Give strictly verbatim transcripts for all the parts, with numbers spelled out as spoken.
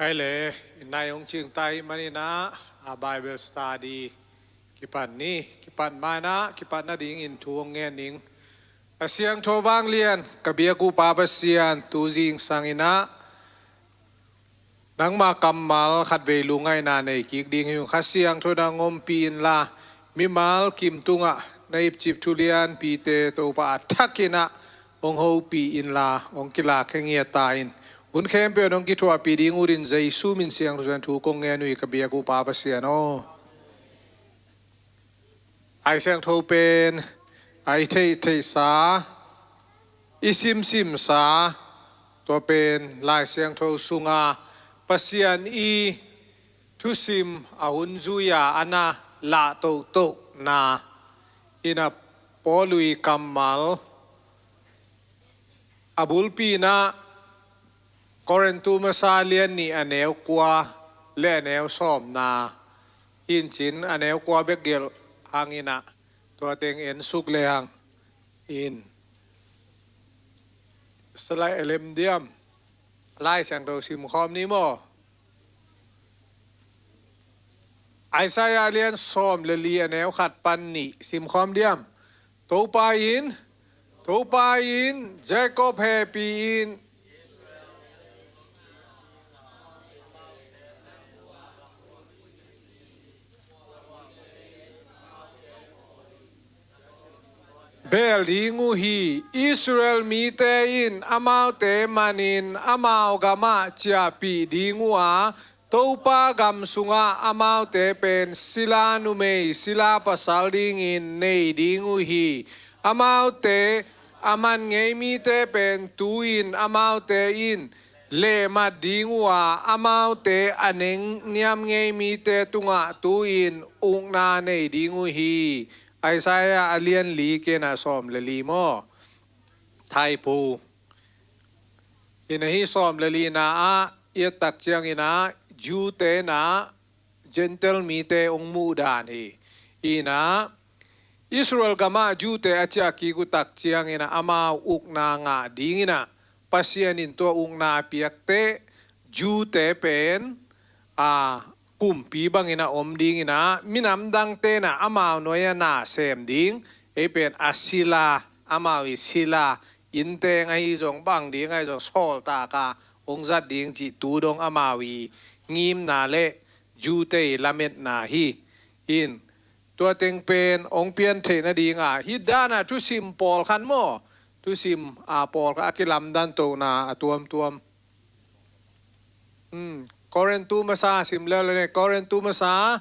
Hai le, i nai hong cingtai maninah a Bible study kipan ni, kipan manah kipan nadingin thu hong ngen ning. A siangtho vanglian ka biak uh Pa Pasian, tu zing sanginah nangma kammal khatvei lungngaihna nei kik ding hi ung. Kha Siangtho nang ompih inla, mimal kim tungah na ipcip thulianpite Topa a thakinah hong hopih inla, hong kilak hengiata in. Hun khempeuh hong kithuahpih ding utin Jesu min siangtho thu kong ngen uh hi ka biak uh Pa Pasian aw. Ai siangtho pen a i theihtheihsa, i simsimsa, tua pen Lai Siangtho sunga Pasian i thusim a hun zui-a a na lah tohtohna in a Paul i kammal a bulpi inah Korintu masa lian nih a neu kua le a neu sawmna in cin a neu kua bek gelh hanginah tua teng ensuk le hang in. Salai a lem diam? Lai Siangtho simkhawm ni maw? Isaiah lian sawm le li a neu khat pan nih simkhawm diam? Topa in, Topa in Jacob hehpih in, beel ding uh hi. Israel mite in amaute manin amau gamah ciahpih ding uh a, Topa gam sungah amaute pen sila numei, sila pasal dingin nei ding uh hi. Amaute a man ngei mite pen tu-in amaute in lehmat ding uh a, amaute a nengniam ngei mite tungah tu-in ukna nei ding uh hi. Isaiah a lian li kena sawm le li maw? Thaipu. Ina hi sawm le lina ah i et tak ciangina Jew-te na Gentile mite hong muh dan hi. Ina Israel gamah Jew-te a ciah kik uh tak ciangina amau ukna ngah dingina Pasian in tua ukna piakte Jew-te pen a kumpi bangin a om dingin a, minam dangte na amau nuai-ah na sem ding, ei pen a sila, amau i sila, innteng ahi zong bang ding ahi zong sawltak a hong zat ding cih tu dong amau i ngimna le Jew-te i lametna hi. In tua teng pen hong pian theih nading a, hih dan a thusim pawlkhat maw, thusim a pawlkhat a kilamdan tona a tuamtuam. Hmm. Korintu masa sim leuleu ne, Korintu masa,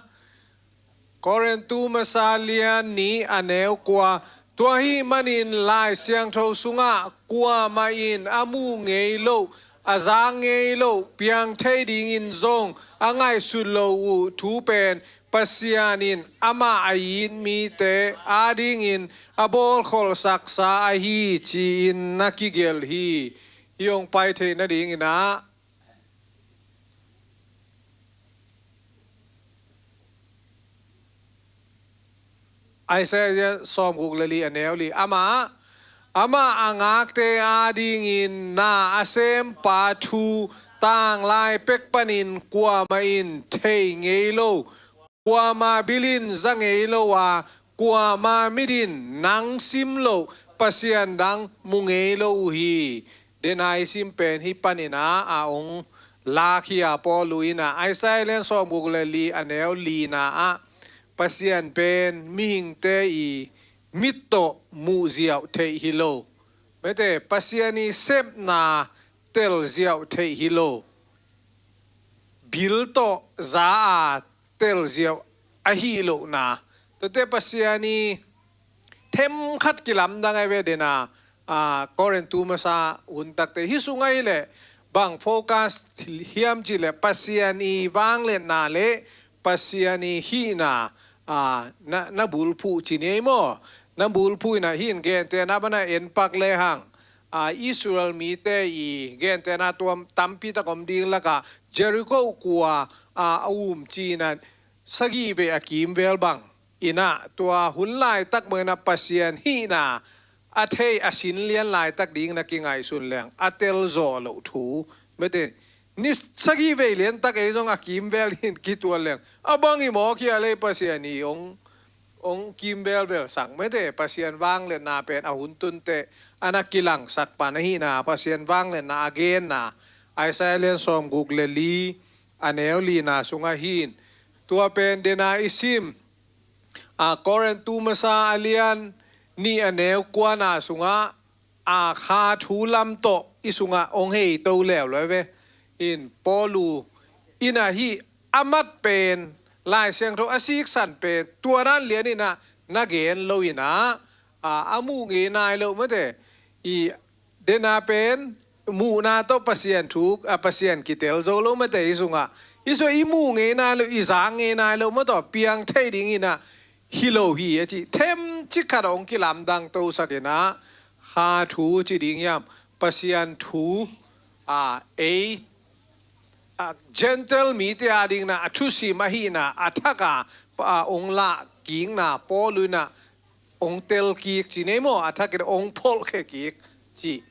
Korintu masa lian nih a neu kua. Tua hih manin Lai Siangtho sungah kuamah in a muh ngei loh, a zak ngei loh, piang thei dingin zong a ngaihsut loh uh thu pen Pasian in amah a it mite adingin a bawlkholhsaksa ahi ci-in na kigelh hi. Hih hong pai theih nadingin ah Isaiah sawmguk le li a neu li. Amah, amah a ngakte adingin na a sempa thu tanglai pek panin kuamah in thei ngei lo, kuama bilin za ngei lo a, kuama mitin nang sim loh Pasian dang mu ngei lo uh hi. Dena i sim pen hih panin ah a hong lak hi a, Paul in ah Isaiah lian sawmguk le li a neu lina ah Pasian pen mihingte i mit tawh muh ziau theih hi lo. Mete Pasian i sepna tel ziau theih hi lo. Bil tawh za a tel ziau ahi lohna. Tuate Pasian i themkhat kilamdang ai ve dena, a, Korintu masa hun takte. Hih sung ahi leh bang focus hiam cih leh Pasian i vangliatna le Pasian i hihna, a, na, na bulphuh ci ni ei maw? Na bulphuh inah hih in gentehna bana en pak lehang, a, Israel mite i gentehna tuam tampi tak om ding lakah Jericho kua, a, a um cina sagih vei a kimvel bang inah tua hun laitak bang inah Pasian hihna a thei a sinlian laitak ding na kingaihsun leng a telzawh loh thu. Mete ni sagih vei liantak ei zong a kimvel in kitual leng a bang hi maw, kia lei Pasian hi ong, ong kimvelvel sak mete. Pasian vangliatna pen a hun tunte a na kilangsak pan ahina, Pasian vangliatna a genna Isaiah lian sawmguk le li a neu lina sungah hin, tua pen dena i sim a Korintu masa a lian nih a neu kuana sungah a kha thu lam tawh i sungah ong hei to leuleu ve. In Paulu ina hi a mat pen Lai Siangtho a siksan pen tua dan lian ina na gen lo ina a, a muh ngei nai lo mate. I dena pen muhna tawh Pasian thu a, Pasian kitel zo lo mate i sungah. I sungah i muh ngei nai lo, i zak ngei nai lo maw, tawh piang thei ding ina hi lo hi a ci. Themcik khat ong kilamdang tosak ina kha thu ci ding hiam, Pasian thu a, ei a, Gentile mite a dingna a thusim ahina a thaka a ong lah kikna Paulu ina ong tel kik ci nei maw, a thak ina ong pholhkhe kik ci.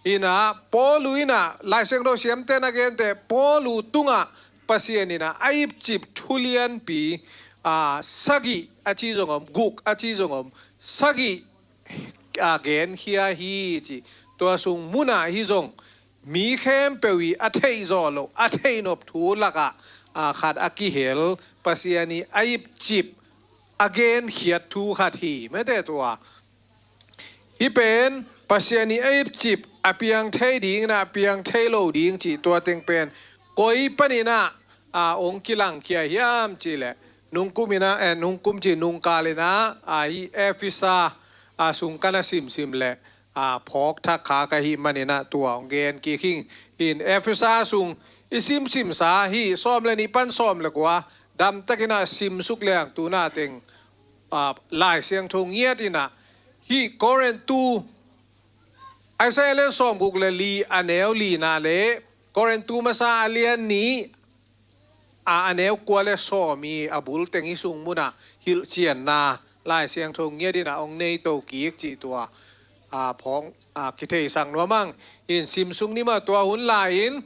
Ina Paulu ina Lai Siangtho siamte na gente Paulu tunga Pasian ina a ipcip thulianpi a, sagih a ci zong om, guk a ci zong om, sagih a genkhia hi ci. Tua sung muna hi zong mi khempeuh i a theih zawh loh, a theihnop thu lakah a, khat a kihel Pasian i a ipcip a genkhiat thu khat hi mete tua. Hi pen Pasian i a ipcip a piang thei ding ina a piang thei lo ding ci. Tua teng pen koi panina a ong kilangkhia hiam ci le, nungkum ina, eh, nungkum ci nungkal ina a, hi Efesa a sung kana simsim le a, phawk thak kha ka hi manina tua ong gen kik hing. In Efesa sung i simsimsa hi sawm le nih pan sawm le kua damtak ina simsuk leng tuna teng a, Lai Siangtho ngiat ina hi Korintu Isaiah le sawmguk le li a neu lina le Korintu masa a lian nih a, a neu kua le sawm i a bul teng i sung muna hilhcianna Lai Siangtho ngiat ina ong nei to kik ci tua a, phawng a, kitheisak nuam ang. In simsuk ni maw, tua hun lai in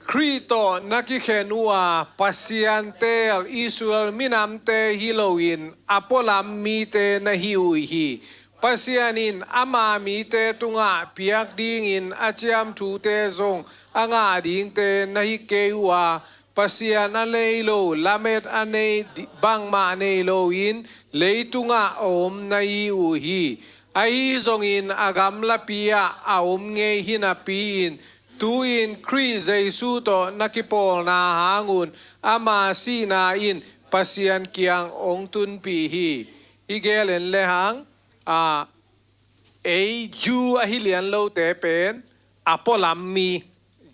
Khrih tawh na kikhen uh a, Pasian teel Israel minamte hi loin a pualam mite na hi uh hi. Pasian in ama mite tungah piak dingin a ciamthute zong a ngah dingte na hi kei uh a, Pasian a nei lo, lamet a nei di-, bangmah nei loin leitungah a om na hi uh hi. Ahi zongin a gamlapi ah a om ngei hinapi-in tu-in Khrih Jesu tawh na kipawlna hangun ama sihna in Pasian kiang hong tunpih hi. I gel en lehang a, ei Jew ahi lian lote pen a pualam mi,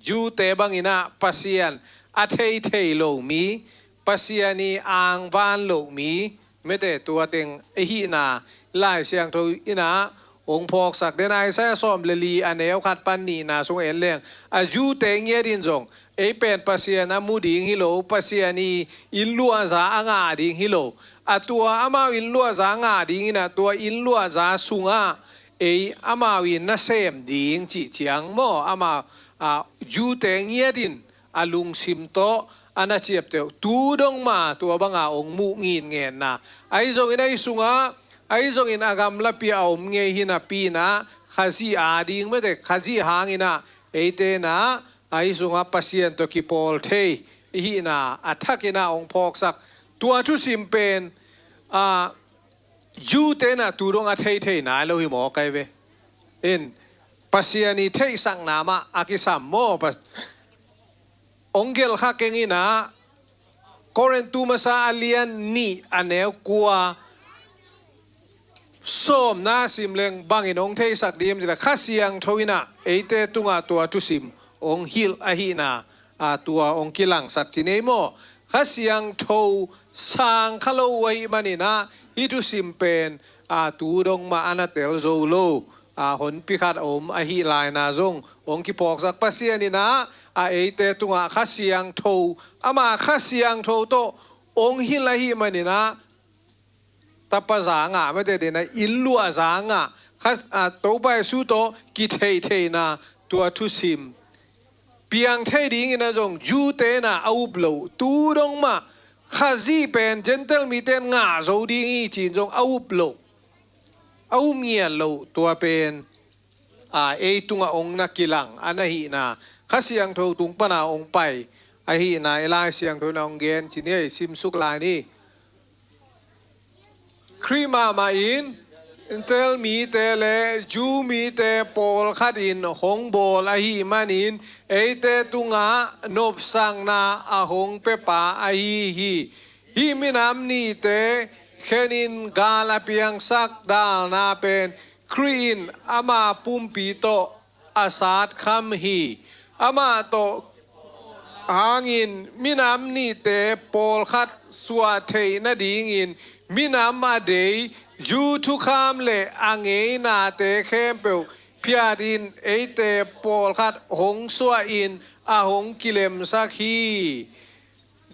Jew-te bangin ah Pasian a theithei lo mi, Pasian i angvan loh mi, mete tua teng ahihna Lai Siangtho in ah hong phawksak den. Isaiah sawm le li a neu khat pan nihna sung en leng a Jew-te ngiat in zong ei pen Pasian a mu ding hi lo, Pasian i innluahza a ngah ding hi lo. A tua amau innluahza ngah dingin ah tua innluahza sungah ei amau in na sem ding cih ciang maw, amau a, Jew-te ngiat in a lungsim tawh a na ciapteh uh. Tu dong mah tua banga hong muh ngitngetna. Ahi zongin ahi sungah, ahi zongin a gamlapi a om ngei hinapi-in ah Khazih a ding mete, Khazih hangin ah eite in ah ahi sungah Pasian tawh kipawl thei i hihna a thakin ah hong phawksak. Tua thusim pen a, Jew-te in ah tu dong a theithei nai lo hi maw kai ve. In Pasian i theihsakna mah a kisam maw. Pas-, hong gelh kha keng in ah Korintu masa a lian nih a neu kua sawmna sim leng bangin hong theisak ding hiam cih leh Kha Siangtho in ah eite tungah tua thusim hong hilh ahihna a, tua hong kilangsak ci nei maw. Kha Siangtho sang kha lo uh ahih manin ah hih thusim pen a, tu dong mah a na tel zo lo a, honpi khat a om ahih laina zong hong kiphawksak. Pasian in ah a, eite tungah Kha Siangtho, ama Kha Siangtho tawh hong hilh ahih manin ah tapa za ngah mete, den a innluah za ngah, Kha, a, Topa Jesu tawh kitheihtheihna tua thusim piang thei dingin ah zong Jew-te in ah a up loh, tu dong mah Khazih pen Gentile mite in ngah zo ding hi ci-in zong a up loh, a up ngiat loh, tua pen a, ei tungah hong na kilang a na hihna, Kha Siangtho tung pana hong pai a hihna, ei Lai Siangtho in ah hong gen ci ni, ei simsuk lai ni. Khrih mahmah in Gentile mite le Jew mite pawlkhat in hong bawl ahih manin eite tungah nopsakna a hong pia pa ahi hi. Hih minam nihte khenin gal a piangsak dalna pen Khrih in ama pumpi tawh a satkham hi. Amah tawh hangin minam nihte pawlkhat suah theih nadingin minam a dei Jew thukham le a ngeinate khempeuh phiatin eite pawlkhat hong suahin a hong kilemsak hi.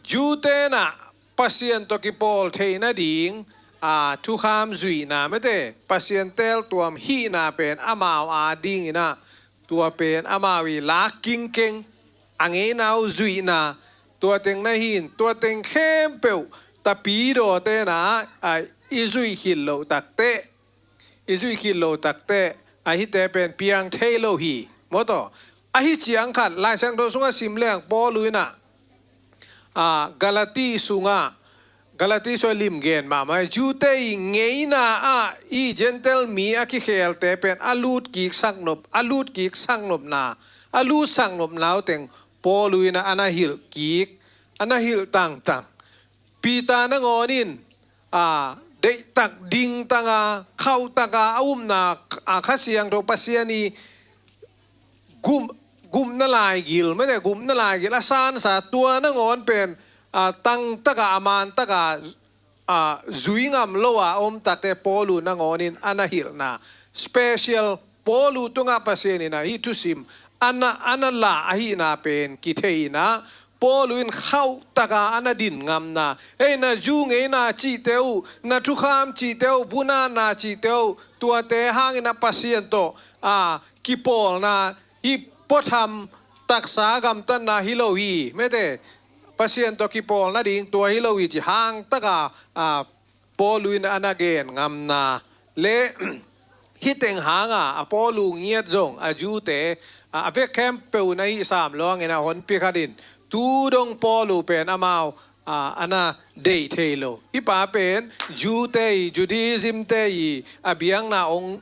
Jew-te in ah Pasian tawh kipawl theih nading, a, thukham zuihna mete, Pasian teeltuam hihna pen amau a dingin ah, tua pen amau i lak kingkeng, a ngeina uh zuihna, tua teng na hi in, tua teng khempeuh tapidawte in ah, a, i zuih khit loh takteh, i zuih khit loh takteh, a, hihte pen piang thei lo hi. Maw taw, ahi ciang khat Lai Siangtho sungah sim leng Paul in ah, a, Galati sungah, Galati sungah lim gen mahmah, Jew-te i ngeina ah i Gentile mi a kikhelte pen a lut kik saknop, a lut kik saknopna, a lut saknopna uh teng Paul in ah a na hilh kik, a na hilh tangtang. Peter nangawn in, a, deihtak dingtang a, khauhtak a, a upna, a, Kha Siangtho Pasian i gum, gumna laigil, mete gumna laigil a sansa, tua nangawn pen, a, tangtak a, a mantak a, a, zui ngam lo a om takteh Paul nangawn in a na hilhna, special Paul tungah Pasian in ah hih thusim a na, a na lah ahihna pen kithei in ah, Paul in khauhtak a a na din ngamna, ei, na Jew ngeina cihte uh, na thukham cihte uh, vunatna cihte uh, tuate hangin ah Pasian tawh, a, kipawlna, hih puatham taksa gamtatna hi lo hi, mete, Pasian tawh kipawl nading tua hi lo hi ci hangtak a, a, Paul in a na gen ngamna le hih teng hanga a Paul ngiat zong a Jew-te, a, a vek khempeuh na hih sam luangin a honpi khat in tu dong Paul pen amau, a, a na deih thei lo. Hih pa pen Jew-te i, Judaism-te i a biakna hong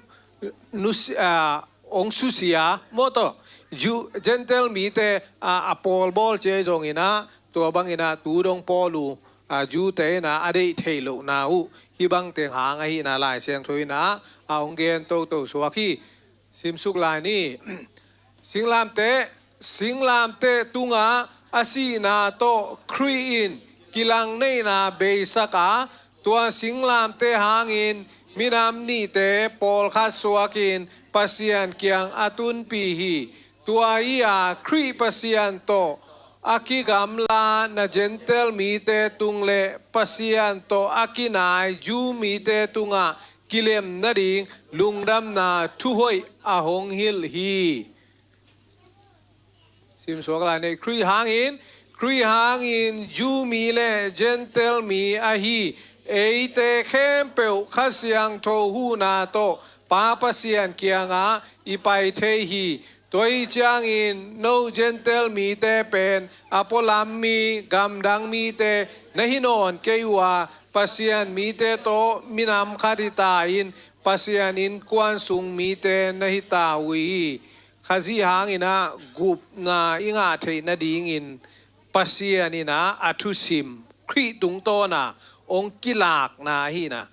nusi-, a, hong susia, maw taw, Jew, Gentile mite, a, a pawlbawl ci ahi zongin ah, tua bangin ah tu dong Paul, a, Jew-te in ah a deih theih lohna uh hih bang teng hang ahihna Lai Siangtho in ah a hong gen toto suak hi. Simsuk lai ni. Singlamteh, singlamteh tungah a sihna tawh Khrih in kilangneihna beisak a, tua singlamteh hangin minam nihte pawlkhat suakin Pasian kiang a tunpih hi. Tua hi a, Khrih Pasian tawh a kigamla na Gentile mite tung le Pasian tawh a kinai Jew mite tungah kilem nading lungdamna thuhoih a hong hilh hi. Simsuak lai ni. Khrih hangin, Khrih hangin Jew mi le Gentile mi ahi eite khempeuh Kha Siangtho huhna tawh Pa Pasian kiangah i pai thei hi. Tua hi ciangin no Gentile mite pen a pualam mi, gamdang mite na hi nawn kei uh a, Pasian mite tawh minam khat hi ta in, Pasian innkuan sung mite na hi ta uh hi. Khazih hangin ah gupna i ngah theih nadingin Pasian in ah a thusim Khrih tungtawn a hong kilakna ahi na.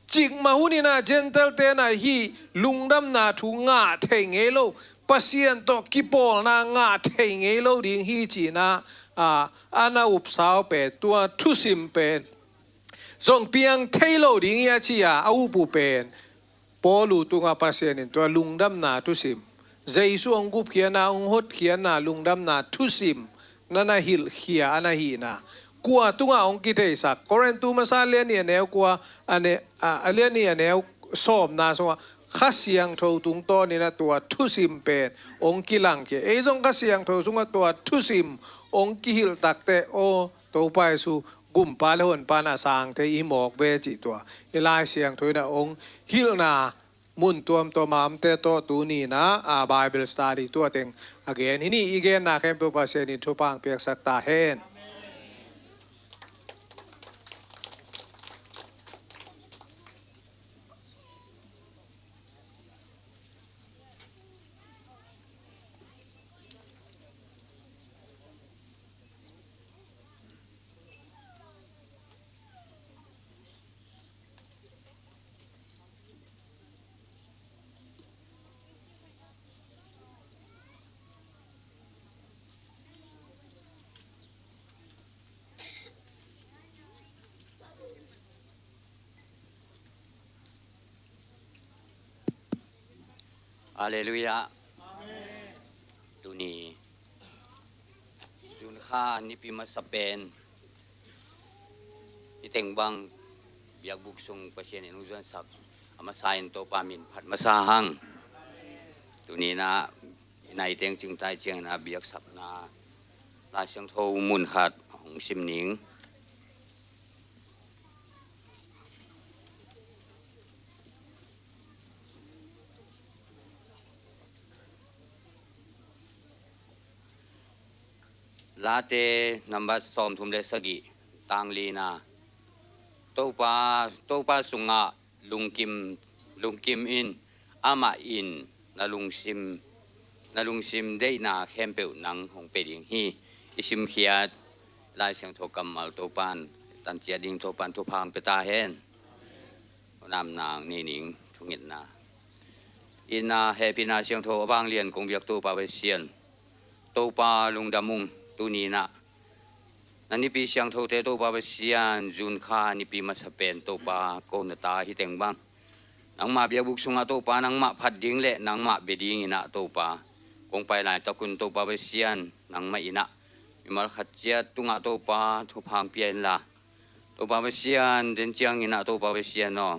Cikmah hun in ah Gentile-te in ah hih lungdamna thu ngah thei ngei lo, Pasian tawh kipawlna ngah thei ngei lo ding hi ci-in ah, a, a na upsa uh pen, tua thusim pen zong piang thei lo ding hi a ci a, a up uh pen Paul tungah Pasian in tua lungdamna thusim, Jesu hong gupkhiatna, hong hotkhiatna lungdamna thusim na na hilhkhia a na hihna. Kua tungah hong kitheisak? Korintu masa lian nih a neu kua, a ne-, a, a lian nih a neu sawmna sungah Kha Siangtho tungtawnin ah tua thusim pen hong kilangkhia. Ei zong Kha Siangtho sungah tua thusim hong kihilh takteh, aw Topa Jesu, gumpa le honpa in a sang thei i mawk ve cih tua i Lai Siangtho in ah hong hilhna mun tuamtuam a omte tawh tuni in ah, a, Bible study tua teng a gen hi ni. I genna khempeuh Pasian in thupha hong piaksak ta hen. Halleluiah. Amen. Tuni June kha nipi masa pen i teng bang biakbuk sung Pasian in hong zuansak a masa in Topa min phat masa hang. Tuni in ah i nai teng cingtai ciangin a biaksakna Lai Siangtho mun khat hong sim ning. Late number sawmthum le sagih, tang lina. Topa, Topa sungah lungkim, lungkim in, amah in na lungsim, na lungsim deihna khempeuh nang hong pia ding hi. I simkhiat Lai Siangtho kammal Topan tan ciat ding, Topan thupha hong pia ta hen. Hunam nang nei ning thungetna. Inn ah hehpihna siangtho a vanglian kong biak Topa Pasian, Topa lungdam ung. Tuni in ah na nipi siangthote Topa Pasian, June kha nipi masa pen Topa, ko na ta hi teng bang nangmah biakbuk sungah Topa nangmah phat ding le nangmah bia ding in ah Topa kong pai laitak un Topa Pasian, nangmah in ah mimal khat ciat tungah Topa thupha hong pia inla, Topa Pasian, den ciangin ah Topa Pasian aw,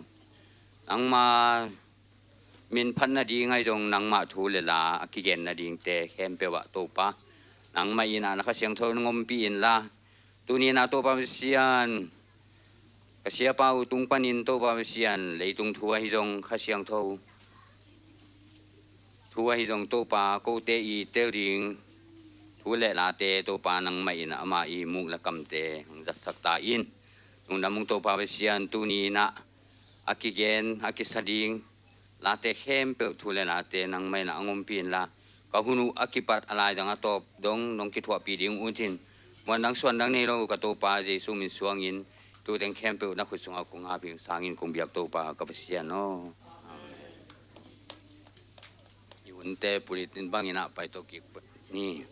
nangma min phat nading ahi zong nangmah thu le la a kigen nadingte khempeuh ah Topa, nangmah in ah na Kha Siangtho hong ompih inla, tuni in ah Topa Pasian, ka siapa uh tung panin Topa Pasian, leitung thu ahi zong Kha Siangtho thu ahi zong Topa, kote i tel ding thu le late Topa nangmah in ama i muk le kamte hong zatsak ta in. Lungdam ung Topa Pasian, tuni in ah a kigen a kisa ding late khempeuh, thu le late nangmah in ah hong ompih inla, ka hun uh a kipat a laizang a tawp dong nong kithuahpih ding uh cin, muan dang suan dang nei lo ka Topa Jesu min suangin tu teng khempeuh na khut sungah kong ap ing sangin kong biak Topa ka Pasian aw. I hunte pulpit bangin ah paito kik ni.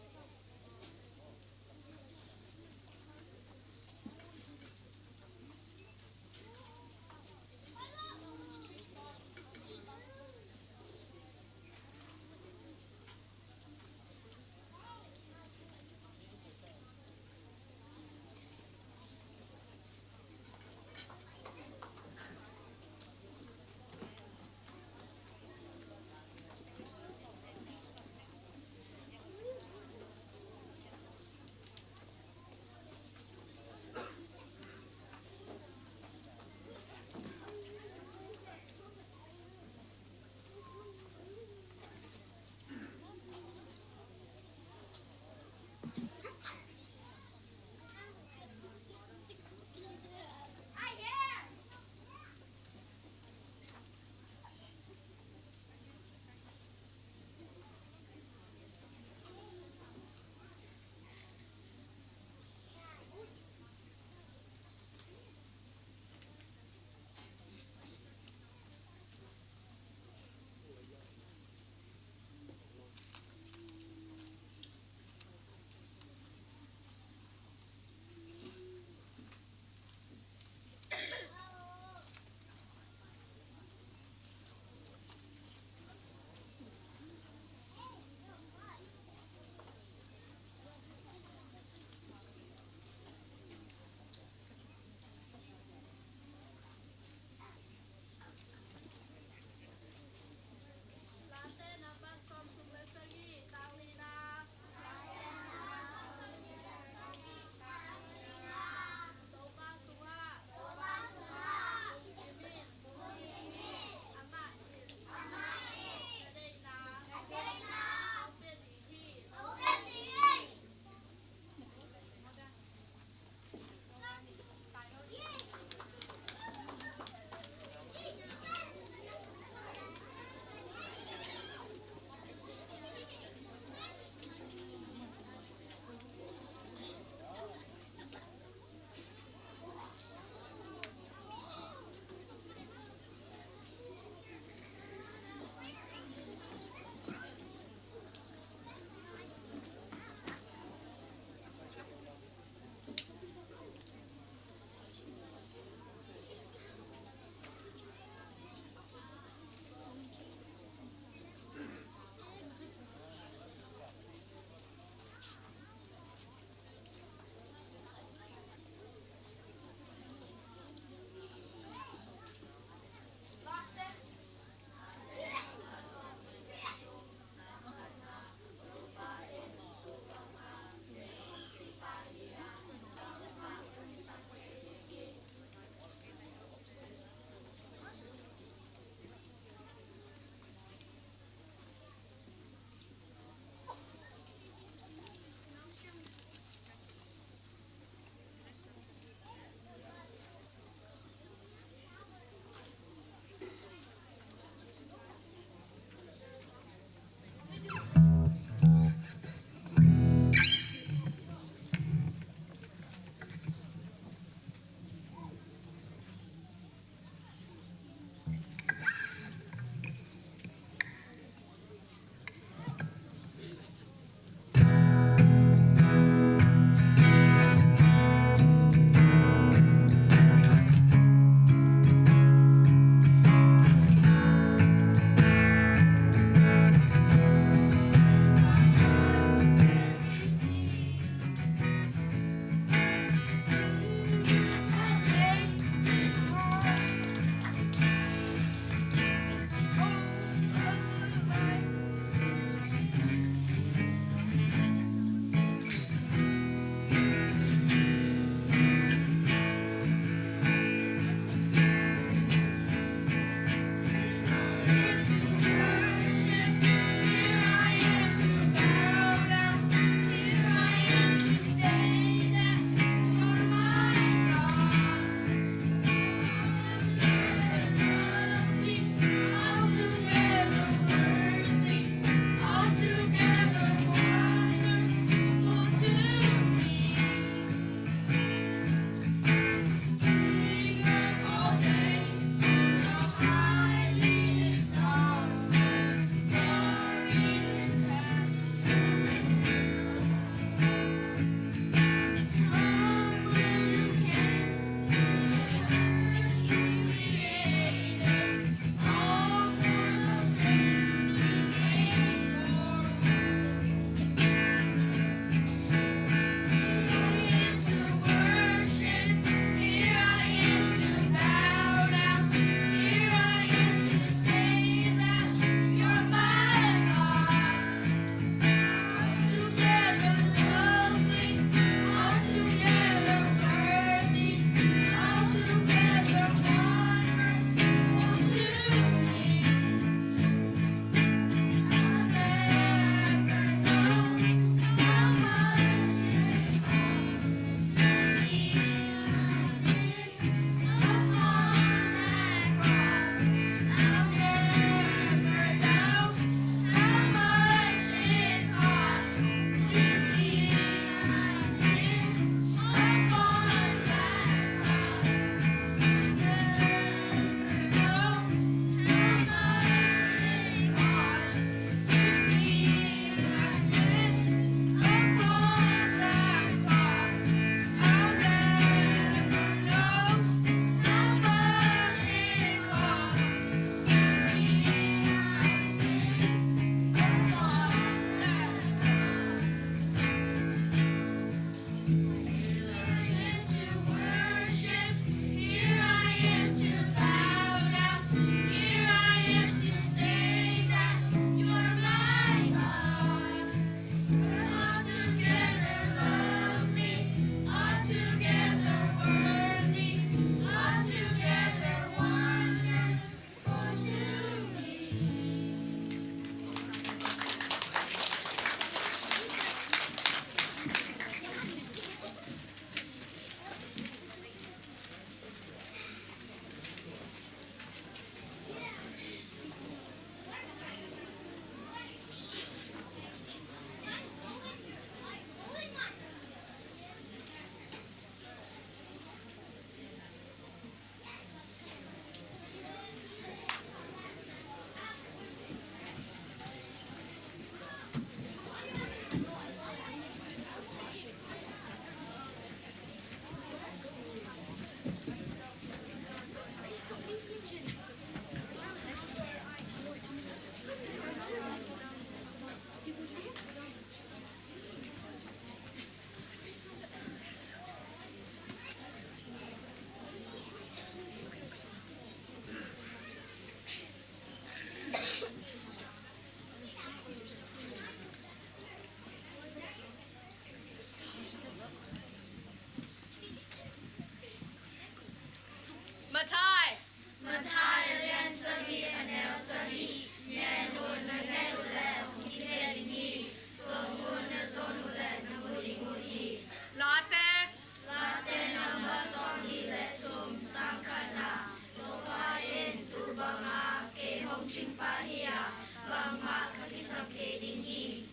bangmah ka kisam kei ding hi.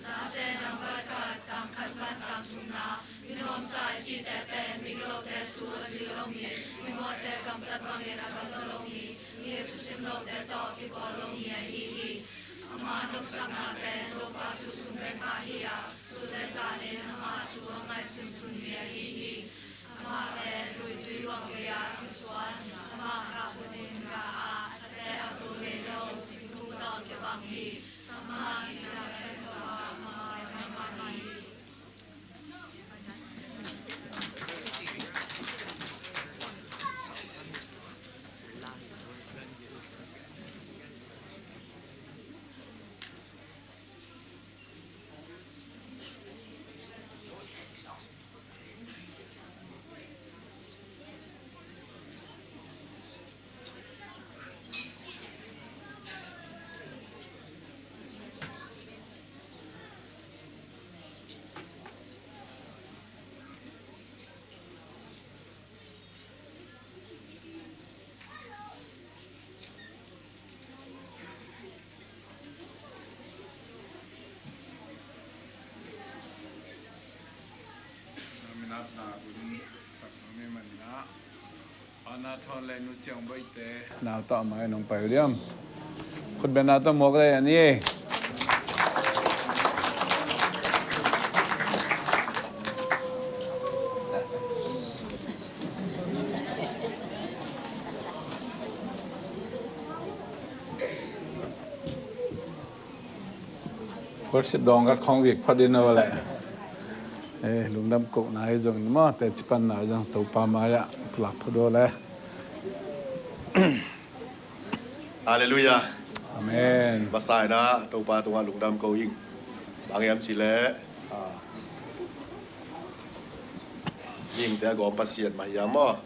Late nambat khat, tang khat pan tang thumna, mi nuamsa i cihte pen migilote thu a zui lo mi, mimawhte gamtat bangin a gamta lo mi, mi a thusim lote tawh kipawl lo mi ahi hi. Ama nopsakna pen Topa thu sung bek mah hi a, sun le zanin ama thu a ngaihsun sun mi ahi hi. Amah pen luitui luang gei-ah a kisuan, amah gah bunin gah a, a te a vul ngei lo, singkung tawh kibang hi. Amah hihna khempeuh ah amah pai mahmah hi. Minat na hun sak nong nei manin ah, Pa Na Thawn le Nu Ciang Boihte nau tawh a mai nong pai uh diam? Khutbetna tawh muak dai a ni. Worship dawng khat khawng vik phot in a va leh. Eh, lungdam kohna hi zongin maw, teci panna hi zong Topa mai-ah pulak phot uh leh. Halleluiah. Amen. Masa in ah Topa tungah lungdam ko ing. Bang hiam cih leh, ah, mihingte a gawm Pasian mah hiam maw?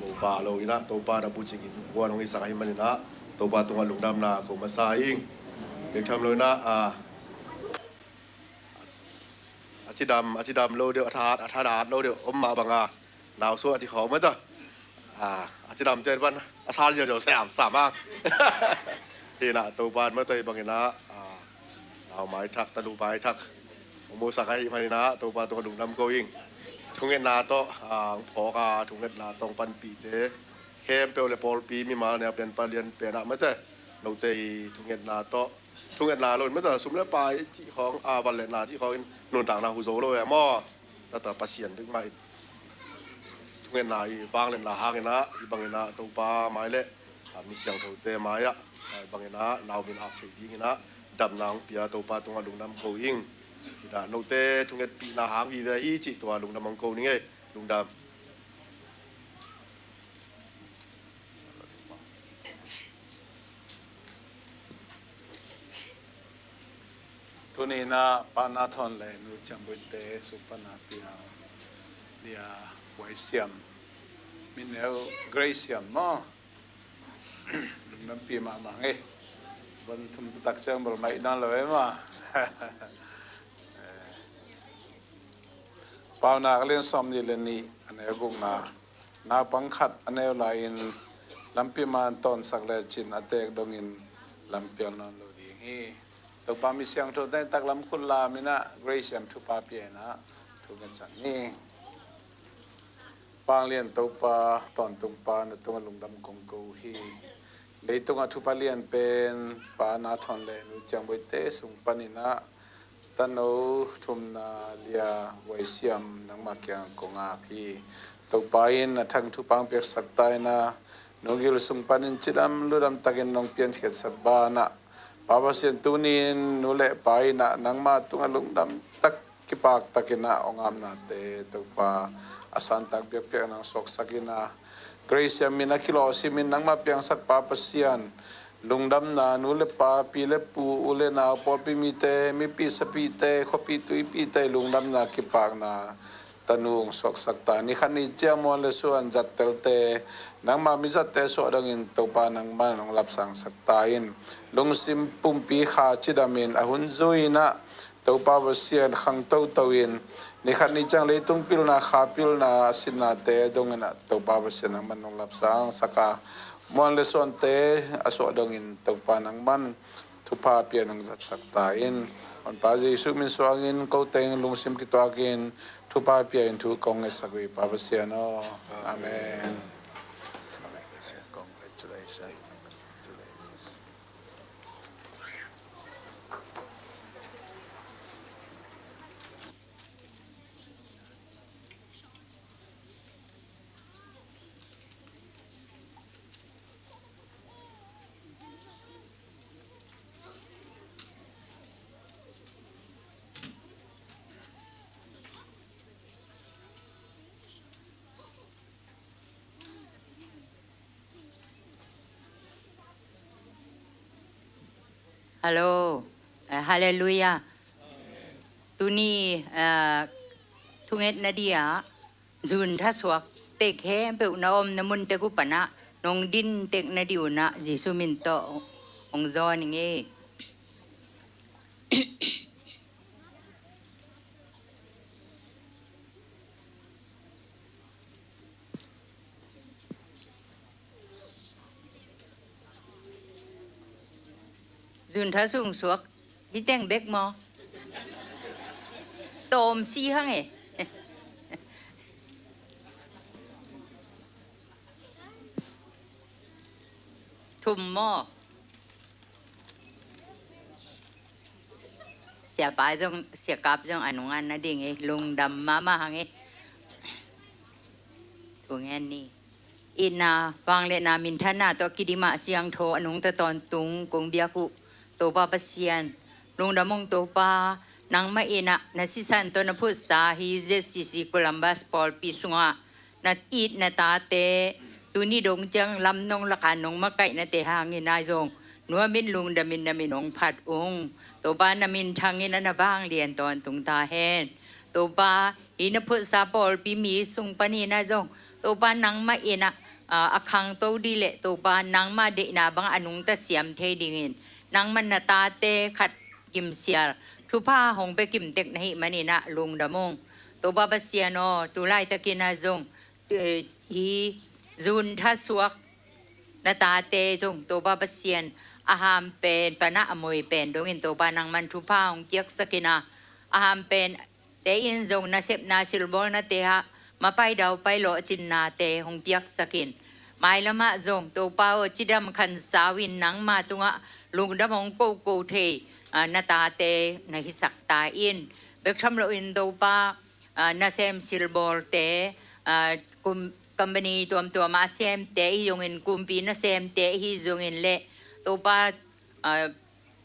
Mopa lo in ah Topa na bucingin guan hong hisak ahih manin ah Topa tungah lungdamna ko masa ing. Bek tham lo in ah, ah, a cidam, a cidam lo deuh, a thahat, a thahat lo deuh om mah bang a, nausuak a ci khawng mah ta. Ah, a cidam ciat pan a sal ziauziau sam, sam a. Hi in ah Topa in mah tua hi bangin ah, ah, nau maithak, tanu maithak hong musak ahih manin ah Topa tungah lungdam ko ing. Thungetna tawh, ah, hong phawk a, thungetna tawh hong panpihte khempeuh le pawlpi mimal neu pen, palian pen ah mah ta, note hi thungetna tawh, thungetna lo in mah ta, sum le pai cih khawng, ah, van le na cih khawngin nuntakna huh zo lo e maw? Tata Pasian bek mah in thungetna i vangliatna hangin ah, hih bangin ah Topa mai le, ah, mi siangthote mai-ah, ah, hih bangin ah nau min ap theih dingin ah damna hong pia Topa tungah lungdam ko ing. Hi in ah note thungetpihna hang vive hi cih tua lungdam hong ko ning ei. Lungdam. Tuni in ah Pa Na Thawn le Nu Ciang Boihte sung pan a piang Lia Wai Siam, min neu Grace Siam maw? Lungdampi mahmah ing ei. Van thum taktak ciang bel maih nawn lo e maw? Paunak a lian sawmnih le nih, a neu gukna. Naupang khat a neu lai-in lampi man tawnsak lecin a teek dongin lampial nawn lo ding hi. Topa mi siangthote taklam khut lam in ah Grace Siam thupha pia in ah thu ngetsak ni. Vanglian Topa, tawntung Pa, na tungah lungdam kong ko uh hi. Leitungah thupha lian pen Pa Na Thawn le Nu Ciang Boihte sung panin ah tano thumna Lia Wai Siam nangmah kiang kong ap hi. Topa in a thang thupha hong piaksak ta in ah, nu Gil sung panin cidam ludam takin nong piankhiatsak banah, Pa Pasian, tuni-in nu le pa in ah nangmah tungah lungdam tak, kipak takin ah hong apnate Topa a santak biakpiak nang suaksak in ah, Gracia min a kilawh simin nangmah piangsak Pa Pasian, lungdamna, nu le pa, pi le pu, u le nau, pawlpi mite, mipi sapite, khuapi tuipite lungdamna, kipakna tanu hong suaksak ta. Ni khat ni ciang muan le suan zattelte, nangmah mi zatte suah dongin Topa nangmah hong lapsangsak ta in. Lungsim pumpi kha cidamin a hun zui in ah, Topa Pasian khang toto in, ni khat ni ciang leitung pilna, kha pilna, a sinnate dongin ah Topa Pasian nangmah hong lapsangsak a, muan le suante a suah dongin Topa nangmah thupha pia nong zatsak ta in. Honpa Jesuh min suangin ko teng lungsim kituakin thupha pia in thu kong ngetsak uh hi Pa Pasian aw. Amen. Congratulations. Hello. Eh, halleluiah. Tuni, eh, thungetna dingah June thasuak tek khempeuh na omna mun tek uh panah nong din tek nading un ah Jesuh min tawh hong zawn ing ei. June thasung suak hi teng bek maw? Tawm si hang e. Thum maw? Siapa zong, Siakap zong a nungah na ding e, lungdam mahmah hang e. Thungen ni. Itna, vangliatna, minthanna tawh kidim a siangtho a nungta tawntung kong biak uh Topa Pasian, lungdam ung Topa, nangmah in ah na sisan tawh na phutsa hi Z C C Columbus pawlpi sungah na it na tate tuni dong ciang lam nong lak a nong makaihnate hangin ah zong nuamin lungdamin na min hong phat ung. Topa, na minthang in ah na vanglian tawntung ta hen. Topa, hih na phutsa pawlpi mi sung panin ah zong Topa, nangmah in ah, ah, a khangto ding le Topa, nangmah deihna bang a nungta siam thei dingin nangmah na tate khat kimsial thupha hong pia kimtek na hih manin ah lungdam ung. Topa Pasian aw, tu laitakin ah zong, eh, hih June thasuak na tate zong Topa Pasian, a ham pen panah a moi pen dongin Topa nangmah thupha hong piaksak in ah, a ham pen te in zong nasepna silbawlnate ah mapai daupai lawhcinnate hong piaksak in, mailam ah zong Topa aw, cidam khansau in nangma tungah lungdam hong koko thei, ah, na tate na hisak ta in. Bek tham loin Topa, ah, nasem silbawlte, ah, kum, company tuamtuam ah a semte ahi zongin, kumpi nasemte ahi zongin le Topa, ah,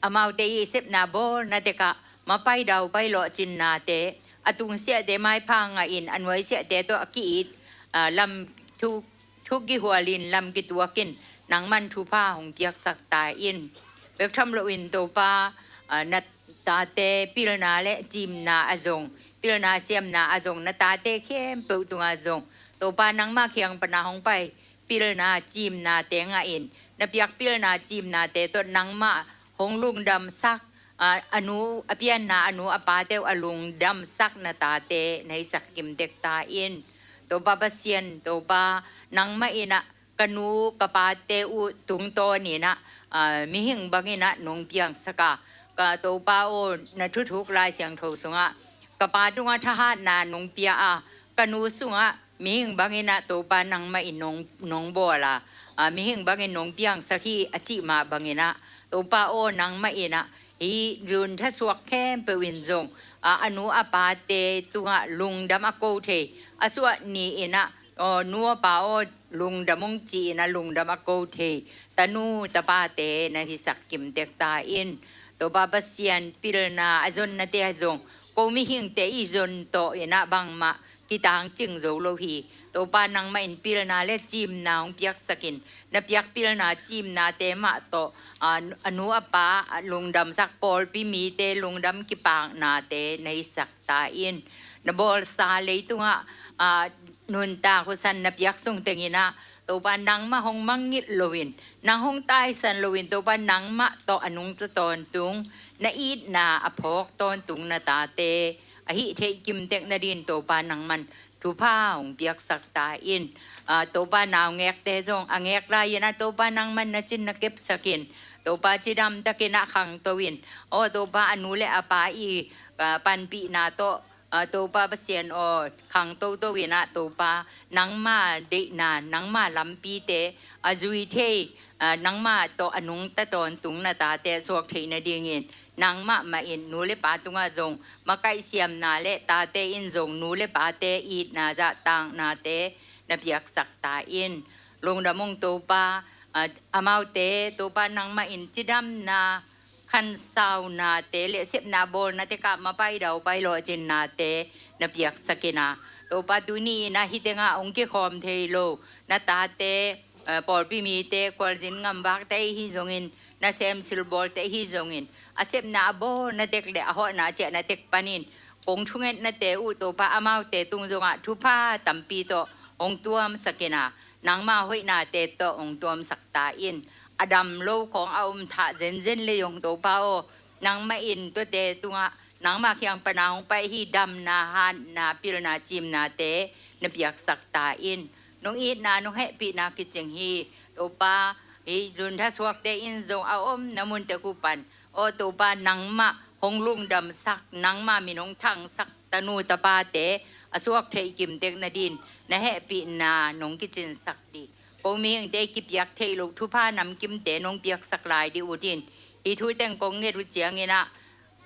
amaute i sepna bawlna tekah mapai daupai lawhcinnate, a tungsiahte maipha ngahin a nuaisiahte tawh a ki-it, ah, lam thu, thu kihualin lam kituakin nangmah thupha hong piaksak ta in. Bek tham loin Topa, ah, na tate pilna le cimna a zong, pilna siamna a zong, na tate khempeuh tungah zong Topa nangmah kiang pana hong pai pilna cimnate ngahin, na piak pilna cimnate tawh nangmah hong lungdamsak, a, a nu, a pianna a nu a pate uh a lungdamsak na tate na hisak kimtek ta in. Topa Pasian, Topa, nangmah in ah ka nu ka pate uh tungtawn in ah, a, mihing bangin ah nong piangsak a, ka Topa aw, na thuthuk Lai Siangtho sungah ka pa tungah thahatna nong pia a, ka nu sungah mihing bangin ah Topa nangmah in nong, nong bawl a, a, mihing bangin nong piangsak hi a cih mah bangin ah, Topa aw, nangmah in ah hih June thasuak khempeuh in zong, a, a nu a pate tungah lungdam a ko thei, a suah ni-in ah aw, nu a pa aw, lungdam ung ci-in a lungdam a ko thei tanu tapate na hisak kimtek ta in. Topa Pasian, pilna a zonnate ah zong ko mihingte i zon tawh in ah bangmah kitangcing zo lo hi. Topa, nangmah in pilna le cimna hong piaksak in, na piak pilna cimnate mah tawh, a, a nu a pa, a, lungdamsak, pawlpi mite lungdam kipaknate na hisak ta in. Na bawlsa leitungah, a, nuntak husan na piak sung teng in ah, Topa, nangmah hong mangngilh loin, nang hong taisan loin, Topa, nangmah tawh a nungta tawntung, na itna a phawk tawntung na tate a hih theih kimtek nadin, Topa, nangman thupha hong piaksak ta in. A, Topa, naungekte zong a ngek lai-in ah, Topa, nangman na cin na kepsak in, Topa, cidamtakin ah khangto in, aw Topa, a nu le a pa i, a, panpihna tawh, a, Topa Pasian aw, khangtoto in ah, Topa, nangma deihna, nangma lampite a zui thei, a, nangmah tawh a nungta tawntung na tate a suak theih nadingin, nangmah mah in nu le pa tungah zong makaihsiamna le tate in zong nu le pate itna zahtaknate na piaksak ta in. Lungdam ung Topa, a, amaute, Topa, nangmah in cidamna, khansaunate le sepna bawlnate kah mapai daupai lawhcinnate na piaksak in ah, Topa, tuni in ah hih tengah hong kikhawm thei lo na tate, eh, pawlpi mite, khualzin gamvakte ahi zongin, nasem silbawlte ahi zongin, a sepna a bawlna tek le a hawhna a ciahna tek panin kong thungetnate uh, Topa, amaute tung zongah thupha tampi tawh hong tuamsak in ah, nangma hoihnate tawh hong tuamsak ta in. A dam lo khawng a om thah zenzen le zong, Topa aw, nangmah in tuate tungah nangma kiang pana hong pai hi damna, hatna, pilna, cimnate na piaksak ta in. Nong itna, nong hehpihna kicing hi. Topa, hih zun thasuakte in zong a omna mun tek uh pan, aw Topa, nangmah hong lungdamsak, nangma min hong thangsak tanu tapate a suak theih kimtek nadin na hehpihna nong kicinsak dih. Ko mihingte kipiak theih loh thupha namkimte nong piaksak lai dih uh in. Hih thu teng kong nget uh ciangin ah,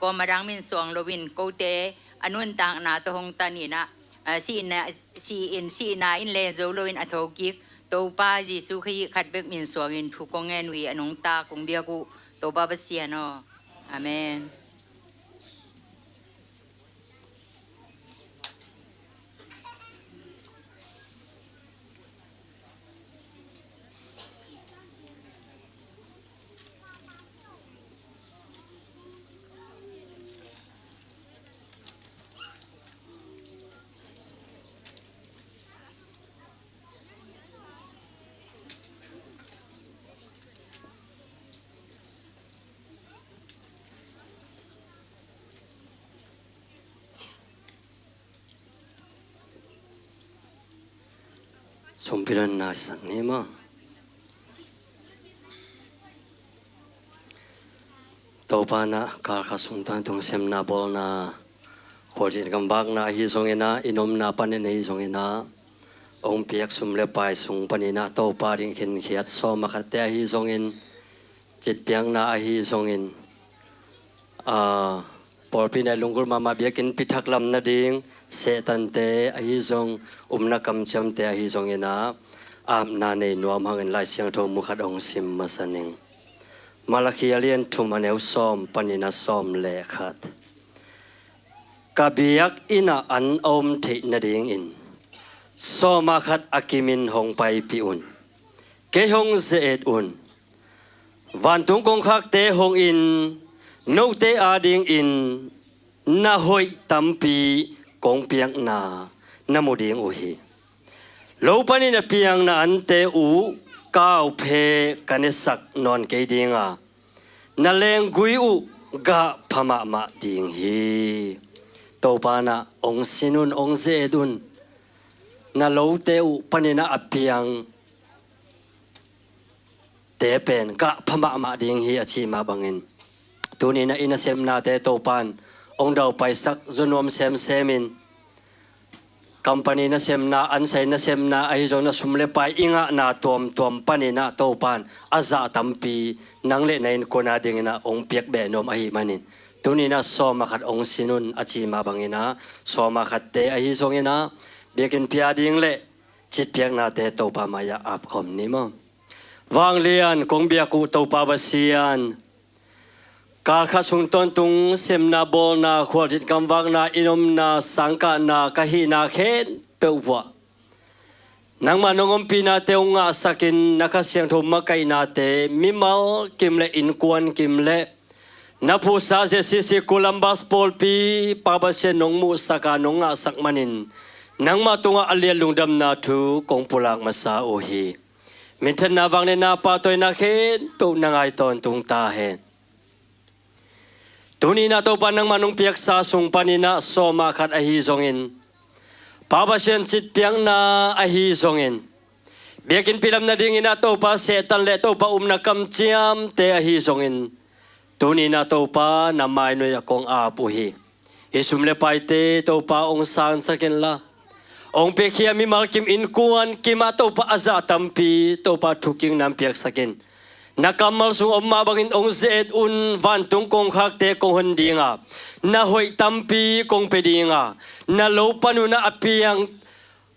kawm a dang min suang loin kote a nuntakna tawh hong tan in ah, a, sihna, si-in, sihna in len zo loin a thokik Topa Jesu Khazih khat bek min suangin thu kong ngen uh hi. A nungta kong biak uh Topa Pasian aw. Amen. Sumpi donna i sak ni maw. Topa in ah kalkhat sung tawntung semna bawlna, khualzin gamvakna ahi zongin ah, i nomna panin ahi zongin ah, hong piak sum le pai sung panin ah Topa ding khinkhiat sawm a khatte ahi zongin, citpiakna ahi zongin, a, pawlpi nai lunggulh mahmah biakinnpi thak lam nading, Sehtante ahi zong, upna kamciamte ahi zongin ah, apna nei nuam hangin Lai Siangtho mu khat hong sim masa ning. Malakhi a lian thum a neu sawm panin ah sawm le khat. Ka biakinn ah an a om theih nadingin sawm a khat a kimin hong paipih un. Kei hong ze-et un. Vantung kongkhakte hongin note adingin na hoih tampi kong piakna na mu ding uh hi. Lo panin a piangna ante uh kauphe ka nesak nawn kei ding a, na lenggui uh gah pha mahmah ding hi. Topa in ah hong sin un, hong ze-et un. Na lote uh panin ah a piang te pen gah pha mahmah ding hi a cih mah bangin, tuni in ah i nasepnate Topa in hong daupaisak zo nuam semsem in, company nasepna, ansai nasepna ahi zong, na sum le pai i ngahna tuamtuam panin ah Topa in a zah tampi nang le na innkuan adingin ah hong piak beh nuam ahih manin, tuni in ah sawm a khat hong sin un a cih mah bangin ah, sawm a khatte ahi zongin ah, biakinnpi ading le citpiaknate Topa mai-ah apkhawm ni maw? Vanglian kong biak uh Topa Pasian, kalkhat sung tawntung semna, bawlna, khualzin kamvakna, inn omna, sangkahna ka hihna khempeuh vuah nangmah nong ompihnate hong ngahsakin na Kha Siangtho makaihnate mimal kim le innkuan kim le na phuhsa Z C C Columbus pawlpi Pa Pasian nong muhsak a nong ngahsak manin nangmah tungah a lian lungdamna thu kong pulak masa uh hi. Minthanna, vangliatna, pahtawina khempeuh na ngai tawntung ta hen. Tuni-in ah Topa nangmah nong piaksa sung panin ah sawm ah khat ahi zongin, Pa Pasian citpiakna ahi zongin, biakinnpi lam nadingin ah Topa Satan le Topa upna kamciamte ahi zongin, tuni-in ah Topa na mainuai-ah kong ap uh hi. Hih sum le paite Topa hong sansak inla, hong piakhia mimal kim innkuan kim ah Topa a zah tampi Topa thukikna hong piaksak in. Na kammal sung om mah bangin hong ze-et un. Vantung kongkhakte kong hon ding a, na hoih tampi kong pia ding a, na lo pan un ah a piang,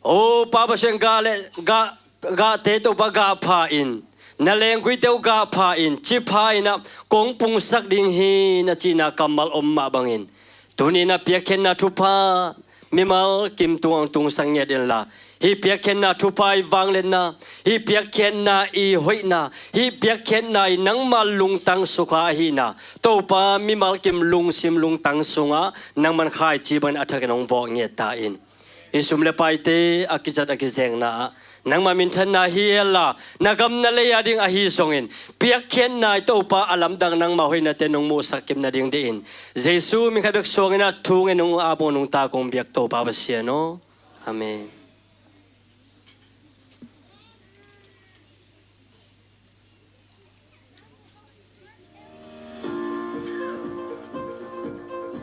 o Pa Pasian, gah le gah, gahte Topa gah pha in, na lengguite uh gah pha in, ci pha in ah kong pungsak ding hi na cihna kammal om mah bangin, tuni-in ah piakkhiatna thupha mimal kim tungah hong tungsak ngiat inla, hih piakkhiatna thupha i vangliatna, hih piakkhiatna i hoihna, hih piakkhiatna i nangmah lungtang sukha ahihna Topa mimal kim lungsim lungtang sungah nangman khaici bangin a thakin hong vawh ngiat ta in. Hih sum le paite a kizat a kizekna ah nangmah minthanna hi henla, na gam na lei a ding ahi zongin, piakkhiatna i Topa a lamdang nangmah hoihnate nong muhsak kim nading deihin, Jesu min khat bek suangin ah thu ngen nong ap uh nungta kong biak Topa Pasian aw. Amen.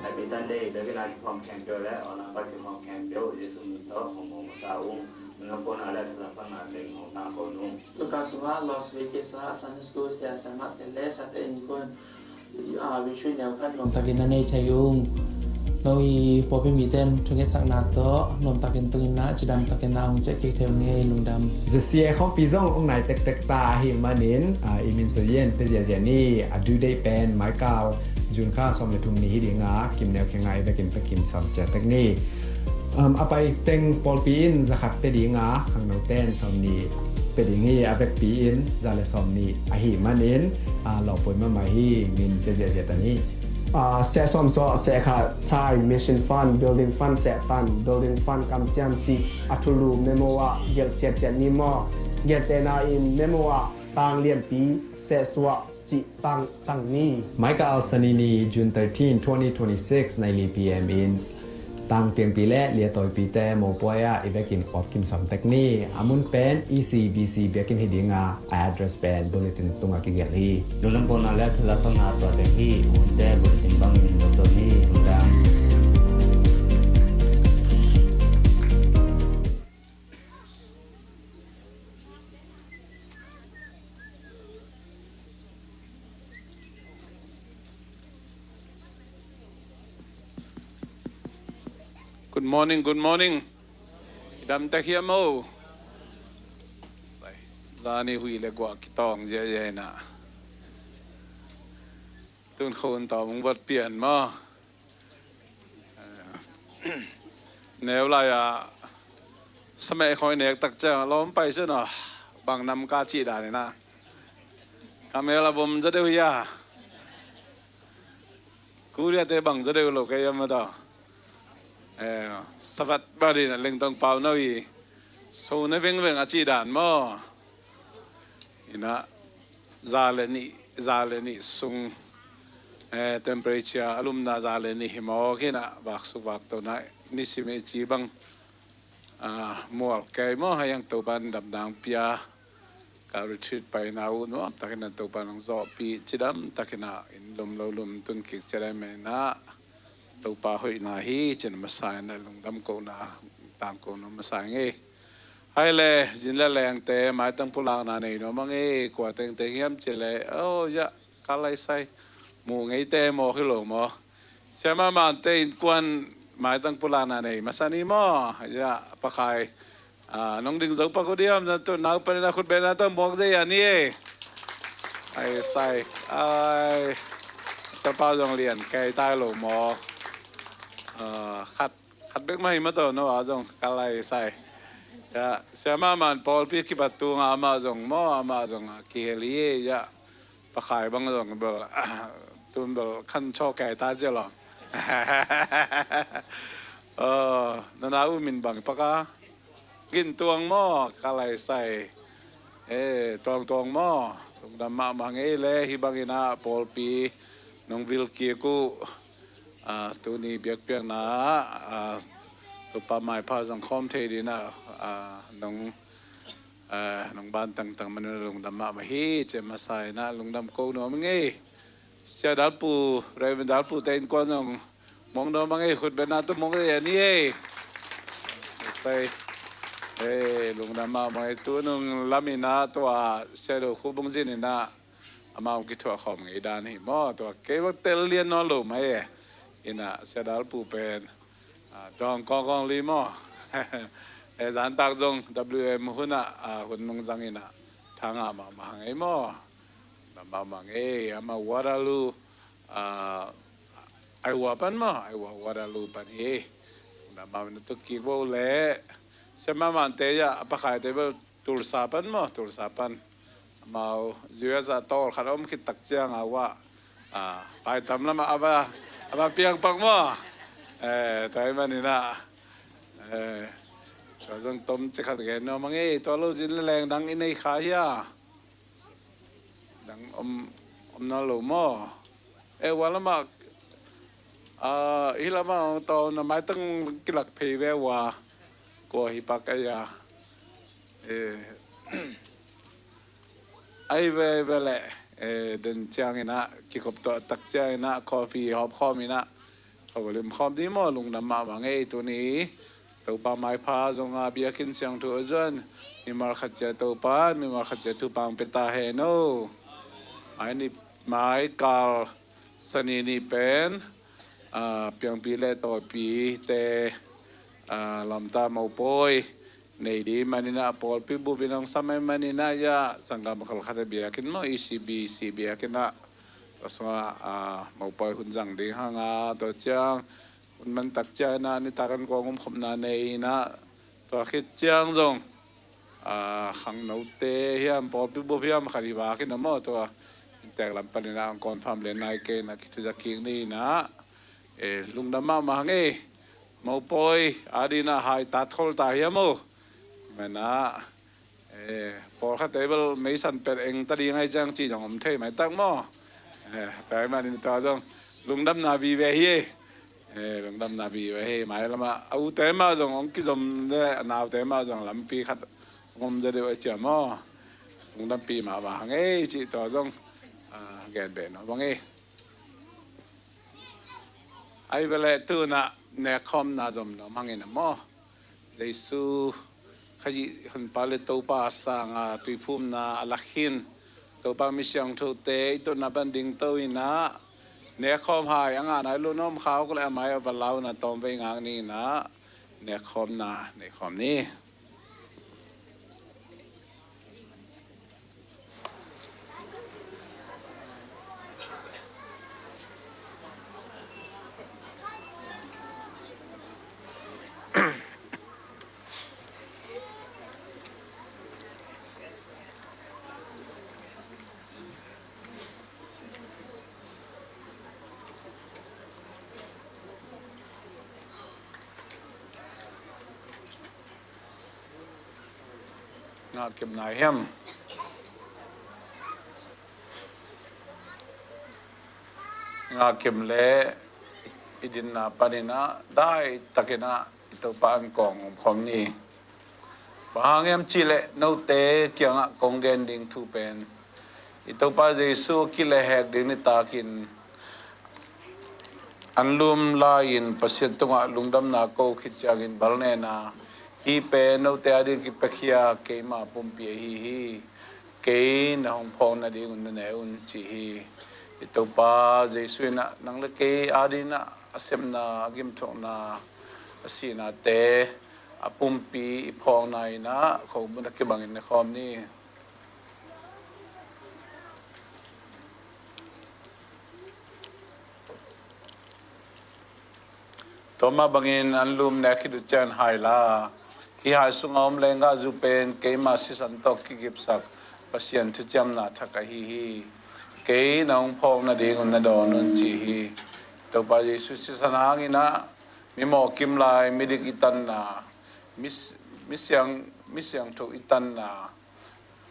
Happy Sunday, biakinn ah kikhawm khempeuh le online pan kikhawm khempeuh Jesu min tawh kong muang masa ung. Nunung pawlna le thuzakna teng hong tangko nung. Luka sungah Las Vegas ah Sunday School siasia mahte le siate innkuan, ah, retreat neu khat nuamtakin na nei thei ung. No i pawlpi mite in thungetsakna tawh nuamtakin tungin ah cidamtakin ah hong ciah kik thei ung ei, lungdam. Z C A khawmpi zong hong nai tektek ta ahih manin, ah, i min Sayen pe ziahziah ni. A due date pen maikal June kha sawm le thum ni hi ding a, kim neu khia ngai vekin pe kim sawm ciah tek ni. Um, a pai teng pawlpi in za khat pe ding a, khangnote in sawm nih pe ding hi. A vekpi in za le sawm nih ahih manin, ah, lawpui mahmah hi. Min pe ziahziah ta ni. Ah, seh sawm sawh, seh khat Thai Mission Fund, Building Fund seh tan, Building Fund kamciam cih a thulu memo ah gelh ciatciat ni maw? Gelhtena in memo ah tang lianpi seh suah cih tang tang ni. Maikal Sani ni, June thirteen, twenty twenty-six, nine P M in tang piangpi le liatawipi te mopuai ah i vekin awt kim sawm tek ni. A mun pen E C B C biakinn hi ding a, a address pen bulletin tungah kigelh hi. Lungdam pawlna le thuzakna tua teng hi. Hunte bulletin bangin lo tawh ni. Lungdam. Good morning, good morning. I dam tek hiam o? Zani huih le guah kitawng ziahziah inah. Tun khawh un tawm hong vot pian maw? Neu lai-ah sameh khawng i nek tak ciang lawm pai sin aw, bang nam ka cih dan inah. Ka mel a vom zaw deuh hi a. Korea te bang zaw deuh lo kei a ma taw. Eh, savat badin a lengtong pau no i so na vengveng a cih dan maw? Inah za le nih, za le nih sung, eh, temperature a lumna za le nih hi mawk inah vaksuk vaktona nisim i ci bang, ah, mual kei maw, hei ang Topan damdang pia. Ka retreat paina uh nuamtakin a Topa nong zawhpih cidamtakin ah in lum lo lum tun kik cia dai menah Topa hoihna hi cin masa in a lungdam kohna tangko nuam masa ngei. Hai le zin le lengte maitang pulakna nei nuam a ngei, kua tengteng hiam ci le, oh, ya, ka laisai muh ngeite maw, hi lo maw? Siama mante innkuan maitang pulakna nei masa ni maw? Ya, pakhai Ah, nong ding zo pak uh diam, na tu nau panin a khut bena tawh muak zei a ni e. Ai sai, ai. Tapa zong lian kei tai lo maw. Ah, khat, khat bek mah hi mah tawh no a zong ka lai sai. Ya, siama man pawlpi kipat tunga amah zong maw, amah zong a kihel hi e, ya. Pakhai bang zong bel, tun bel khan chaw kei ta zia lo. Oh, nana u min bang paka. Gin tuang maw, ka lai sai. Eh, tuang tuang maw. Lungdam mahmah ngei le, hi bangin a pawlpi nong vil kik uh. Ah, tuni biakpiakna ah, Topa maipha zong khawm thei dina ah, nong, ah, nong ban tangtang manun lungdam mahmah hi, cia masa ina lungdam ko nuam ngei. Sia dalpu, Reverend dalpu te in kuan zong mong nuam ngei, khut bena tu mong ngei a ni ei. Sai. Eh, lungdam mahmah ngei tu nung lam ina tua sia do khu bung zin ina. Amau kithuah khawm ngei dan hi maw, tua kei bang tel lian nawn lo mai e. Ina sia dalpu pen, ah, dawng kawngkawng li maw. E, zantak zong W M hunah, ah, hun nung zang ina thanga mahmah ngei maw. Mahmah ngei, ama Waterloo, ah, ai wa pan maw, ai wa Waterloo pan hi. Mahmah na tu kik bo le, sia mahmah te ya, a pakhai te bel Tulsa pan maw, Tulsa pan. Amau U S a tawl khat a om khit tak ciang a wah, ah, paitam lamah a va, a va piang pak maw. Eh, tua hi manin ah, eh, tua zong tom ci khat gen nuam a ngei, tua lo zin le leng dang i nei kha hia. Dang om, om nawn lo maw. Eh, wa lamah, ah, hi lamah tawh na maitang kilak phei ve wa. Kua hi pak ai a. Eh, ai ve, ai ve le, eh, den ciang ina, kikhop tuah tak ciang ina, coffee hawp khawm ina, hawlim khawm ni maw, lungdam mahmah ngei tuni. Topa maipha zonga biakinn siangtho a zuan, mimal khat cia Topa, mimal khat cia thupha pia ta hen o. Mai ni, mai kal, sani ni pen, ah, piangpi le tawpi te, ah, lamta mopawi nei di manina pawlpi bupin hong sam ai manina ya, sanggam khalkhat a biakinn maw, E C B C biakinn ah. Tua sunga, ah, mopawi hun zang ding hanga, tua ciang hun man tak ciang ina, nitak an kuang um khopna nei ina, tua khit ciang zong, ah, khangnote hiam, pawlpi bup hiam, khat hi vakin a maw, tua inntek lam panin a ang confirm le nai kei ina, kithuza kik ni ina, eh, lungdam mahmah ngei, mopawi, a dina hai tat khol ta hiam o, mana, eh, pawlkhat te bel meisan pet eng ta ding ai ciang ci zong om thei mai tak maw. Eh, tua hi manin tua zong lungdamna vive hi e. Eh, lungdamna vive hi, mai lama a ute mah zong hong kizom le a naute mah zong lampi khat hong om zaw deuh a cia maw. Lungdampi mahmah hang ei cih tua zong, ah, gen beh nuam hang ei. Ai vele tuna nekkhawmna zom nuam hangin a maw. Jesu Khazih Honpa le Topa sanga tuiphumna a lak hin Topa mi siangthote i totna pan dingto ina nekkhawm hai a ngah nai lo na om kha uk le a mai a va launa tawm vei ngak ni ina nekkhawmna neikhawm ni. Ngah kemna hiam? Ngah kem le i dinna panin a dai takin a i Topa an kawng om khawm ni. Bang hang hiam cih leh note kiangah kong gen ding thu pen i Topa Jesu kilehhek ding nitakin an lum lai-in Pasian tungah lungdamna ko khit ciangin bal nena, hih pen note ading kipiakhia keima pumpi ahi hi. Kei na hong phawk nadingun na ne un ci hi. I Topa Jesu in ah nang le kei adingin ah a sepna, a gimthuakna, a sihnate A pumpi i phawkna in ah khuabup a kibangin ne khawm ni. Tua mah bangin an lum ne khit uh ciang hai la, hih hai sungah om lenggahzu pen keima sisan tawh kigipsak Pasian thuciamna thak ahi hi. Kei na hong phawk nadingun na dawn un ci hi. Topa Jesu sisan hangin ah mi mawhkim lai, midik i tanna, mi, mi siang, mi siangtho i tanna,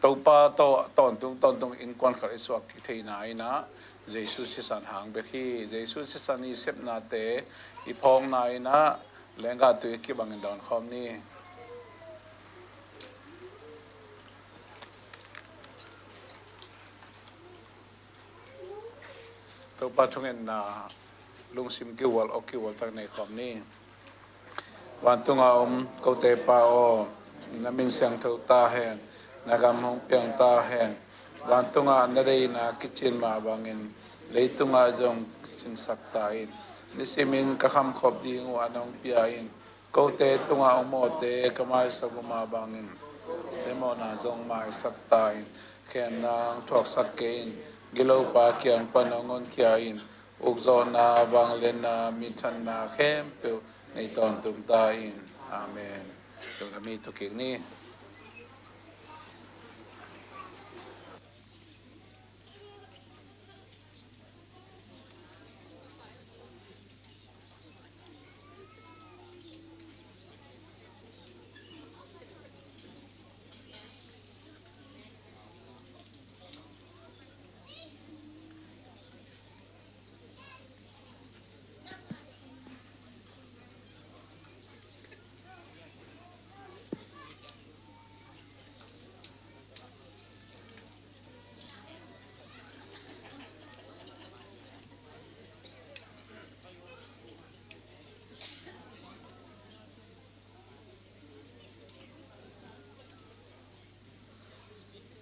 Topa taw-, tawntung, tawntung innkuan khat i suak kik theihna in ah Jesu sisan hang bek hi. Jesu sisan i sepnate i phawkna in ah lenggah tui a kibangin dawn khawm ni. Topa thungetna lungsim kihual, aw kihual tak nei khawm ni. Vantungah om kote Pa aw, na min siangtho ta hen, na gam hong piang ta hen. Vantungah na deihna kicin mah bangin leitungah zong kicinsak ta in. Nisimin ka khamkhop ding uh an hong pia in. Kote tungah hong mawhte ka maisak uh mah bangin, te mawhna zong maisak ta in. Khenna hong thuaksak kei in. Gilopa kiang pan hong honkhia in. Ukzawhna, vangliatna, minthanna khempeuh nei tawntung ta in. Amen. Lungdam hi, tu kik ni.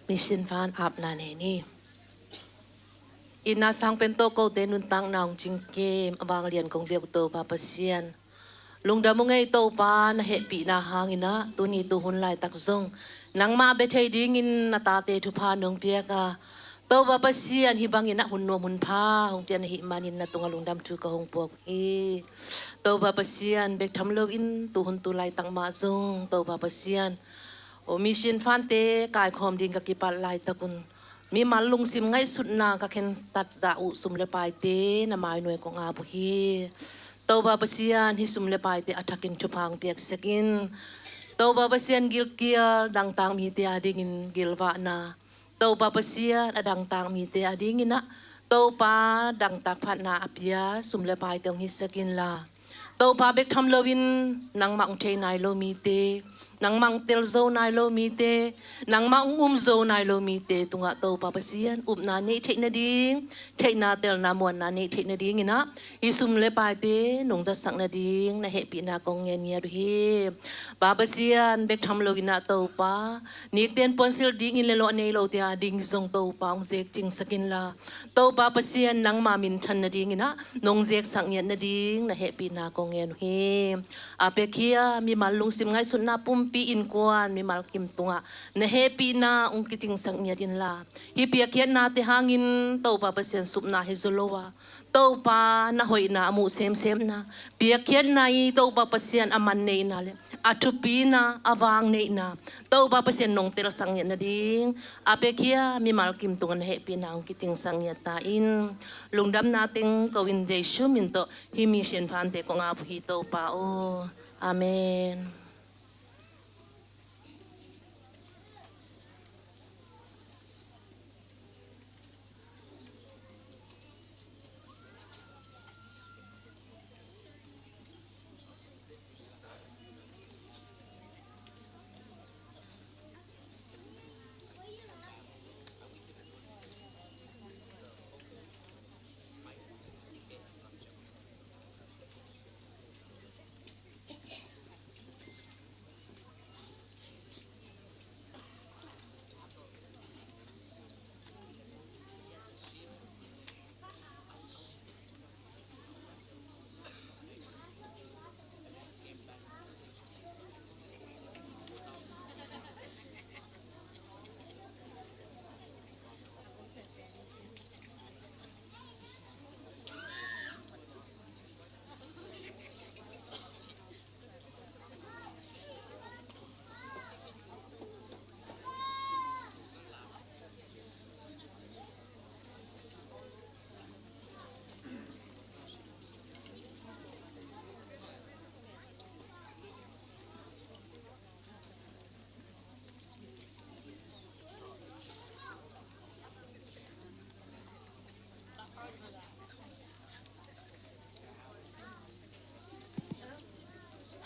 Mission van apna nei ni. Itna sang pen tawh kote nuntakna hong cingkim a vanglian kong biak uh Topa Pasian, lungdam uh ngei Topa, na hehpihna hangin ah tuni tuhun laitak zong nangmah bia thei dingin na tate thupha nong piak a, Topa Pasian, hih bangin ah hun nuam hun pha hong pian ahih manin na tungah lungdam thu ka hong puak hi. Topa Pasian, bek tham loin tuhun tu laitak mah zong Topa Pasian, aw, mission vante kaikhawm ding ka kipat laitakun mimal lungsim ngaihsutna ka khentat zah uh sum le paite na mainuai kong ap uh hi. Topa Pasian, hih sum le paite a thakin thupha hong piaksak in. Topa Pasian, gilkial dangtak mite adingin gilvahna, Topa Pasian, a dangtak mite adingin ah Topa dangtak phatna a pia sum le paite hong hisak inla, Topa bek tham loin nangmah hong thei nai lo mite, nangmah hong tel zo nai lo mite, nangmah hong um zo nai lo mite tungah Topa Pasian, upna neih theih nading, theihna telna muanna neih theih nadingin ah hih sum le paite nong zatsak nading na hehpihna kong ngen ngiat uh hi. Pa Pasian, bek tham loin ah Topa, nikten puansilh dingin le lawh nei lote ading zong Topa hong zek cingsak inla, Topa Pasian, nangma minthan nadingin ah nong zeksak ngiat nading na hehpihna kong ngen uh hi. A pekkhia mimal lungsim ngaihsutna pumpi innkuan mimal kim tungah na hehpihna hong kicingsak ngiat inla, hih piakkhiatnate hangin Topa Pasian, supna hi zaw lo a, Topa na hoihna a muh semsemna, piakkhiatna i Topa Pasian a man neihna le a thupina a vang neihna Topa Pasian nong telsak ngiat nading, a pekkhia mimal kim tungah na hehpihna hong kicingsak ngiat ta in. Lungdamna teng ko in Jesu min tawh hih mission vante kong ap uh hi Topa aw. Amen.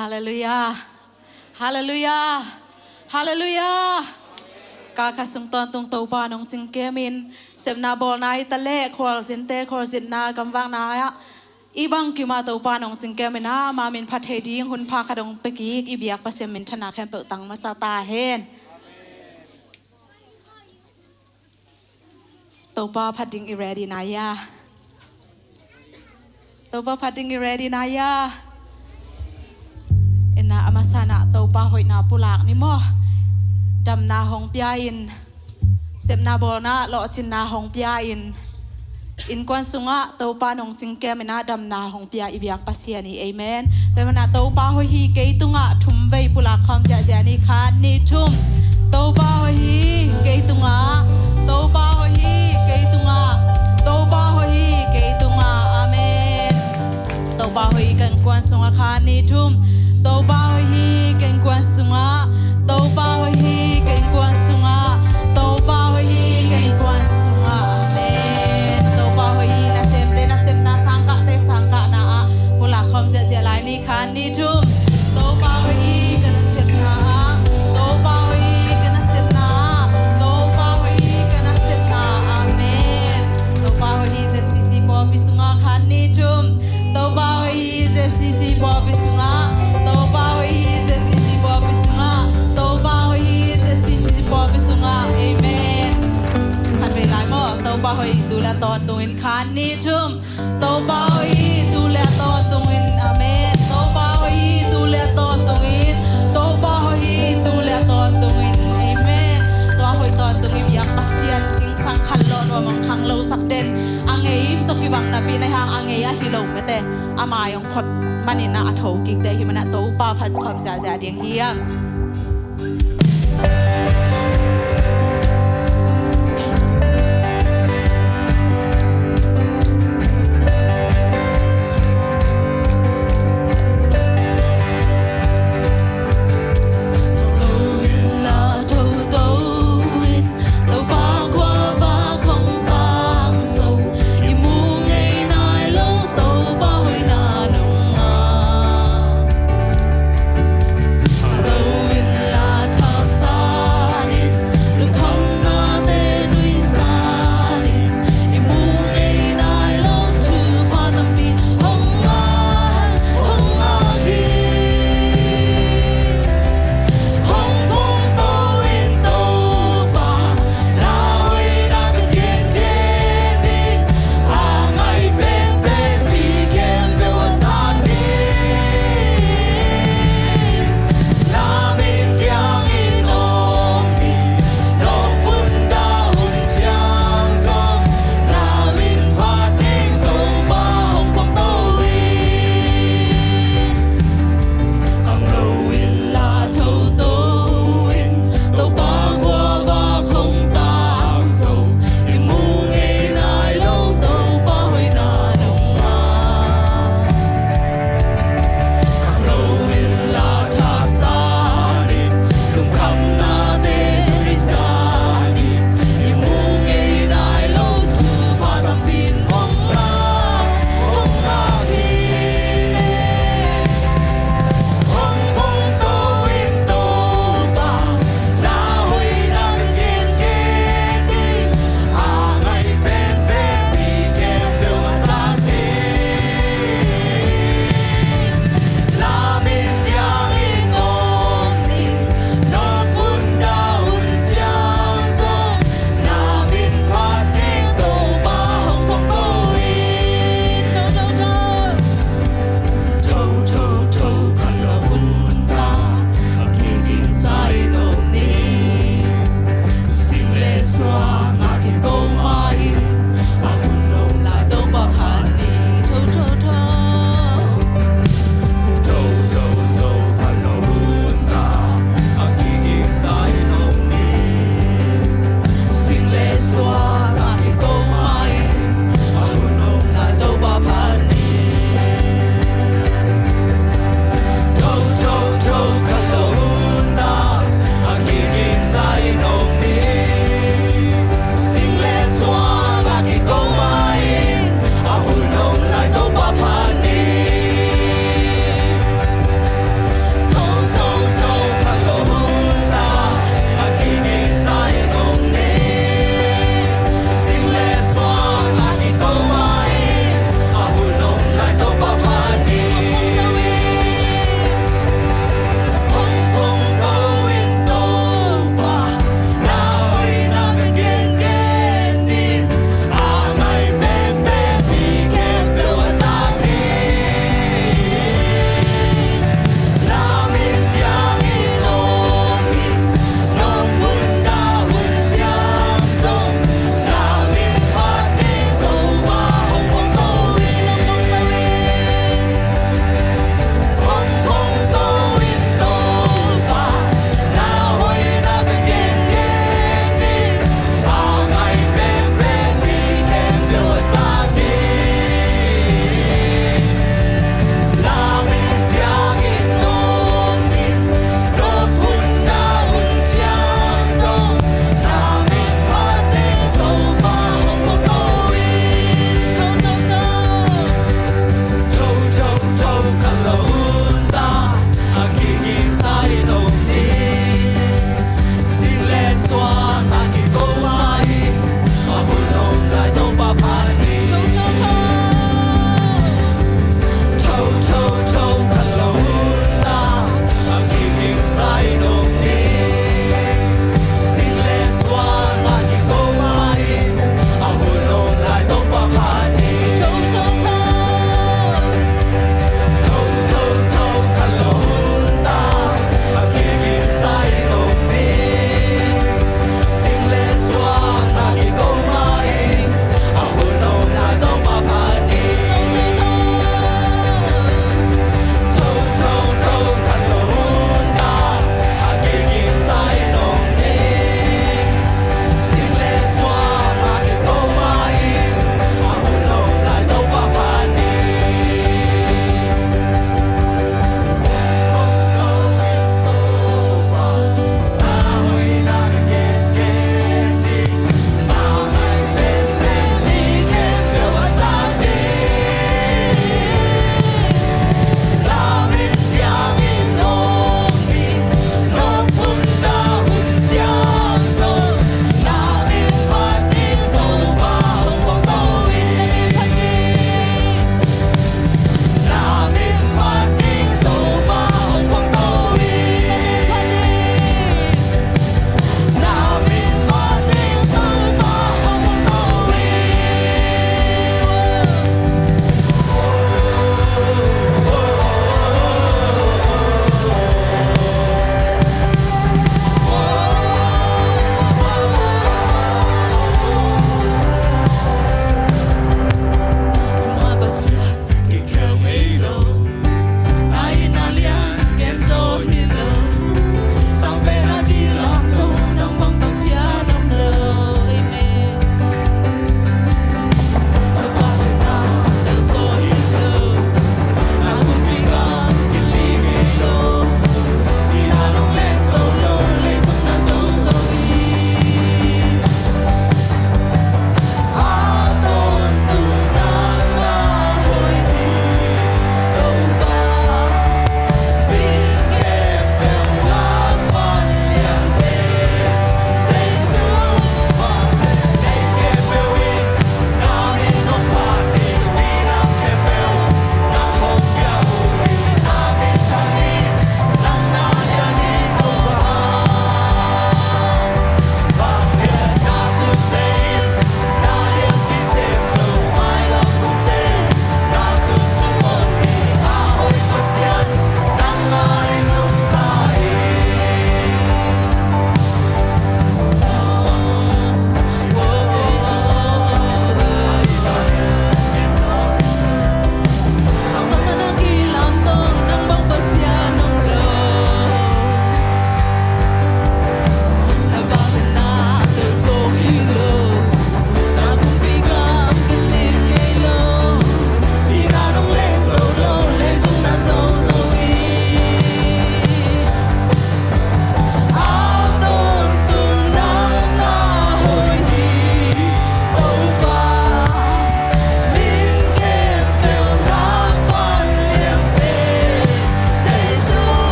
Halleluiah. Halleluiah. Halleluiah. Ka kha sung tawntung Topa nong cingkemin, sepna bawlna i ta leh khualzinte khualzinna gamvakna ah i bangkimah Topa nong cingkemin ah ama min phat thei ding hun pha khat hong pia kik i biak Pasian minthanna khempeuh tang masa ta hen. Topa phat ding i ready na hia? Topa phat ding i ready na hia? Ina a masa-in ah Topa hoihna pulak ni maw? Damna hong pia-in, sepna bawlna lawhcinna hong pia-in, innkuan sungah Topa nong cingkemin ah damna hong pia i biak Pasian hi. Amen. Tua hi manin ah Topa hoih hi kei tungah thum vei pulak khawm ziahziah ni. Khat, nih, thum. Topa hoih hi kei tungah. Topa hoih hi kei tungah. Topa hoih hi kei tungah. Amen. Topa hoih hi ka innkuan sungah. Khat, nih, thum. Topa hoih hi ka innkuan sungah. Topa hoih hi ka innkuan sungah. Topa hoih hi ka innkuan sungah. Amen. Topa hoih hi nasemte nasepna, sangkahte sangkahna ah pulak khawm ziahziah lai ni. Khat, nih, thum. Topa hoih hi ka nasepna ah. Topa hoih hi ka nasepna ah. Topa hoih hi ka nasepna ah. Amen. Topa hoih hi Z C C pawlpi sungah. Khat, nih, thum. Topa hoih hi Z C C pawlpi sungah. Topa hoih hi Z C C pawlpi sungah. Topa hoih hi Z C C pawlpi sungah. Amen. Khat vei lai maw. Topa hoih hi tu le a tawntungin. Khat, nih, thum. Topa hoih hi tu le a tawntungin. Amen. Topa hoih hi tu le a tawntungin. Topa hoih hi tu le a tawntungin. Amen. Tua hoih tawntung i biak Pasian zingsang khat lo nuam hong khang lo sak den. A ngei tawh kibang napi-in ahih hang a ngei ahi lo mate, a mai hong phot manin ah a tho kikte hi manin ah Topa phat khawm ziahziah ding hi hang. Topa khuavak hong pang zo, i mu ngei nai lo Topa hoihna nungah. Lo in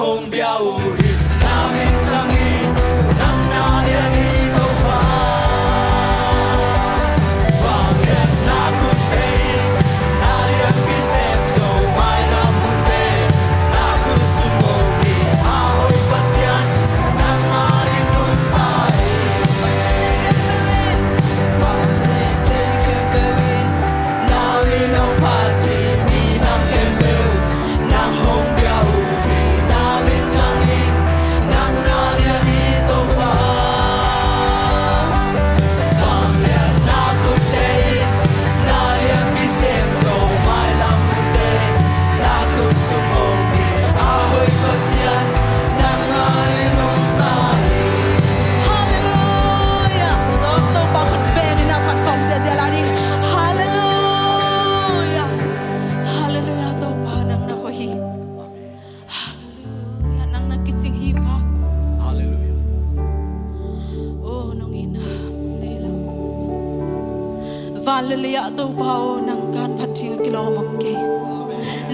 Hong pia uh hi, na minthangi, nang na lian hi Topa. Vangliatna khutte in, na lianpi sem zo mailam hunte, na khut sung hong hi a hoih Pasian, nangmah in nungta hi. Vangliatna khempeuh in, na min hong phat hi, minam khempeuh nang hong pia uh hi, na minthangi, nang na lian hi Topa. Vangliatna khutte in, na lianpi sem zo mailam hunte, na khut sung hong hi a hoih Pasian, nangmah in nungta hi. Halleluia. Topa khut bengin a phat khawm ziahziah lai ding. Halleluia. Halleluia, Topa nang na hoih hi. Halleluia, nang na kicing hi Pa. Halleluia. O nong itna nei lo. Van le lei ah Topa aw, nang kan phat ding a kilawm om kei.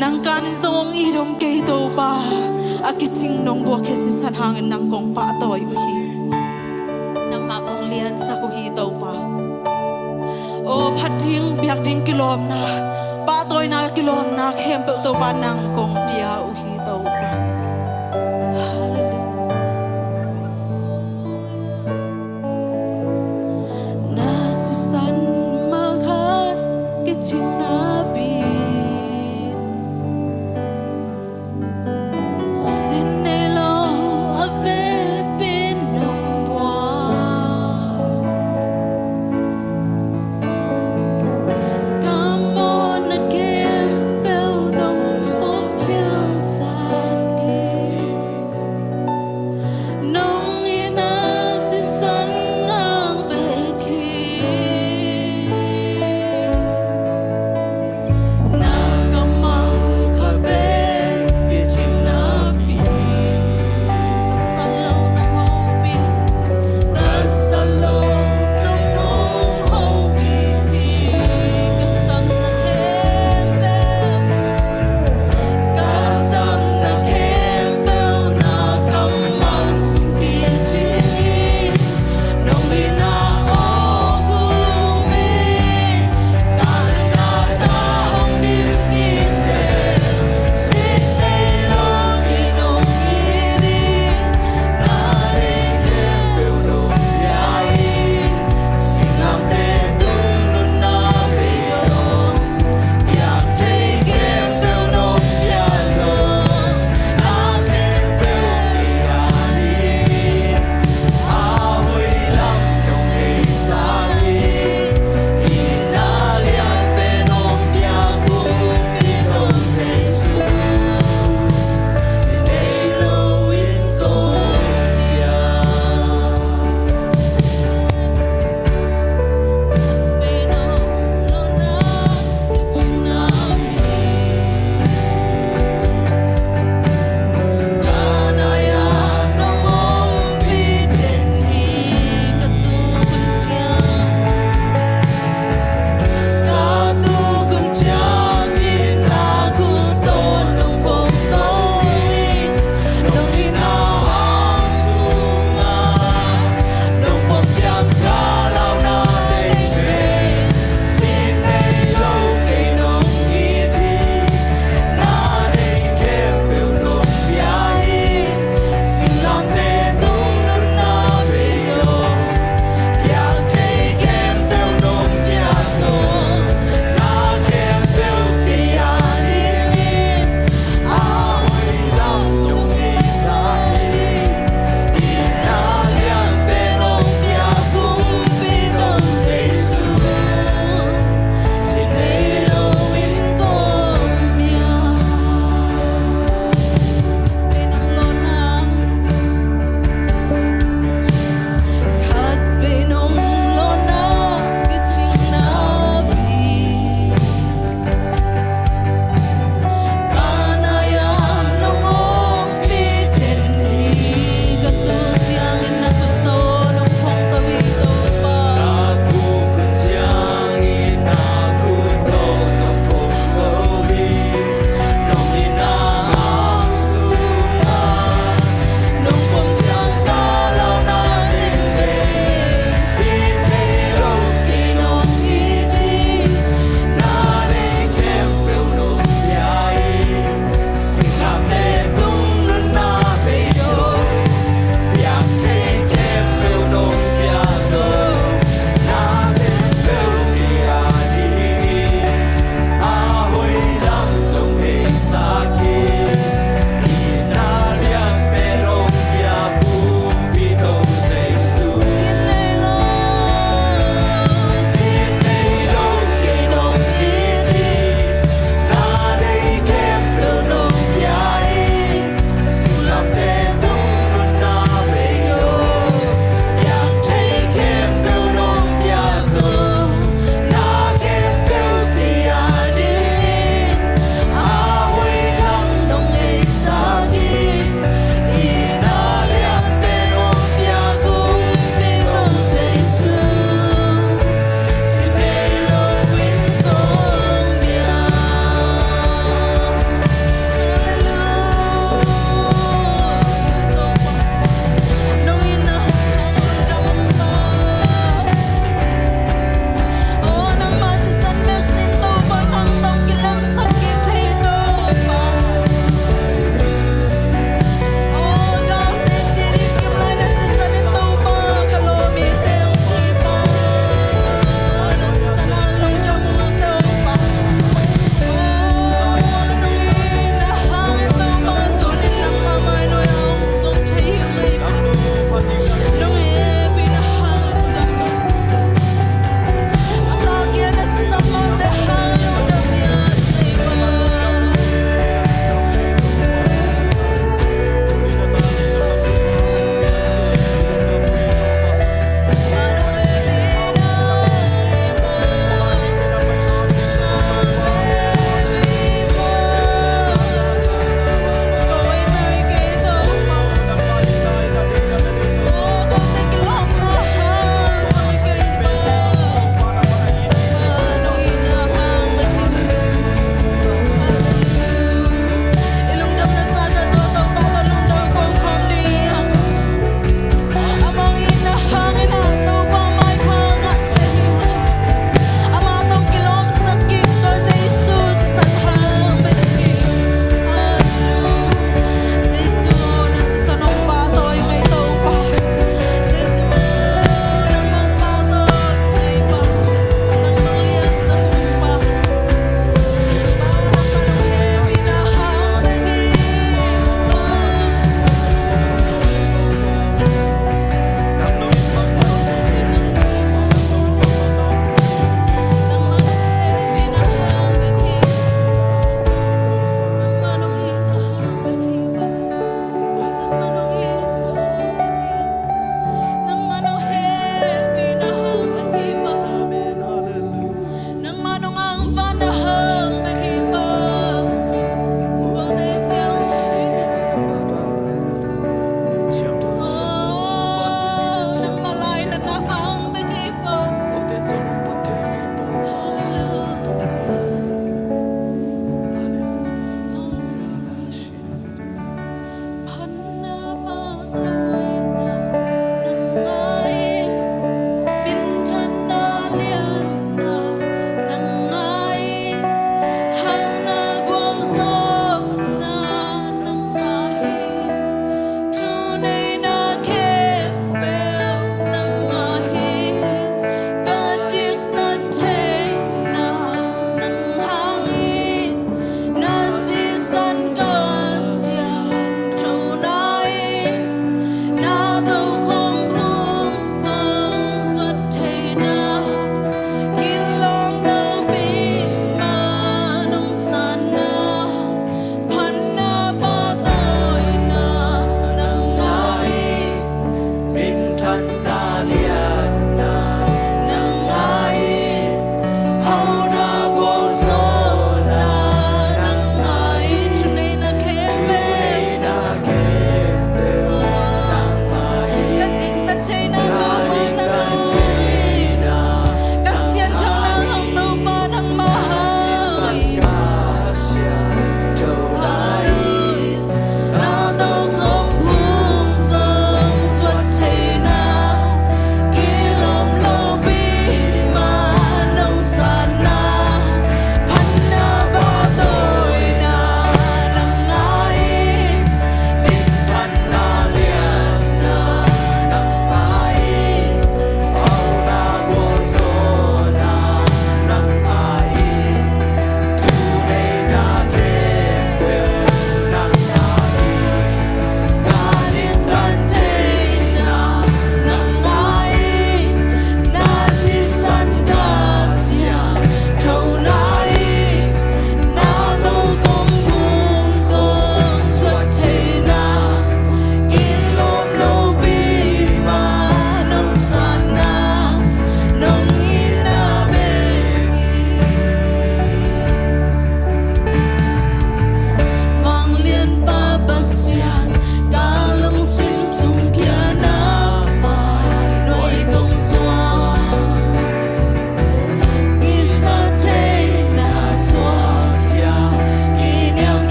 Nang kan in zong hong it om kei Topa. A kicing nong buak khe sisan hangin nang kong pahtawi uh hi. Nangmah kong liansak uh hi Topa. O phat ding, biak ding kilawmna, pahtawina kilawmna khempeuh Topa nang kong pia uh hi Topa. Halleluia. Na sisan mah khat kicing napi, sin nei lo a vekpi in nong buak. Ka mawhna khempeuh nong sawp siangsa.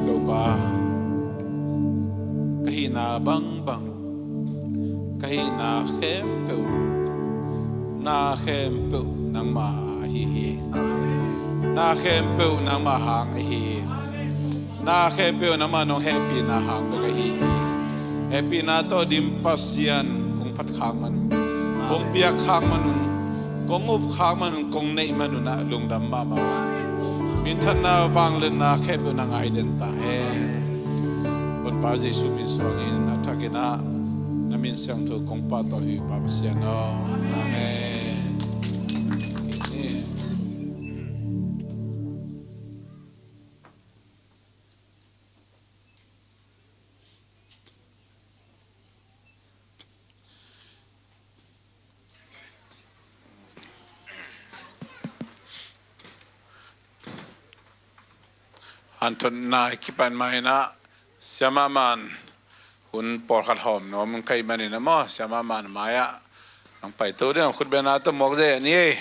Topa, ka hihna bangbang, ka hihna khempeuh, na khempeuh nangmah ahi hi. Na khempeuh nangmah hang ahi hi. Na khempeuh nangmah nong hehpihna hang bek ahi hi. Hehpihna tawh dim Pasian kong phat khak man un, kong piak khak man un, kong up khak man un, kong neih man un ah lungdam mahmah. Minthanna, vangliatna khempeuh nang a i den ta hen. Honpa Jesu min suangin a thakin ah na min siangtho kong pahtawi hi Pa Pasian aw. Amen. Hanthotna i kipan mah in ah, Siamah Man hun pawlkhat hawm nuam ka hih manin ah maw, Siamah Man mai-ah nang paito ding a, khutbetna tawh muak zia ni ei.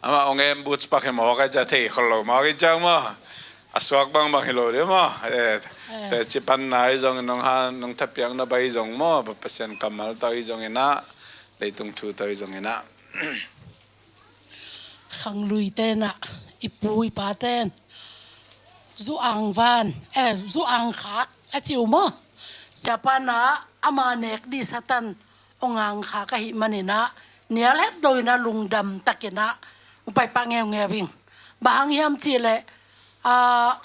Amah ong em boots pak hi maw, ka cia thei khol lo maw, ka cia maw. A suak bangbang hi lo ding maw. Eh, eh, cipanna hi zongin, nong han, nong thapiakna bai hi zong maw, Pasian kammal tawh hi zongin ah, leitung thu tawh hi zongin ah. Khanglui ten ah, i pu i pa ten zu angvan, eh, zu angkhak a ci uh maw. Siapa in ah ama nek ding Satan ong angkhak ahih manin ah, nial het lo in ah lungdam takin ah ong paipah ngeungeu ing. Bang hang hiam cih leh, ah,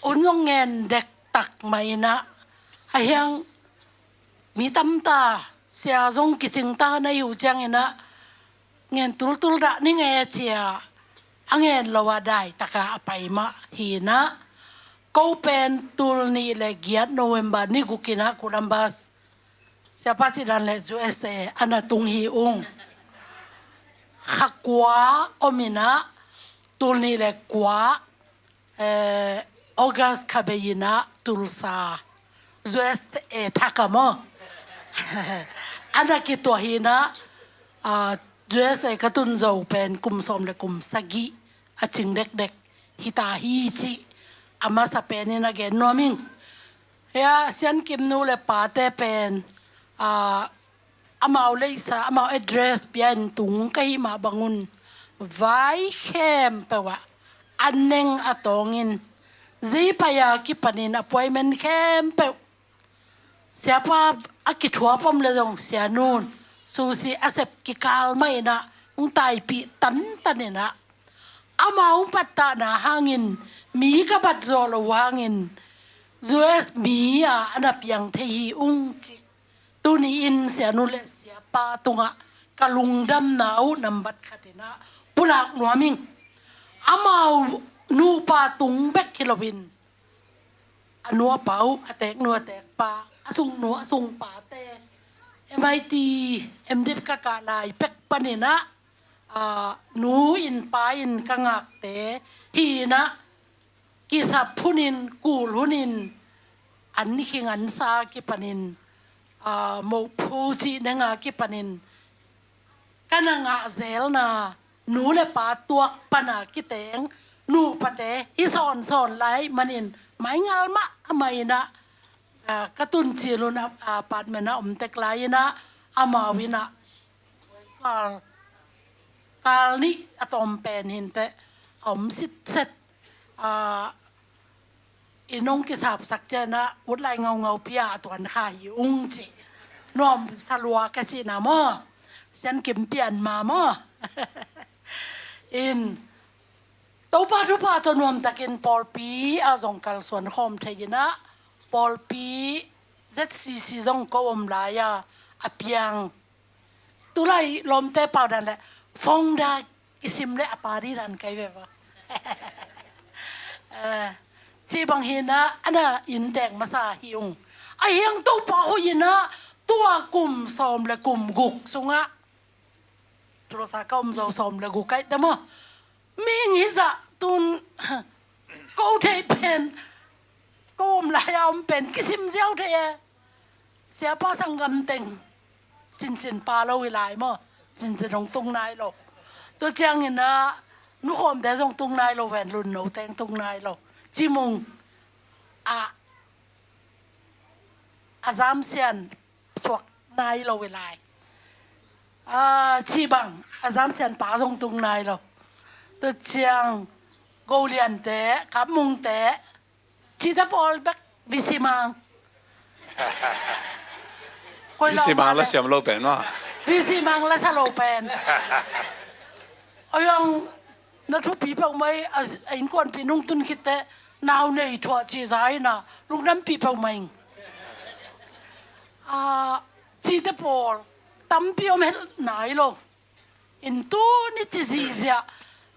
hun zong ngen dektak mah in ah, a hiang mi tamta, sia zong kisingta na hi uh ciangin ah, ngen tultul dah ning e ci-a a ngen lo a daitak a a pai mah hi in ah, ko pen tul nih le giat November ni guk in ah Columbus, Siapa cih dan leh U S A a na tung hi ung. Kha kua om in ah, tul nih le kua, eh, August kha bei in ah Tulsa, U S A thak ah maw, a na kituah hi in ah, ah, U S A ka tun zo pen kum sawm le kum sagih a cing dekdek hi ta hi cih a masa pen in a gen nuam ing. Hia, Sian Kim nu le pate pen, ah, amau leisa, amau address pia in tung ka hih mah bangun, vai khempeuh ah a neng a tawngin, zei pai a kipanin appointment khempeuh, siapa a kithuap om le zong sianun susi a sep kikal mah in ah hong taipih tantan in ah, amau pattahna hangin, mi ka bat zawh loh hangin, U S mi ah a na piang thei hi ung cih tuni-in sianu le siapa tungah ka lungdamna uh nambat khatinah pulak nuam ing. Amau nupa tung bek hi loin a nuapa uh, a teeknu a teekpa, a sungnu a sungpate, M I T, M.Div ka kah lai pek paninah, aa, nu in pa in ka ngakte hinah kisap hunin, kul hunin, an khing an sa kipanin, aa, mohphu cih nenga kipanin ka na ngah zelna, nu le pa tuak pana kiteng nupate hi sawnsawn lai manin maingal mah a mainah, aa, ka tuncil un a, aa, apartment a om tek lai inah amau inah kal, kal nih a tawm pen hinteh a om sitset, aa, i nong kisapsak cianah utlai ngaungau pia a tuan kha hi ung cih nuam salua ka cihna maw? Sian Kim pian ma maw? In Topa thupha tawh nuamtakin pawlpi a zong kalsuan khawm thei inah pawlpi Z C C zong ko om lai-a a piang. Tulai lawmte pau dan le founder kisim le a pa di dan kai ve va. Eh, ci bang hinah a na in dek masa hi ung. A hiang Topa hoih inah tua kum sawm le kum guk sungah, Tulsa ka om zo sawm le guk kaih te maw? Mihing hizah tun ko thei pen, ko om lai-a om pen kisim ziau thei e. Siapa sanggam teng cincin pa lo hi lai maw? Cincin hong tung nai lo. Tua cianginah nukhawmte zong tung nai lo, ven lunno teng tung nai lo. Cimung ah a zamsian suak nai lo hi lai. Ah, ci bang a zamsian pa zong tung nai lo. Tua ciang Goliante, Kapmungte, cite pawl bek V C Mang. Koi V C Mang la siam lo pen maw? V C Mang la sa lo pen. Oi ang na thupi peuhmah hi, a, a innkuanpih nung tun khitte nau nei thuah cih za inah lungdampih peuhmah ing. Ah, cite pawl tampi om het nai lo. In tuni ci zihziah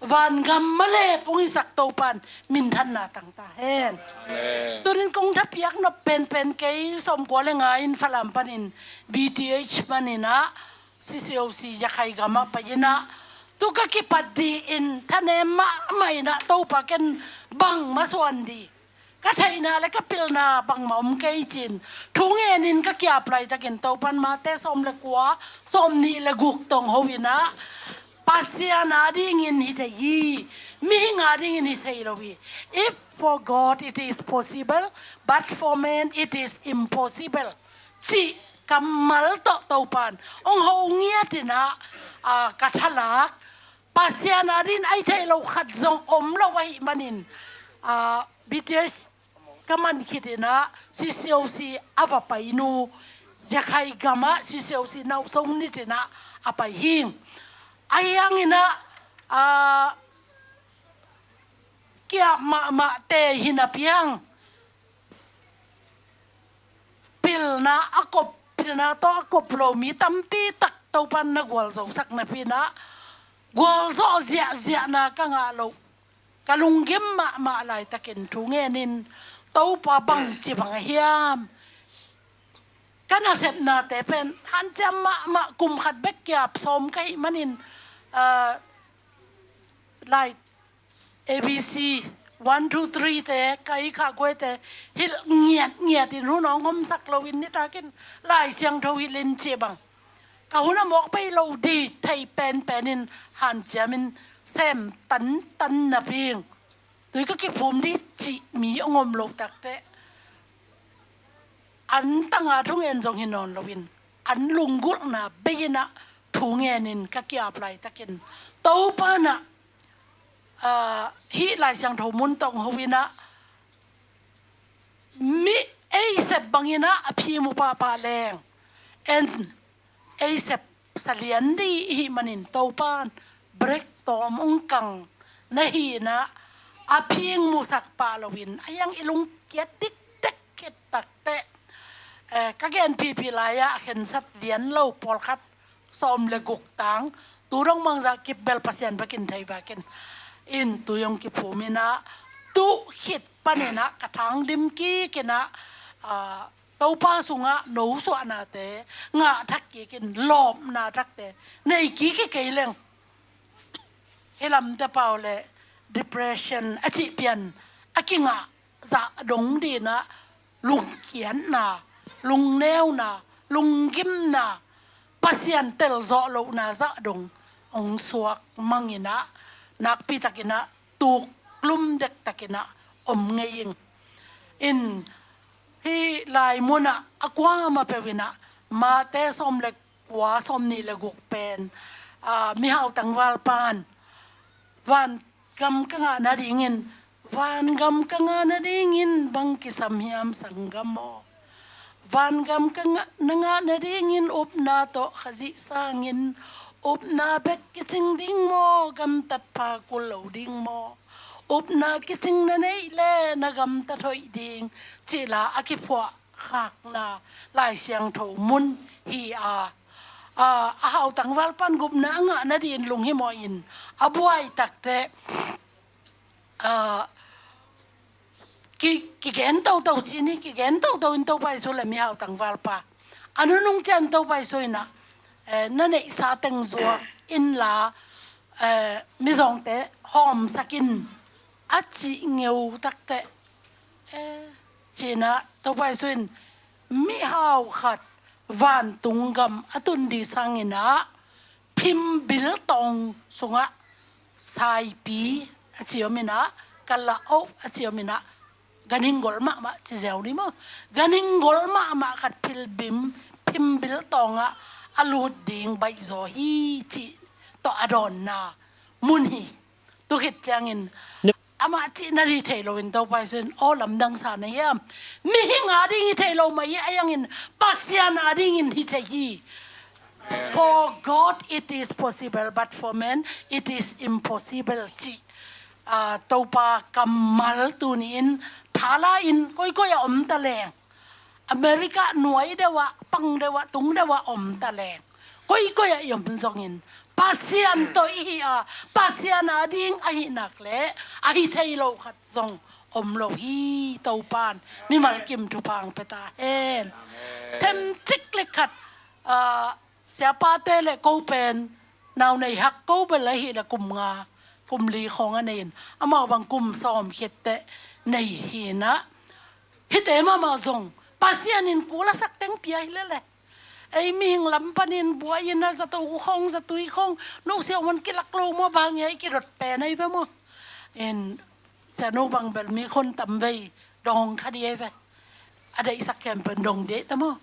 vangam malep hong hisak Topan minthanna tangta hen. Amen. Tunin kong thapiak nop penpen kei sawmkua le nga in Falam panin B T H paninah C C O C Yakhai gamah pai inah tu ka kipat dih in thanem mahmah inah Topa ken bang masuan dih ka theihna le ka pilna bangmah om kei cin thu ngenin ka kiap laitakin Topan Mate sawm le kua, sawm nih le guk tong ho inah Pasian adingin hi thei hi, mihing adingin hi thei lo hi. If for God it is possible, but for man it is impossible. Cih kammal tawh Topan hong ho ngiat inah, ah, ka thalak Pasian adingin ai thei lo khat zong om lo ahih manin, ah, B T H ka man khit inah C C O C a va pai nu, Yakhai gamah C C O C nausong nit inah a pai hing. A hiang inah, ah, kiap mahmah te hi napi hang pilna a kop, pilna tawh a kop lo mi tampi tak Topan na gualzosak napi inah gualzawh ziahziahna ka ngah loh. Ka lunggim mahmah laitakin thu ngenin Topa bangci bang a hiam? Ka nasepnate pen hanciam mahmah, kum khat bek kiap sawm ka hih manin, ah, lai A B C, one, two, three te, kai kha guai te hilh ngiatngiat in hun hong homsak loin nitakin Lai Siangtho hilh in cih bang ka hun a mawk pei lo dih thei penpen in hanciamin sem tantan napi ing. Tui ka kiphum dih cih mi hong om lo takteh an tanga thungen zong hi nawn loin an lunggulhna bei inah thu ngenin ka kiap laitakin Topa nah, ah, hih Lai Siangtho mun tawh ho inah mi ei sep bang inah a phim uh pahpah leng en ei sep salian dih ihih manin Topan brek tawm hong kang na hi inah a phing musak pah loin a hiang i lungkiat dikdek ka gen pipi lai-ah a khensat lian lo pawlkhat sawm le guk tang, tu dong mangzah kip bel Pasian bekin thei bakin in tu zong kiphum inah, tu khit paninah ka thang dim kik inah, ah, Topa sungah nosuahnate ngah thak kikin lawpna thakte nei kik hi kei leng, hi lamte pau le depression a cih pian a kingah zah dong dinah, lungkiatna, lungneuna, lunggimna, Pasian telzawh lohna zah dong hong suak manginah, nakpitakinah tuklum dektakinah om ngei ing. In hih lai munah a kuamah peuh inah Mate sawm le kua sawm nih le guk pen, ah, mihau tangvalpan, vangam ka ngah nadingin, vangam ka ngah nadingin bang kisam hiam sanggam aw? Vangam ka ngah, na ngah nadingin upna tawh Khazih sangin upna bek kicing ding maw? Gamtatpha kul lo ding maw? Upna kicing na neih le na gamtat hoih ding, cih la a kiphuah khakna Lai Siangtho mun hi a, a, a hau tangvalpan gupna a ngah nadin lunghimawh in a buai takte, a, ki, kigen toto ci ni, kigen toto in Topa Jesu le mihau tangvalpa a nunung cian Topa Jesu inah, eh, na neihsa teng zuak inla, eh, mizawngte hawmsak in a cih ngeu takte, eh, cinah Topa Jesu in mihau khat vantung gam a tun dih sanginah phimbil tawng sungah saipi a ci om inah, kala oh a ci om inah, ganhing gol mahmah ci ziau ni maw? Ganhing gol mahmah khat philbim, phimbil tawngah a lut ding baihzaw hi cih tawh a dawnna mun hi. Tukhit ciangin amah cihna hi thei loin Topa Jesu in aw lamdang sa na hiam? Mihing ading hi thei lo mah hi, a yangin Pasian adingin hi thei hi. For God it is possible, but for man it is impossible, cih, ah, Topa kammal tuni-in thala in koikoi a om ta leng, America nuai deuh ah, pang deuh ah, tung deuh ah om ta leng, koikoi ah i om zongin Pasian tawh i hi a, Pasian ading ahi nak le ahi thei lo khat zong om lo hi. Topan mimal kim thupha hong pia ta hen. Themcik le khat, ah, siapate le ko pen nau nei hak ko bel ahi le kum nga, kum li khawng a nei in, amau bang kum sawm khit teh nei hi inah, hihte mahmah zong Pasian in kul a sak teng pia hi lele. Ei mihing lam panin buai inah zato khawng, zatui khawng, no siahuan kilak lo maw, bang ei kidot pen ei ve maw? In sianu bang bel mi khon tam vei dong kha dih ei ve. A deihsak khempeuh in dong dih ta maw?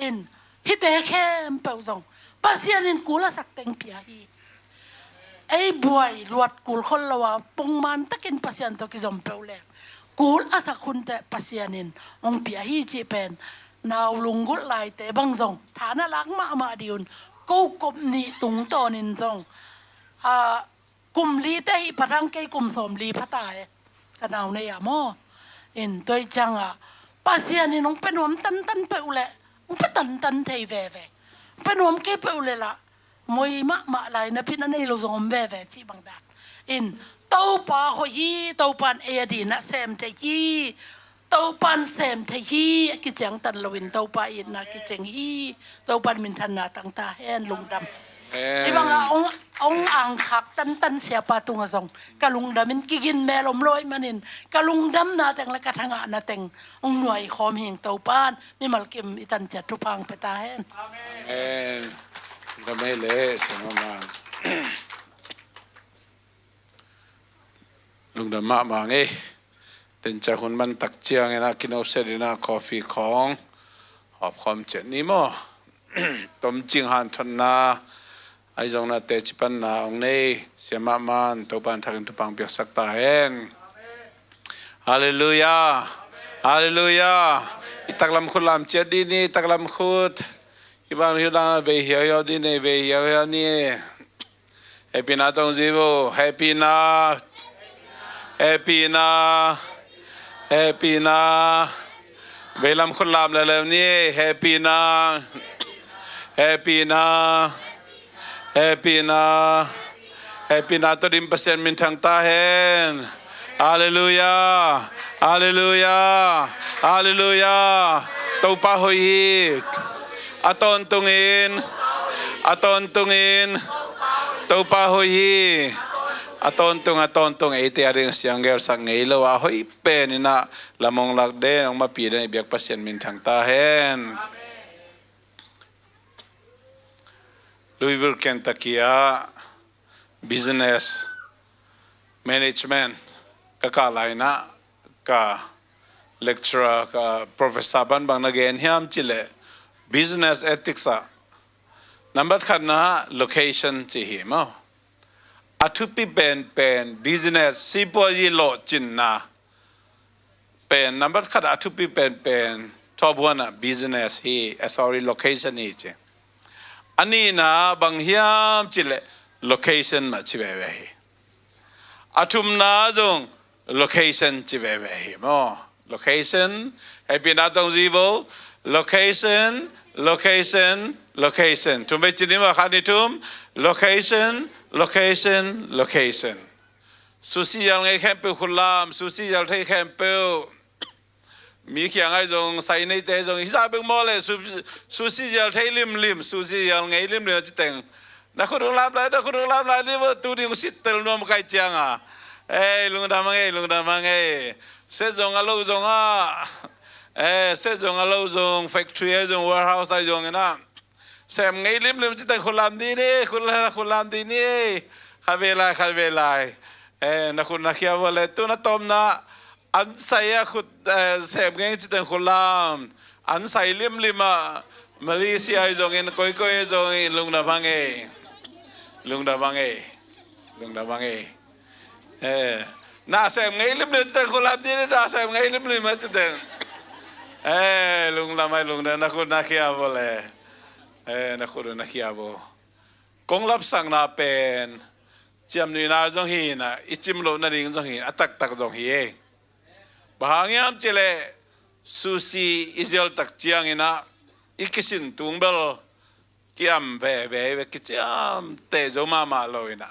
In hihte khempeuh zong Pasian in kul a sak teng pia hi. Ei buai luat kul khol lo a, pongman takin Pasian tawh kizom peuh leng kul a sak hunte Pasian in hong pia hi cih pen nau lunggulh laite bang zong tha na lak mahmah dih un. Ko kop nih tungtawnin zong, ah, kum lite hih phat hang kei kum sawm li pha ta e, ka nau nei a maw? In tua ih ciangah Pasian in hong pia nuam tantan peuh leh hong pia tantan thei veve. Hong pia nuam kei peuh leh lah moi mahmah lai, na phin a nei lo zong om veve cih bang dan. In Topa hoih hi, Topan ei a dinah sem thei hi. Topan sem thei hi, a kiciangtan loin Topa itna kicing hi. Topan minthanna tang ta hen, lungdam. Amen. Hih bangah hong, hong angkhak tantan siapa tungah zong ka lungdam in, kigin mel om lo ahih manin ka lungdamna teng le ka thangahna teng hong nuai khawm hing. Topan mimal kim i tan ciat thupha hong pia ta hen. Amen. Lungdam ei le, siamama. Lungdam mahmah ngei. Denciak hun man tak ciangin a kinosia dinah coffee khawng hawp khawm ciat ni maw? Tomcing hanthotna, ahi zongna teci panna hong nei siamah man Topan thakin thupha hong piaksak ta hen. Halleluiah. Halleluiah. I taklam khut lam ciat dih ni, i taklam khut. I bang hi dang vei hiauhiau dih ni, vei hiauhiau ni. Hehpihna tong zi vo, hehpihna, hehpihna, hehpihna. Veilam khut lam leuleu ni. Hehpihna, hehpihna, hehpihna, hehpihna tawh dim Pasian minthang ta hen. Halleluiah, halleluiah, halleluiah. Topa hoih hi. A tawntungin, a tawntungin Topa hoih hi. A tawntung, a tawntung, eite a ding sianggelsak ngei lo a hoih pen in ah lam hong lak den, hong mapi den i biak Pasian minthang ta hen. Louisville, Kentucky ah business management ka kah lai-in ah ka lecturer, ka professor pan bang na gen hiam cih leh business ethics ah nambat khatna location ci hi maw. A thupi penpen business, sipuazi lawhcinna pen nambat khat a thupi penpen, thuabuan ah business hi, eh, sorry, location hi ci. A nihna bang hiam cih leh location mah ci veve hi. A thumna zong location ci veve hi maw. Location, hehpihna tawh zui vo. Location, location, location. Thum vei ci ni maw, khat, nih, thum. Location, location, location. Sushi zial ngei khempeuh khut lam, sushi zial thei khempeuh. Mi kiang ah zong, sai neite zong, hi zah bek maw leh, su-, sushi zial thei limlim, sushi zial ngei limlim a ci teng, na khut hong lam lai, na khut hong lam lai ni maw, tu ding hong sit tel nuam kai ciang a. Ei, lungdam a ngei, lungdam a ngei. Set zong a lo zong ah, eh, set zong a lo zong, factory ah zong, warehouse ah zong in ah, sem ngei limlim ci teng khut lam dih ni, khut la-, khut lam dih ni. Khat vei lai, khat vei lai. Eh, na khut na khia vo leh, tu na tawpna an sai ah khut, eh, sem ngei ci teng khut lam. An sai limlim ah, Malaysia ah zong in, koikoi ah zong in, lungdam a ngei. Lungdam a ngei. Lungdam a ngei. Eh, na sem ngei limlim ci teng khut lam dih ni, na sem ngei limlim ci teng. Eh, lungdam a, lungdam, na khut na khia vo leh. Eh, na khut na khia vo. Kong lapsakna pen ciamnuihna zong hi in ah, i cim loh nading zong hi in ah, a taktak zong hi ei. Bang hang hiam cih leh sushi i zial tak ciang in ah, i kisin tung bel kiam veve, kiciamteh zo mahmah lo in ah,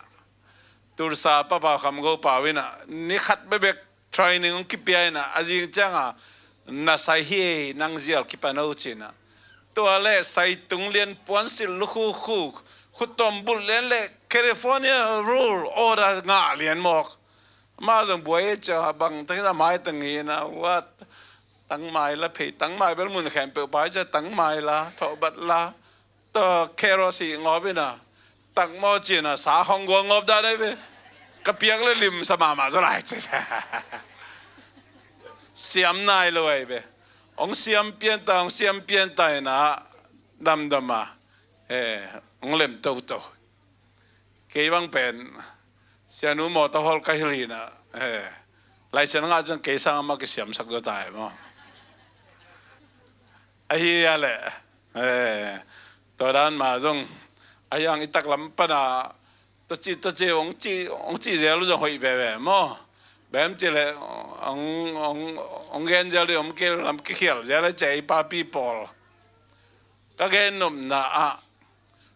Tulsa Pa Pau Kham Go Pau in ah, ni khat bekbek training hong kipia in ah, a zing ciang a, na sai hi ei, nang zial kipan o ci in ah. Tua leh sai tung lian puan silh lukhukhuk, khut tawm bulh lian leh California roll order ngah lian mawk. Amah zong buai ei, cia bang teng a maitang hi in ah, what? Tangmai la phei, tangmai bel mun khempeuh pai cia, tangmai la, thawhbat la, tawh carrot hi ngawp in ah, tak maw ci in ah, sa khong guang ngawp dan ai ve. Ka piak leh limsa mahmah zaw lai ci. Siam nai lo ai ve. Hong siam pian ta, hong siam pian ta in ah, damdam a, eh, hong lem toto. Kei bang pen, sianu mawtaw hawl ka hilh hi in ah, eh, license ngah ciang kei sang amah kisiamsak zaw ta ei maw. Ahi a leh, eh, tua dan mah zong, ahi hang i taklam pan a, tua ci, tua ci, hong ci, hong ci zel uh zong hoih veve maw. Bang hiam cih leh, hong, hong, hong gen zel uh, hong kei lam kikhial zel a ci ei, papi pawl. Ka gen nopna ah,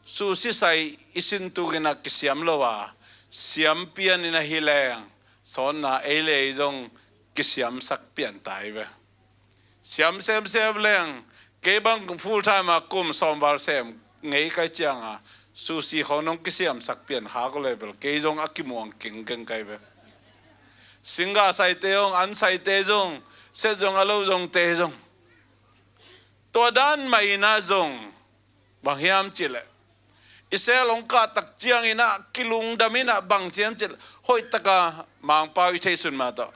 sushi sai i sin tuk in ah kisiam lo a, siam pian in ah hi leng, sawnna ei leh ei zong kisiamsak pian ta ei ve. Siam semsem leng, kei bang full time a kum sawm val sem ngei kai ciang a, sushi khong nong kisiamsak pian kha ko leh bel, kei zong a kimuang kengkeng kai ve. Singgah saite zong, an saite zong, set zong a lo zongte zong. Tua dan mah in ah zong, bang hiam cih leh, i sale hong kah tak ciang in ah, kilungdam in ah, bang ci hiam cih leh, hoih tak a Mangpau i theihsun mah tawh,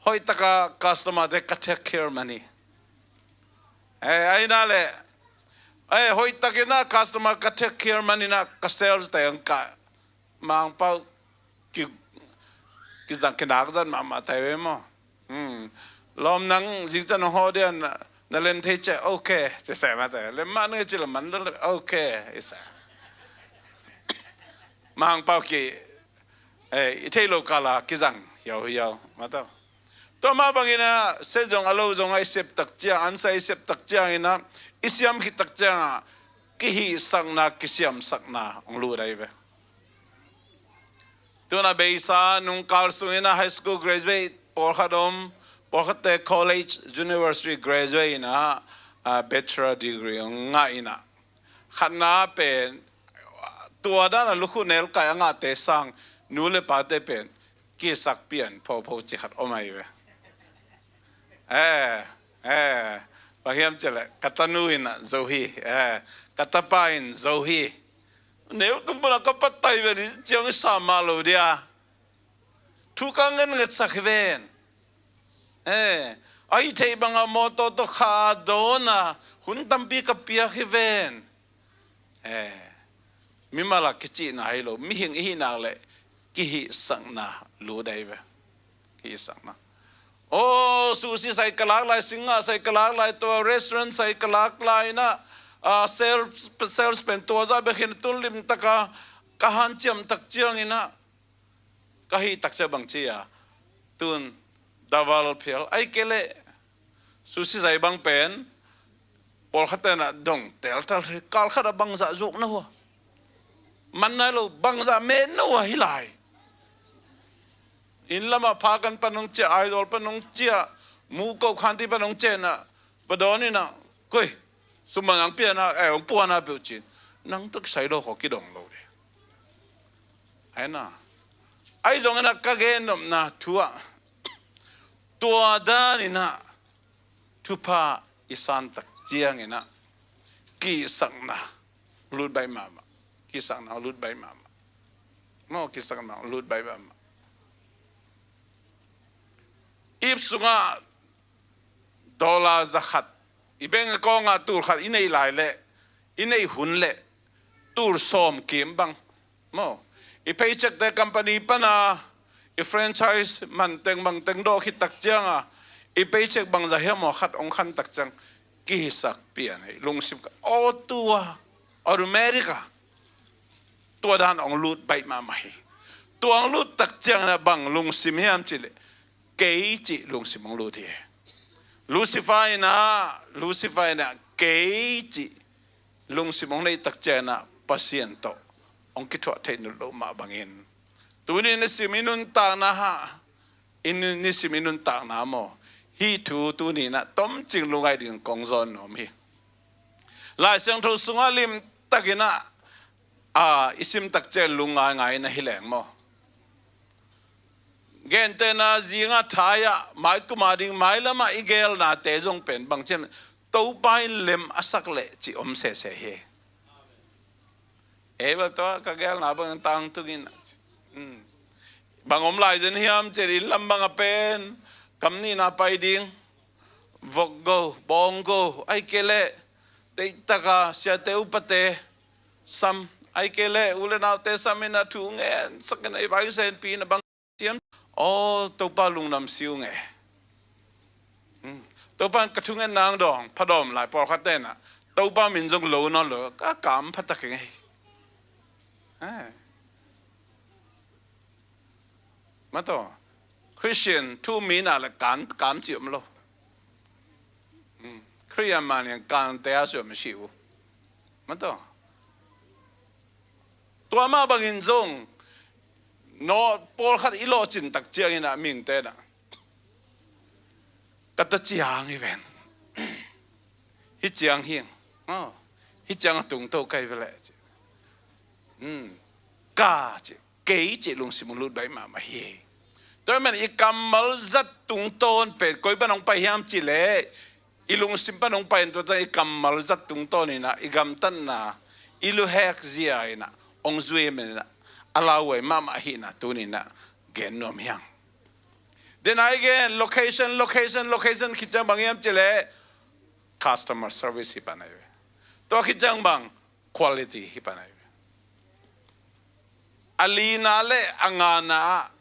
hoih tak a customer-te ka take care mah ni. Eh, ahi na leh, eh, hoih tak in ah customer ka take care mah ni in ah, ka sales-te hong kah, Mangpau ki, kizang kinak zat mahmah ta ei ve maw. Hmm. Lawm, nang zingciang hong hawh dia, na, na lem thei ciang, okay, ci sem a ta ei. Lem mah ni ci leh man dal, okay, i sa. Mangpau ki, eh, i theih loh kal a kizang hiauhiau mah tawh. Tua mah bangin ah, sia zong a lo zong a i sep tak ciang, ansa i sep tak ciangin ah, i siam khit tak ciangah, kihihsakna, kisiamsakna hong lut ahi ve. Tun a beisa nungkal sungin ah high school graduate pawlkhat om, pawlkhatte college, university graduate in ah, ah, bachelor degree hong ngah in ah, khatna pen, tua dan a lukhu nelkai a ngahte sang, nu le pate pen kisak pian phopho ci khat om ahi ve. Eh, eh, bang hiam cih leh, ka tanu in ah zo hi, eh, ka tapa in zo hi. Neu tung pun ah ka patai ve ni ciang i sa mah lo dia. Thu ka ngetngetsak hi ven. Eh, a hih theih bangah mawtaw tawh kha dawn a, hun tampi ka piak hi ven. Eh, mimal a kicihna hi lo, mihing i hih nak leh kihihsakna lut ahi ve. Kihihsakna. Oh, sushi sai ka lak lai, singgah sai ka lak lai, tua restaurant sai ka lak lai in ah, ah, sales, sales pen tua zah bek hi in tun limtak a ka hanciam tak ciangin ah, ka hih tak ciang bang ci a, tun daval phial, ahih kei leh sushi zai bang pen pawlkhat ten ah dong teltel hi, kal khat ah bangzah zuak na hua, man nai lo, bangzah met na hua hi lai. Inn lamah pha kan pan hong ciah, Aizawl pan hong ciah, Muko khanti pan hong ciah in ah, va dawn in ah, koi, sum bang hong pia na, eh, hong pua na peuh ci-in, nang tawh kisai lo khaw kidong lo ding. Ahi na, ahi zongin ah ka gen nopna thu ah, tua dan in ah thupha i san tak ciangin ah kihsakna lut baih mahmah. Kihsakna lut baih mahmah. Maw, kihsakna lut baih mahmah. Ip sungah dollar za khat, i bank account ah tul khat i neih lai leh, i neih hun leh tul sawm kim bang. Maw, i paycheck te company pan a, i franchise manteng manteng dawh khit tak ciang a, i paycheck bangzah hiam aw khat hong khan tak ciang, kihisak pian hi, lungsim ka, aw tua, automatic a, tua dan hong lut baih mahmah hi. Tua hong lut tak ciangin ah bang lungsim hiam cih leh, kei cih lungsim hong lut hi. Lucifer in ah, Lucifer in ah, kei cih lungsim hong neih tak ciangin ah Pasian tawh hong kithuah theih nut loh mah bangin, tuni nisim i nuntakna ha, i nu-, nisim i nuntakna maw, hih thu tuni in ah tomcing lungngai dingin kong zawn nuam hi. Lai Siangtho sungah limtakin ah, a, i sim tak ciang lungngai ngai na hi leng maw. Gentehna zingah thai-ah, maikum a ding, mailamah i gelnate zong pen bang ciam, Topa in lem a sak leh cih om sese hi. Ei bel tua ka gelna bang tangtungin, hmm, bang om lai zen hiam cih leh, inn lam bang a pen kam nihna pai ding, vok go, bawng go, ahih kei leh deihtaka siate upate sam, ahih kei leh u le naute sam in ah thu ngen sak in ah, i Bible senpi in ah bang ciam. Aw, Topa lungdam si ung e. Hmm. Topa in ka thungetna hong dawng, phadawm lai pawlkhat ten ah Topa min zong lo nawn lo, ka kam pha ta keng e. Eh. Mataw, Christian thu min ah leh kan, kan ci om lo. Hmm. Khristian man in kan te a suam a si uh. Mataw. Tua mah bangin zong, no, pawlkhat i lawhcin tak ciangin ah mihingte in ah, ka ta ciang hi ven. Hih ciang hi. Oh. Hih ciang a tungto ka hi ve leh ci. Hmm. Ka ci. Kei cih lungsim hong lut baih mahmah hi. Tua ahih manin i kammal zat tungtawn pen koi pan hong pai hiam cih leh, i lungsim pan hong pai in tua ciang i kammal zat tungtawn in ah, i gamtatna, i luhek zia in ah hong zui manin ah, a lauhuai mahmah ahihna tuni in ah gen nuam hi hang. Then again, location, location, location khit ciang bang hiam cih leh customer service hi pan ahi ve. Tua khit ciang bang quality hi pan ahi ve. A lina le a ngana ah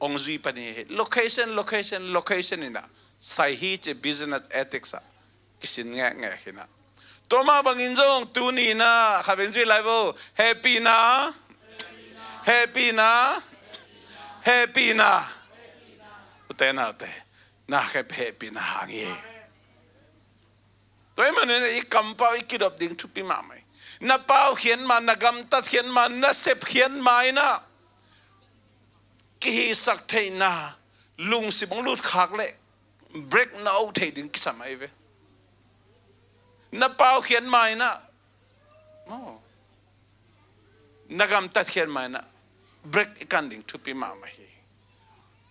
hong zui pan hi. Location, location, location in ah sai hi ci business ethics ah kisin ngekngek hi in ah. Tua mah bangin zong tuni in ah khat vei zui lai vo. Hehpihna, hehpihna, hehpihna. Ute naute, na khep hehpihna hang hi. Tua ahih manin i kampau i kidop ding thupi mahmah hi. Na pau khiat ma, na gamtat khiat ma, na sep khiat ma in ah kihisak theihna lungsim hong lutkhak leh break na oih theih ding kisam ahi ve. Na pau khiat ma in ah, maw, na gamtat khiat ma in ah break i kan ding thupi mahmah hi.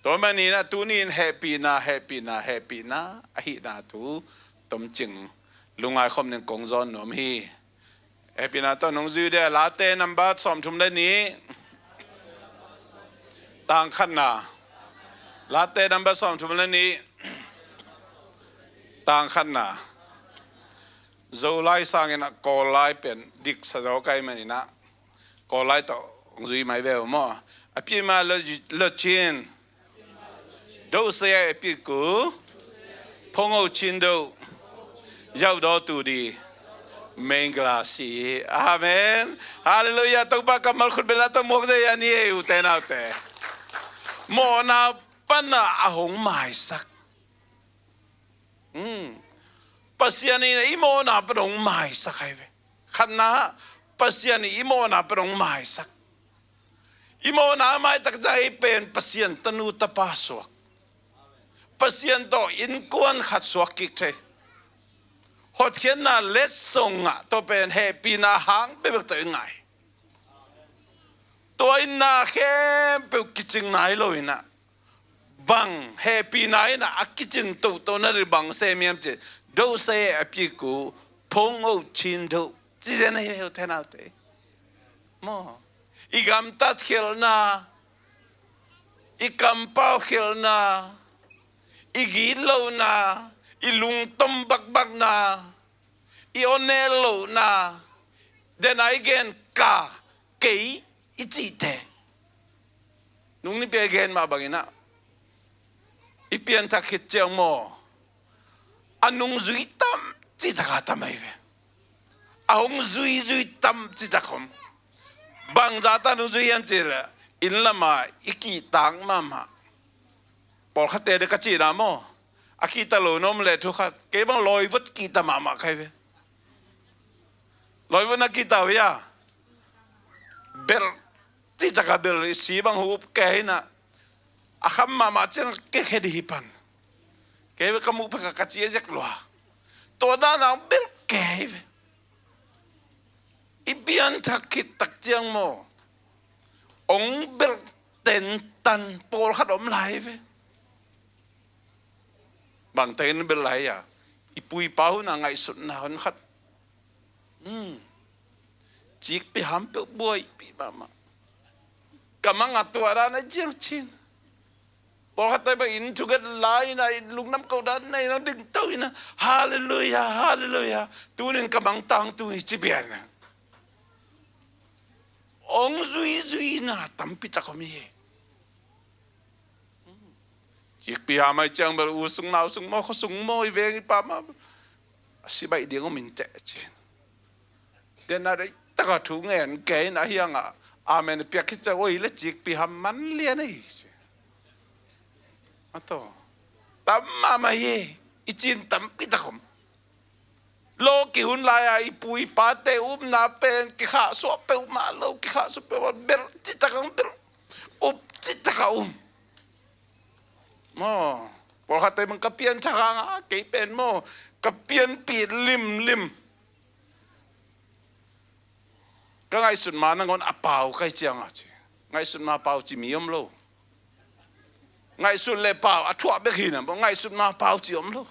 Tua manin ah tuni in hehpihna, hehpihna, hehpihna ahihna thu tomcing lungngai khawm ning kong zawn nuam hi. Hehpihna tawh nong zui dia, Late number sawmthum le nih, tang khatna. Late number sawmthum le nih, tang khatna. Zolai sangin ah Kawllai pen diksa zaw ka hih manin ah Kawllai tawh hong zui mai ve uh maw. A pyi ma lo, lo chin. ဒုစရိုက်အပြစ်ကို ဖုံးအုပ်ခြင်းသို့ ရောက်သောသူသည် မင်္ဂလာရှိ၏။ အာမင်။ Halleluiah. Topa kammal khut bengna tawh muak zia ni ei, ute naute. Mawhna pan a hong maisak. Hmm. Pasian in i mawhna pan hong maisak ahi ve. Khatna, Pasian in i mawhna pan hong maisak. I mawhna a maitak ciang i pen Pasian tanu tapa suak, Pasian tawh innkuan khat suak kik thei. Hotkhiatna letsong ah tua pen hehpihna hang bekbek tawh i ngah hi. Tua in na khempeuh kicing nai lo in ah, bang hehpihna in ah a kicing toto nading bang sem hiam cih leh, ဒုစရိုက်အပြစ်ကို ဖုံးအုပ်ခြင်းသို့ ci zen ahi ve, ute naute. Maw, i gamtat khialhna, i kampau khialhna, i gitlohna, i lungtom bakbakna, i awner lohna, den a i gen ka, kei i cihte. Nung nipi a i gen mah bangin ah, i pianthak khit ciang maw, a nungzui tam cihtak a tam ahi ve. A hong zuizui tam cihtak om. Bangzah ta nungzui hiam cih leh, inn lam ah i kihtak mahmah. Pawlkhatte ding ka cihna maw, a kihta lo na om leh thu khat, kei bang lawivut kihta mahmah ka hi ve. Lawivut na kihta uh hia? Belh cihtak a belh, i si bang hu up kei in ah, a kham mahmah ciang kei khe dih hi pan. Kei ve ka muh pek a ka ci a zek lua. Tua dan a belh kei ve. I pianthak khit tak ciang maw, hong belh tentan pawlkhat om lai ve. Bangte in belh lai a, i pu i pa hun a ngaihsutna hun khat. Hmm. Cikpiham peuh buaipih mahmah. Ka mang a tua dan a ciang cin. Pawlkhatte bang in thuget lai in ah, i lungdam ko dan in ah, i dingto in ah, Halleluiah, Halleluiah, tunin ka mang tangtung hi ci pian ah. Hong zuizuina tampi tak om hi. Cikpiham ahih ciang bel u sung nau sung maw, khua sung maw, i veng i pam ah, a si baih ding om inteh ci. Den a deihtak a thu ngen kei in ah, a hiang ah amen piak khit ciang, oi le, Cikpiham man lian ahi ci. A tawh tam mahmah hi. I cin tampi tak om. Lawki hun lai a i pu i pate upna pen kikhahsuah peuhmah lo, kikhahsuah peuhmah, belh cihtak a um, belh up cihtak a um. Maw, pawlkhatte bang ka pianthak hang a, kei pen maw, ka pianpih limlim. Ka ngaihsut ma nangawn a pau ka hih ciang a ci. Ngaihsut ma pau ci mi om lo. Ngaihsut le pau a thuah bek hi na, ngaihsut ma pau ci om lo.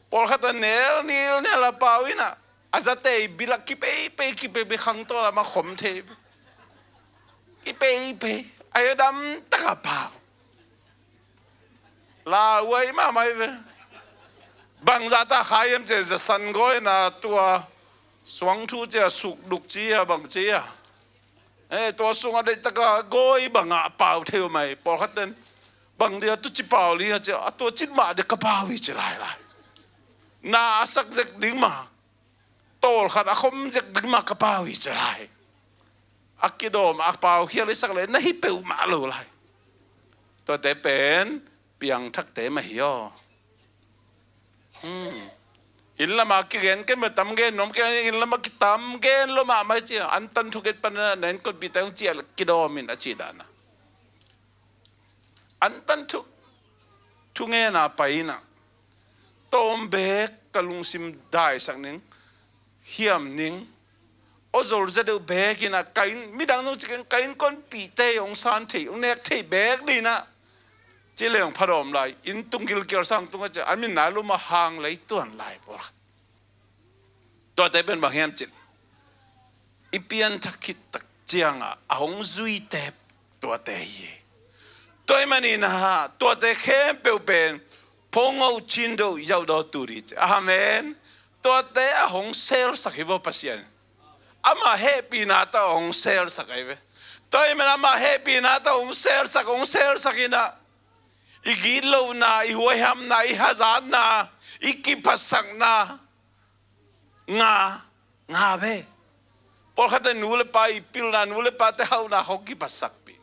Pawlkhat a nel nil nel a pau in ah, a zatei bil ah kipeipei, kipeipei, khangto lam ah khom thei ve. Kipeipei, a hi a damtak a pau. Lauhuai mahmah hi ve. Bangzah ta kha hiam cih leh, zasan gawi in ah tua suangthu ci a, sukduk ci a, bang ci a, eh, tua sung a deihtak a gawi bang a pau thei uh mai. Pawlkhat ten bang dia tu ci pau li a ci a, a tua cin mah dia ka pau hi ci lailai. Na a sak zek ding mah, tawlkhat a khom zek ding mah ka pau hi ci lai. A kidawm a pau khial i sak leh na hi peuhmah lo lai. Tuate pen piangthakte mah hi aw. Hmm. Inn lamah kigen kei mah, tam gen nuam kei, inn lamah kitam gen lo mahmah hi ci a. An tan thuk et pan a, na innkuanpihte hong ciah leh kidawm in a cih dan a. An tan thuk, thungena pai in a, tawm beek ka lungsim daisak ning, hiam ning, aw zol zia deuh beek in a, ka inn, midang zong ci keng, ka innkuanpihte hong san thei, hong nek thei beek ding in a, ci leng phadawm lai, inn tung gilkial sang tung a ci a, an min nai lo mah hang lei tuan lai pawlkhat. Tuate pen bang hiam cih leh, i pianthak khit tak ciangin a hong zuite tuate hi. Tua ahih manin a, tuate khempeuh pen phone oh chin do yau do tu di ci. Amen. Tuate a hong selsak hi vaw Pasian. Ama hehpihna tawh a hong selsak ahi ve. Tua ahih manin ama hehpihna tawh hong selsak, hong selsak in a, i gitlohna, i huaihamna, i hazatna, i kiphatsakna nga, nga ve. Pawlkhatte nu le pa i pilna, nu le pate hauhna khong kiphatsakpih.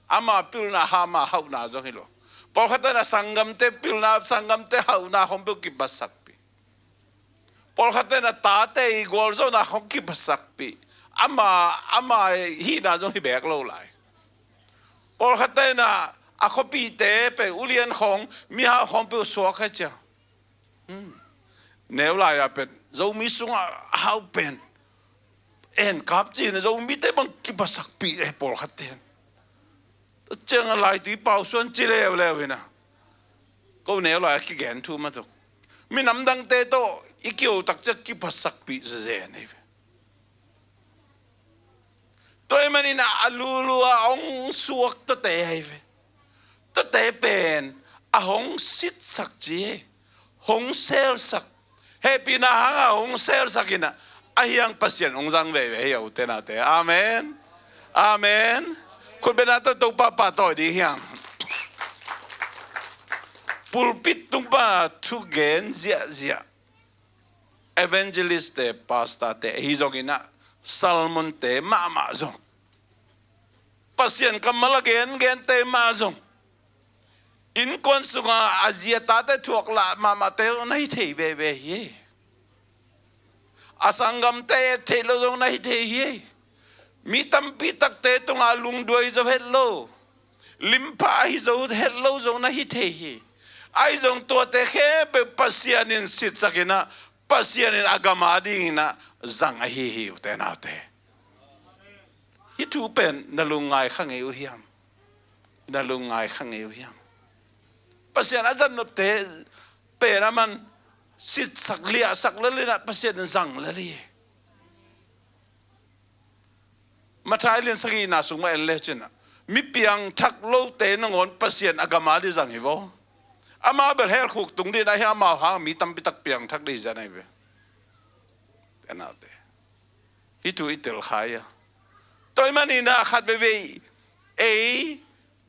Ama pilna, ama hauhna zong hi lo. Pawlkhatte na sanggamte pilna, sanggamte hauhna khong peuh kiphatsakpih. Pawlkhatte na tate i gualzawhna khong kiphatsakpih. Ama, ama hihna zong hi beek lo lai. Pawlkhatte na a khuapihte pen ulian khong, mihau khong peuh suak hi ci a. Hmm. Neu lai-a pen Zomi sungah a hau pen En kap ci-in a Zomite bang kiphatsakpih e pawlkhatte. Tua ciangin a laitui pau suan ci leuleu hi na. Ko neu lai a kigen thu mah tuk. Minam dangte tawh i kiho tak ciang kiphatsakpih zenzen hi ve. Tua ahih manin a lulu a hong suak tuate ahi ve. Tuate pen a hong sitsak ci hi. Hong selsak. Hehpihna hanga hong selsak in a, ahi hang Pasian hong zang veve hi a, ute naute. Amen. Amen. Khutbetna tawh Topa pahtawi ding hi hang. Pulpit tung pan a thugen ziahziah evangelistte, pastorte ahi zongin a, sermonte mahmah zong, Pasian kammal a gengente mah zong, innkuan sunga a zi a tate thuak lah mahmahte zong na hi thei veve hi. A sanggamte et theih loh zong na hi thei hi. Mi tampi takte tungah lungduai zo het lo, limpha ahi zo het lo zong na hi thei hi. Ahi zong tuate khempeuh Pasian in sitsak in a, Pasian in a gam a dingin a zang ahi hi, ute naute. Hih thu pen na lungngai kha ngei uh hiam? Na lungngai kha ngei uh hiam? Pasian a zat nopte pen a man sitsak liahsak lel in a, Pasian in zang lel hi. Matthai lian sagihna sung mah en lecin a, mi piangthak lote nangawn Pasian a gam a ding zang hi vaw. Amau bel hell khuk tung ding a, hi amau hang mi tampi tak piangthak ding hi zia na hi ve. Te naute, hih thu i tel kha hi a. Tua ahih manin a khat veivei ei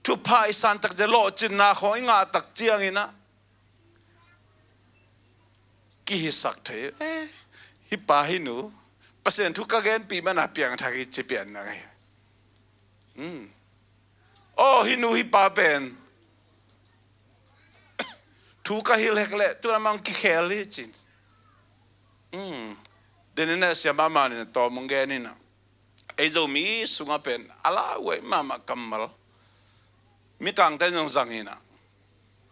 thupha i san tak ciang, lawhcinna khawng i ngah tak ciangin a, kihisak thei. Eh, hih pa hih nu Pasian thu ka genpih man a piangthak hi ci pian na ngei. Hmm. Aw, hih nu hih pa pen thu ka hilh hek leh tu-in amah kikhel hi cin. Hmm. Denin a siamah man in a tawm hong gen in a, ei Zomi sungah pen a lauhuai mahmah kammal, Mikangte zong zang hi na,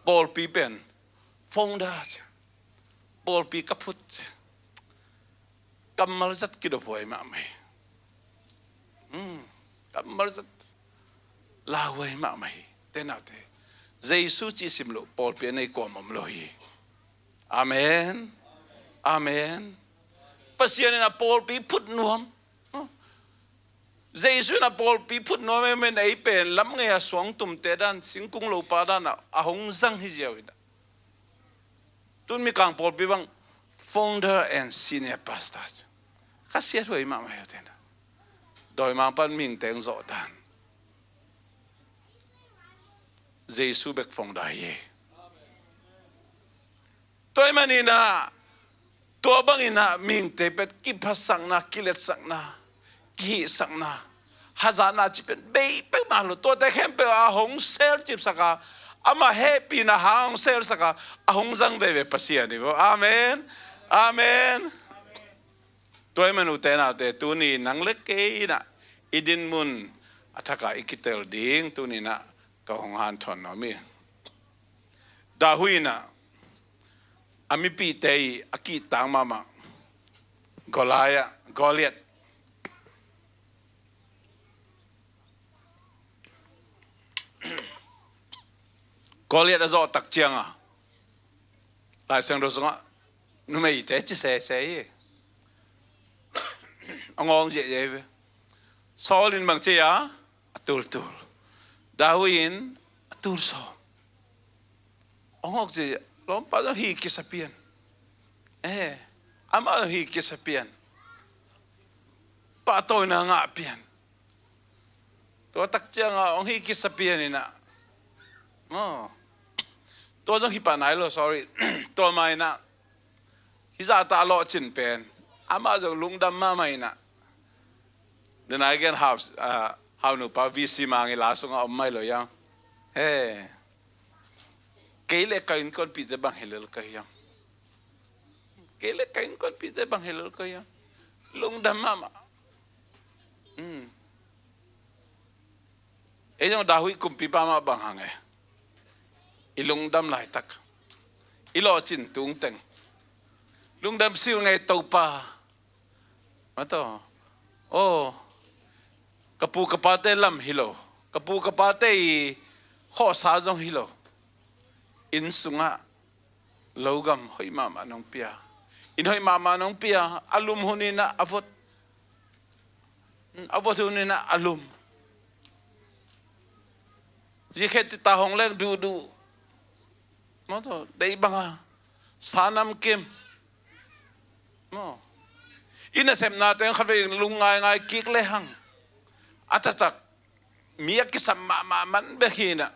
pawlpi pen founder ci, pawlpi ka phut ci. Kammal zat kidophuai mahmah hi. Hmm. Kammal zat lauhuai mahmah hi. Te naute, Jesu cih sim loh pawlpi a nei kuamah om lo hi. Amen. Amen. Pasian in a pawlpi phut nuam. Jesu in a pawlpi phut nuam e, men ei pen lam ngei a suangtumte dan, singkung lopa dan a, a hong zang hi ziau in a. Tun Mikang pawlpi bang founder and senior pastor. Khasiathuai mahmah hi ute na. Dawimangpa'n mihingte hong zawh dan, Jesu bek founder hi. Tua ahih manin a, tua bangin a mihingte pen kiphatsakna, kiletsakna, kihihsakna, hazatna cih pen bei peuhmah lo. Tuate khempeuh a hong selcipsak a, Amah hehpihna hang hong selsak a, a hong zang veve Pasian hi vo. Amen. Amen. Tua ahih manin ute naute, tuni nang le kei in ah i dinmun a thak ah i kitel ding tuni in ah ka hong hanthawn nuam hi. David in ah a mipihte i a kihtak mahmah Goliath, Goliath. Goliath a zawh tak ciang a, Lai Siangtho sungah numeite ci sese hi. A ngawng ziahziah hi ve. Saul in bang ci a, a tultul. David in a tulsawm. Hong awk ci, lawmpa zong hi kisa pian. Eh, amah zong hi kisa pian. Pahtawina ngah pian. Tua tak ciang a hong hi kisa pian in ah. Oh. Tua zong hi pah nai lo, sorry. Tua mah in ah, hih zahta a lawhcin pen amah zong lungdam mahmah in ah. Denai gen hau, ah, hau nupa V C Mang i la sungah om mai lo hiam. He. Kei le ka innkuanpihte bang hi lel ka hiam. Kei le ka innkuanpihte bang hi lel ka hiam. Lungdam mahmah. Hmm. Ei zong David kumpipa mah bang hang e. I lungdam laitak, i lawhcin tungteng lungdam silh ngei, Topa. Mataw. Oh. Ka pu ka pate lam hi lo. Ka pu ka pate i khawhsa zong hi lo. Inn sungah logam hoih mahmah nong pia. Inn hoih mahmah nong pia. A lum hun in ah a vot. A vot hun in ah a lum. Zikhe tita hong leng duhduh. Mawtaw, deih banga. Sa namkim. Maw. I nasepna teng khatvei lungngaingai kik lehang. A taktak. Mi a kisam mahmah man bek hi in ah.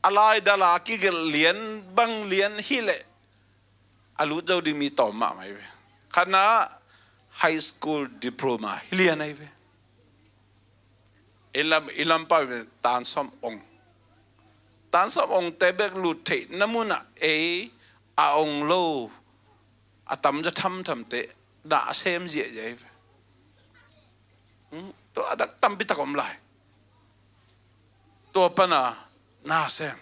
A laidal a kigelh lian bang lian hileh a lut zo ding mi tawm mahmah hi ve. Khatna high school diploma hi lian ahi ve. I lam, i lampa ve tan sawm ong. Tan sawm ongte bek lut theih na munah ei a ong lo a tamzaw thamthamte na a sem ziahziah hi ve. Hmm? Tua a dak tampi tak om lai. Tua pana na sem.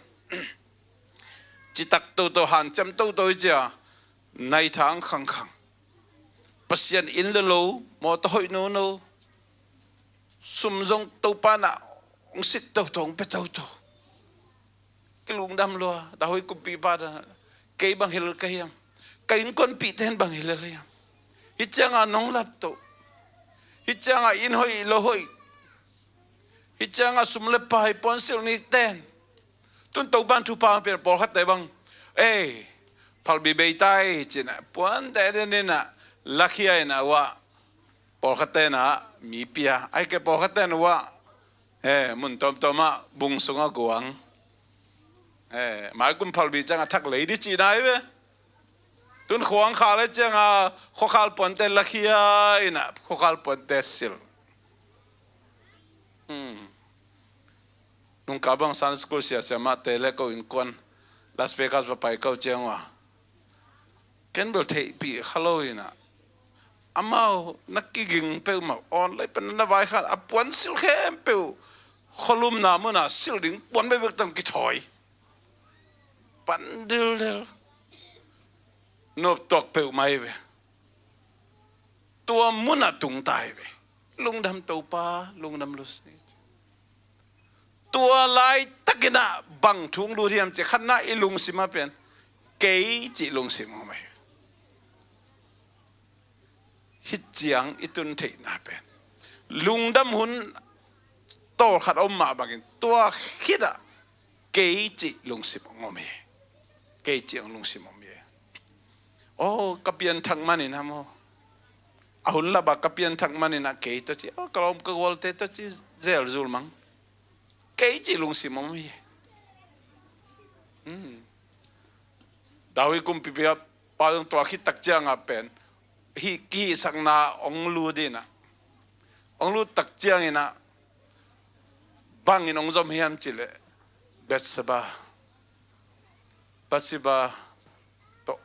Citak toto, hanciam toto hi cia, naithang khangkhang. Pasian inn le lo, mawtaw hoih nono. Sum zong Topa na hong sit toto, hong pia toto. Kilungdam lua, David kumpipa dan, kei bang hi lel ka hiam. Ka innkuanpihte in bang hi lel hiam. Hih cianga nong laptoh. Hih cianga inn hoih lo hoih. Hih cianga sum le pai puansilh ni ten. Tun Topan thupha hong pian pawlkhatte bang. Ei, phalbi bei tai cin ah puante den in ah lakhia in ah uah. Pawlkhatte in ah mi pia. Ahih kei pawlkhatte in ah uah. Eh, mun tawmtawm ah bung sungah guang. Eh, maikum phalbi ciang a thak lei di cih nai ve. Tun khuang khal le ciang a khuakhal puante lakhia in ah khuakhal puante silh. Hmm. Nungkal bang Sunday school siasia mahte le ko innkuan Las Vegas va pai ko ciang uh a. Ken bel theihpih kha lo in ah. Amau na kiging peuhmah online pan na vaikhan a puan silh khempeuh khualumna munah silh ding puan bekbek tawh kithawi. Pan dildel. Noptuak peuhmah hi ve. Tua munah tungta hi ve. Lungdam Topa, lungdam Lucy. Tua laitakin ah bang thu hong lut hiam cih khatna i lungsim ah pen kei cih lungsim hong om hi. Hih ciang i tun theihna pen lungdam hun tawlkhat a om mah bangin tua khitah kei cih lungsim hong om hi. Kei cih hong lungsim hong om hi. Oh, ka pianthak manin ah maw. A hun lap ah ka pianthak manin ah kei tawh ci. Oh, ka lawm ka gualte tawh ci zelzul mang. Kei cih lungsim om hi. Hmm. David kumpipa zong tua khit tak ciangah pen hih kihisakna hong lut in ah. Hong lut tak ciangin ah bangin hong zom hiam cih leh Bathsheba, Bathsheba tawh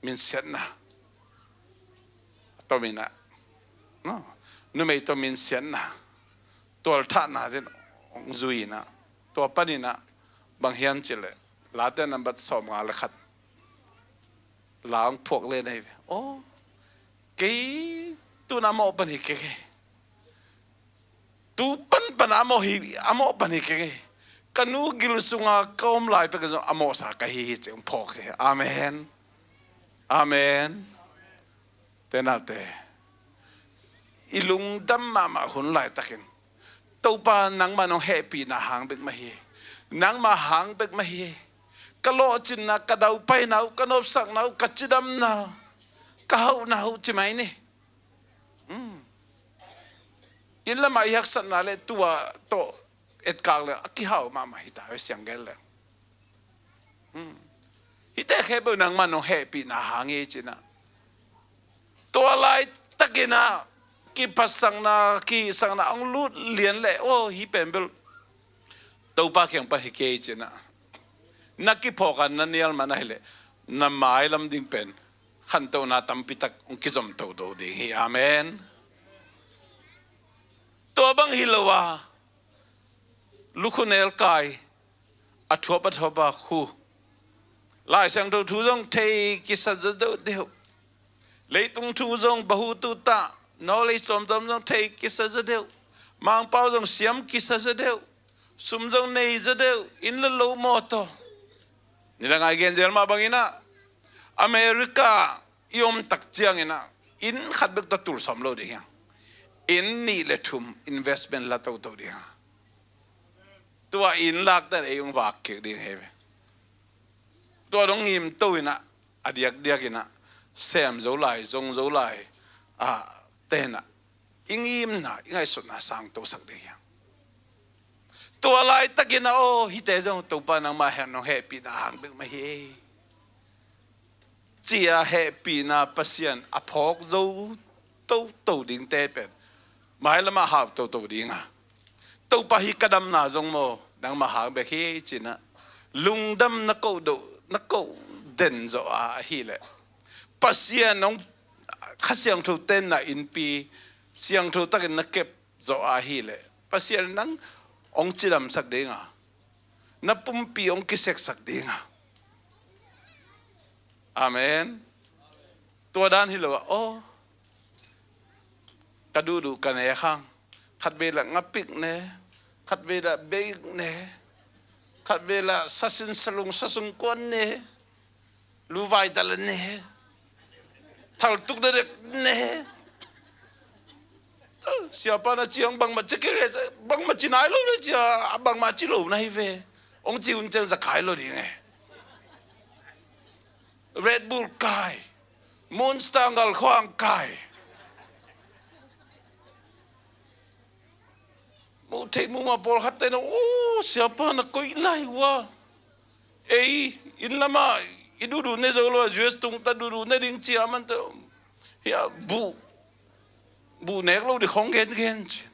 minsiatna a tomin ah, no, numei tawh minsiatna, tualthahna ding hong zui in ah, tua panin ah bang hiam cih leh, Late nambat sawmnga le khat la hong phuak le nei ve. Aw, kei tu-in a mawh pan hi keng e. Tu pan pan a mawh hi, a mawh pan hi keng e. Ka nu gil sunga ka om lai pek zong a mawhsa ka hi hi ci-in hong phawk hi. Amen. Amen. Te nate, i lungdam mahmah hun laitakin, Topa, nangmah nong hehpihna hang bek mah hi. Nangmah hang bek mah hi. Ka lawhcinna, ka daupaina uh, ka nopsakna uh, ka cidamna, ka hauhna uh ci mai ni. Hmm. Inn lamah i haksatna le tua tawh etkak le a kihau mahmah hi ta, siang gen le. Hmm. Hihte khempeuh nangmah nong hehpihna hang hi ci-in ah, tua laitakin ah kiphatsakna, kihisakna hong lut lian leh, aw, hih pen bel Topa kiang pan hi kei ci-in ah, na kiphawk a na nial man ahih leh, na mailam ding pen khantohna tampi tak hong kizom toto ding hi. Amen. Tua bang hi lo a, lukhu nelkai, a thuap a thuap a khu, Lai Siangtho thu zong thei kisa zaw deuhdeuh. Leitung thu zong, bahu tutah, knowledge tuamtuam zong thei kisa zaw deuh. Mangpau zong siam kisa zaw deuh. Sum zong nei zaw deuh. Inn le lo, mawtaw. Nidang a i gen zel mah bangin ah, America i om tak ciangin ah, inn khat bek tawh tul sawm lo ding hi hang. Inn nih le thum investment la toto ding hi hang. Tua inn lakte in ei hong vak kik ding hi ve. Tua dong ngimto in ah, a diakdiak in ah, sem zo lai, zong zo lai, a, te in ah, i ngimna, i ngaihsutna sangtosak ding hi hang. Tua laitakin ah, aw, hihte zong Topa nangmah heh, nong hehpihna hang bek mah hi, ci-a hehpihna Pasian a phawk zo toto dingte pen mailamah hau toto ding a, Topa, hih ka damna zong maw nangmah hang bek hi ci-in ah, lungdam na koh do, na koh den zawh a ahih leh, Pasian hong, Kha Siangtho tenna innpi, siangtho takin na kep zawh a ahih leh, Pasian in nang hong cidamsak ding a, na pumpi hong kiseksak ding a. Amen. Tua dan hi lo a, aw, ka duhduh ka nek hang. Khatvei lah ngapik ne, khatvei lah beik ne, khatvei lah sasin salung sasung kuan ne, luvai tala ne, thaltuk dadek ne. Siapa na ciang bangmah ci kei, bangmah ci nai lo le cia, bangmah ci lo na hi ve. Hong ci hun ciang za kai lo ding e. Red Bull kai, Monster ngal khuang kai. Mu thei mu ma pawl khat te na, oh, siapa na koi lai wa. Ei, inn lama i duhduh ne zo lo a, U S tung ta duhduh ne ding cia man ta. Hia, buh, buh nek lo di khong gen gen ci.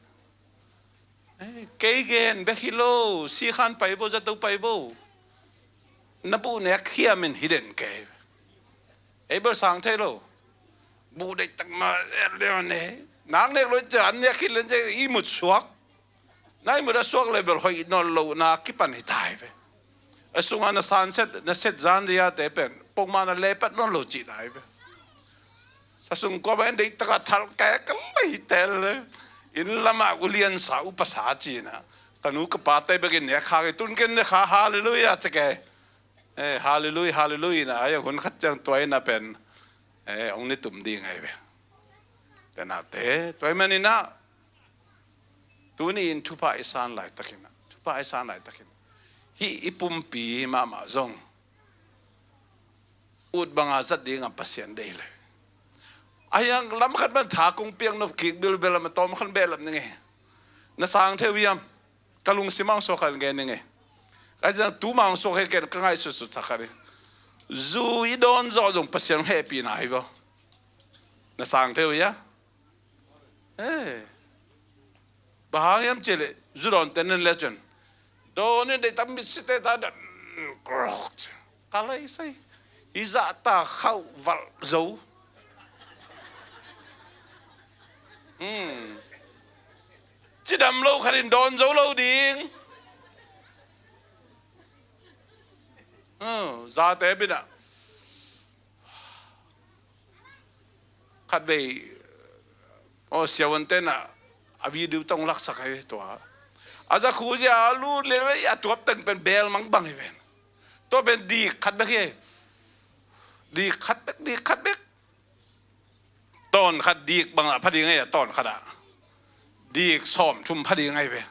Eh, kei gen bek hi lo, si khan pai bo, zato pai bo. Na buh nek hiam in hi den kei. Ei bel sang thei lo. Buh deih tak ma, eh, leo ne. Nang nek lo cia, an nek hi len cia, i mut suak. Na i mut a suak le bel hoih nawn lo na kipan hi tai ve. A sunga na san set, na set zan zia te pen pongmah na lepat nawn lo cih nai ve. Sa sung kua ba en deih taka thal kek ka lei tel le. Inn lama ulian sa upasa cina. Ka nu ka pa te bekin ne kha ke tun ken ne kha, hallelujah cike. Eh, hallelujah, hallelujah na. Ai hun khat ciang tua ina pen, eh, hong ne tum ding ai ve. Tena te, tua i manina. Tuni in thupha i san laitakin, thupha i san laitakin, hih i pumpi mahmah zong ut banga zat dinga Pasian deih le. A hiang lam khat man tha kong piak nop kik bilbel a ma tawm khan behlap ning e. Na sang theu hiam? Ka lungsim ang suak khan gen ning e. Ka ciang tu ma ang suak he ken ka ngaihsutsut sak khan e. Zu i dawn zawh zong Pasian hehpihna hi bo. Na sang theu hia? Eh. Bang hang hiam cih leh, zu dawnte nan le cun, Dawn in deihtak mitsite ta dan krok. Ka lai sai. Hi zahta khauh valh zo. Hmm. Cidam lo khat in dawn zo lo ding. Hmm. Zate bina. Khatvei, aw, siavuante na a video tawh laksak ahi ve tua. A zakhu zia a lut leh vei a tuap teng pen bel mangbang hi ven. Tua pen dik khat bek hi. Dik khat bek, dik khat bek. Tawn khat dik bang a pha ding ahi a, tawn khat ah. Dik sawm thum pha ding ahi ve.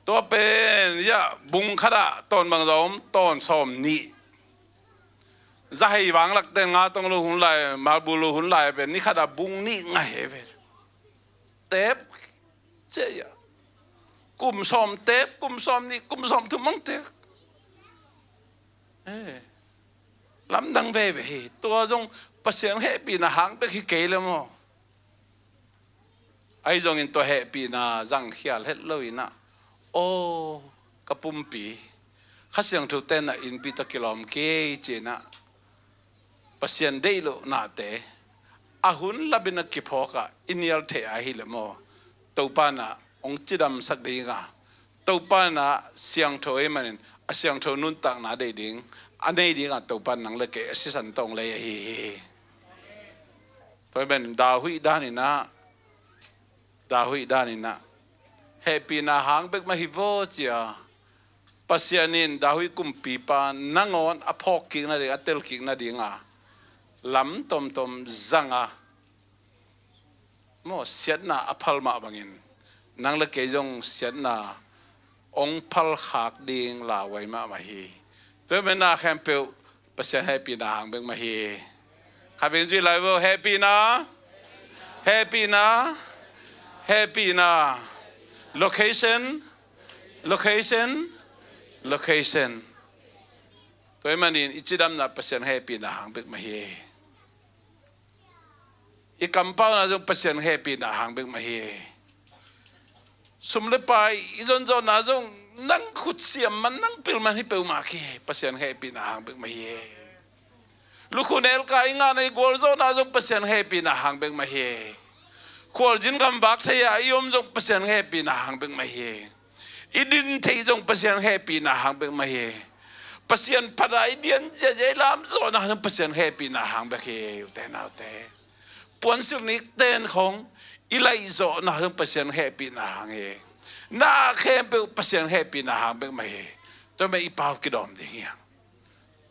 Tua pen, ya, bung khat ah tawn bangzah om, tawn sawm nih. Zahei vanglak ten nga tong lo hun lai, malbu lo hun lai pen, ni khat ah bung nih ngai he ve. Tep, cia ya. Kum sawm tep, kum sawm nih, kum sawm thum mang tep. Eh. Lamdang veve hi. Tua zong Pasian hehpihna hang bek hi kei le maw. Ahi zongin tua hehpihna zangkhial het lo inah, aw, ka pumpi, Kha Siangtho tenah innpi tawh kilawm kei ci inah, Pasian deih loh nate a hun lapinah kiphawkah i nial thei ahi le maw, Topa inah hong cidamsak dinga, Topa inah siangtho ahih manin a siangtho nuntakna deih ding a nei dinga Topa in nang le kei a sisan tawng lei ahi hi. Tua hi manin David dan inah, David dan inah hehpihna hang bek mah hi vaw cia. Pasian in David kumpipa nangawn a phawkkik nading, a telkik nadinga lam tomtom zanga, maw, siatna a phal mah bangin nang le kei zong siatna hong phalkhak ding lauhuai mahmah hi. Tua hi manin na khempeuh Pasian hehpihna hang bek mah hi. Khatvei zui lai vo, hehpihna, hehpihna, hehpihna. Location, location, location. Tua hi manin i cidamna Pasian hehpihna hang bek mah hi. I kampauna zong Pasian hehpihna hang bek mah hi. Sum le pai i zonzawhna zong nang khutsiam man, nang pil man hi peuhmah khi, Pasian hehpihna hang bek mah hi. Lukhu nelka i ngahna i gualzawhna zong Pasian hehpihna hang bek mah hi. Khualzin gamvak thei-a i om zong Pasian hehpihna hang bek mah hi. I din theih zong Pasian hehpihna hang bek mah hi. Pasian phat a i dian ziahziah i lamzawhna zong Pasian hehpihna hang bek hi, ute naute. Puansilh nik ten khong i laihzawhna zong Pasian hehpihna hang hi. Na khempeuh Pasian hehpihna hang bek mah hi. Tua mah i pau kidawm ding hi hang.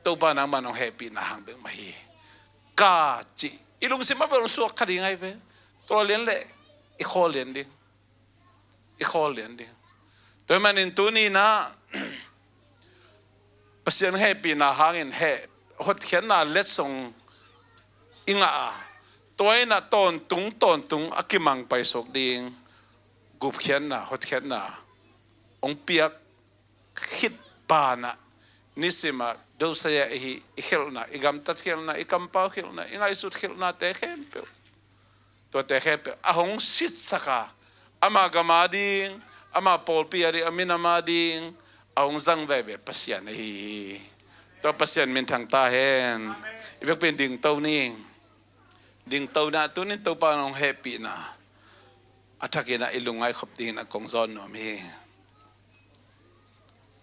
Topa nangmah nong hehpihna hang bek mah hi. Ka cih i lungsim a bel suak kha ding ahi ve. Tua lian leh i khawl lian ding. I khawl lian ding. Tua hi manin tuni inah Pasian hehpihna hangin heh hotkhiatna letsong i ngah a, tua inah tawntung tawntung a kimang paisuak ding gupkhiatna, hotkhiatna hong piak khit banah, nisimah dosaya ihi i khelhna, i gamtat khelhna, i kampau khelhna, i ngaihsut khelhnate khempeuh, tuate khempeuh a hong sitsaka, ama gam ading, ama pawlpi ading, a minam ading a hong zang veve Pasian ahi hi. Tua Pasian minthang ta hen. I vekpi in dingto ni. Dingto inah tunin Topa nong hehpihna a thakinah i lungngai khop dingin a kong zawn nuam hi.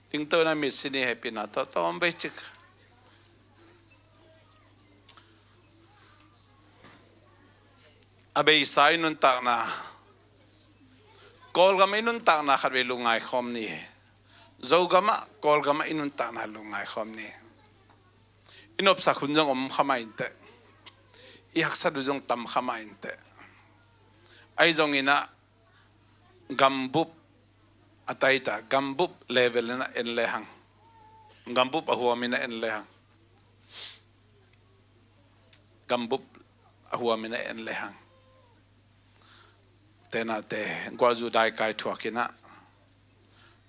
Dingto inah mitsi ni, hehpihna tawh tawm bei cik. A beisa i nuntakna, Kawlgam i nuntakna khatvei lungngai khawm ni. Zogamah, Kawlgamah i nuntakna lungngai khawm ni. I nopsak hun zong om kha mah inteh. I haksat uh zong tam kha mah inteh. Ahi zonginah gambup a taita, gambup level inah en lehang, gambup a huam inah en lehang, gambup a huam inah en lehang, tenate guahzu daikai thuak inah,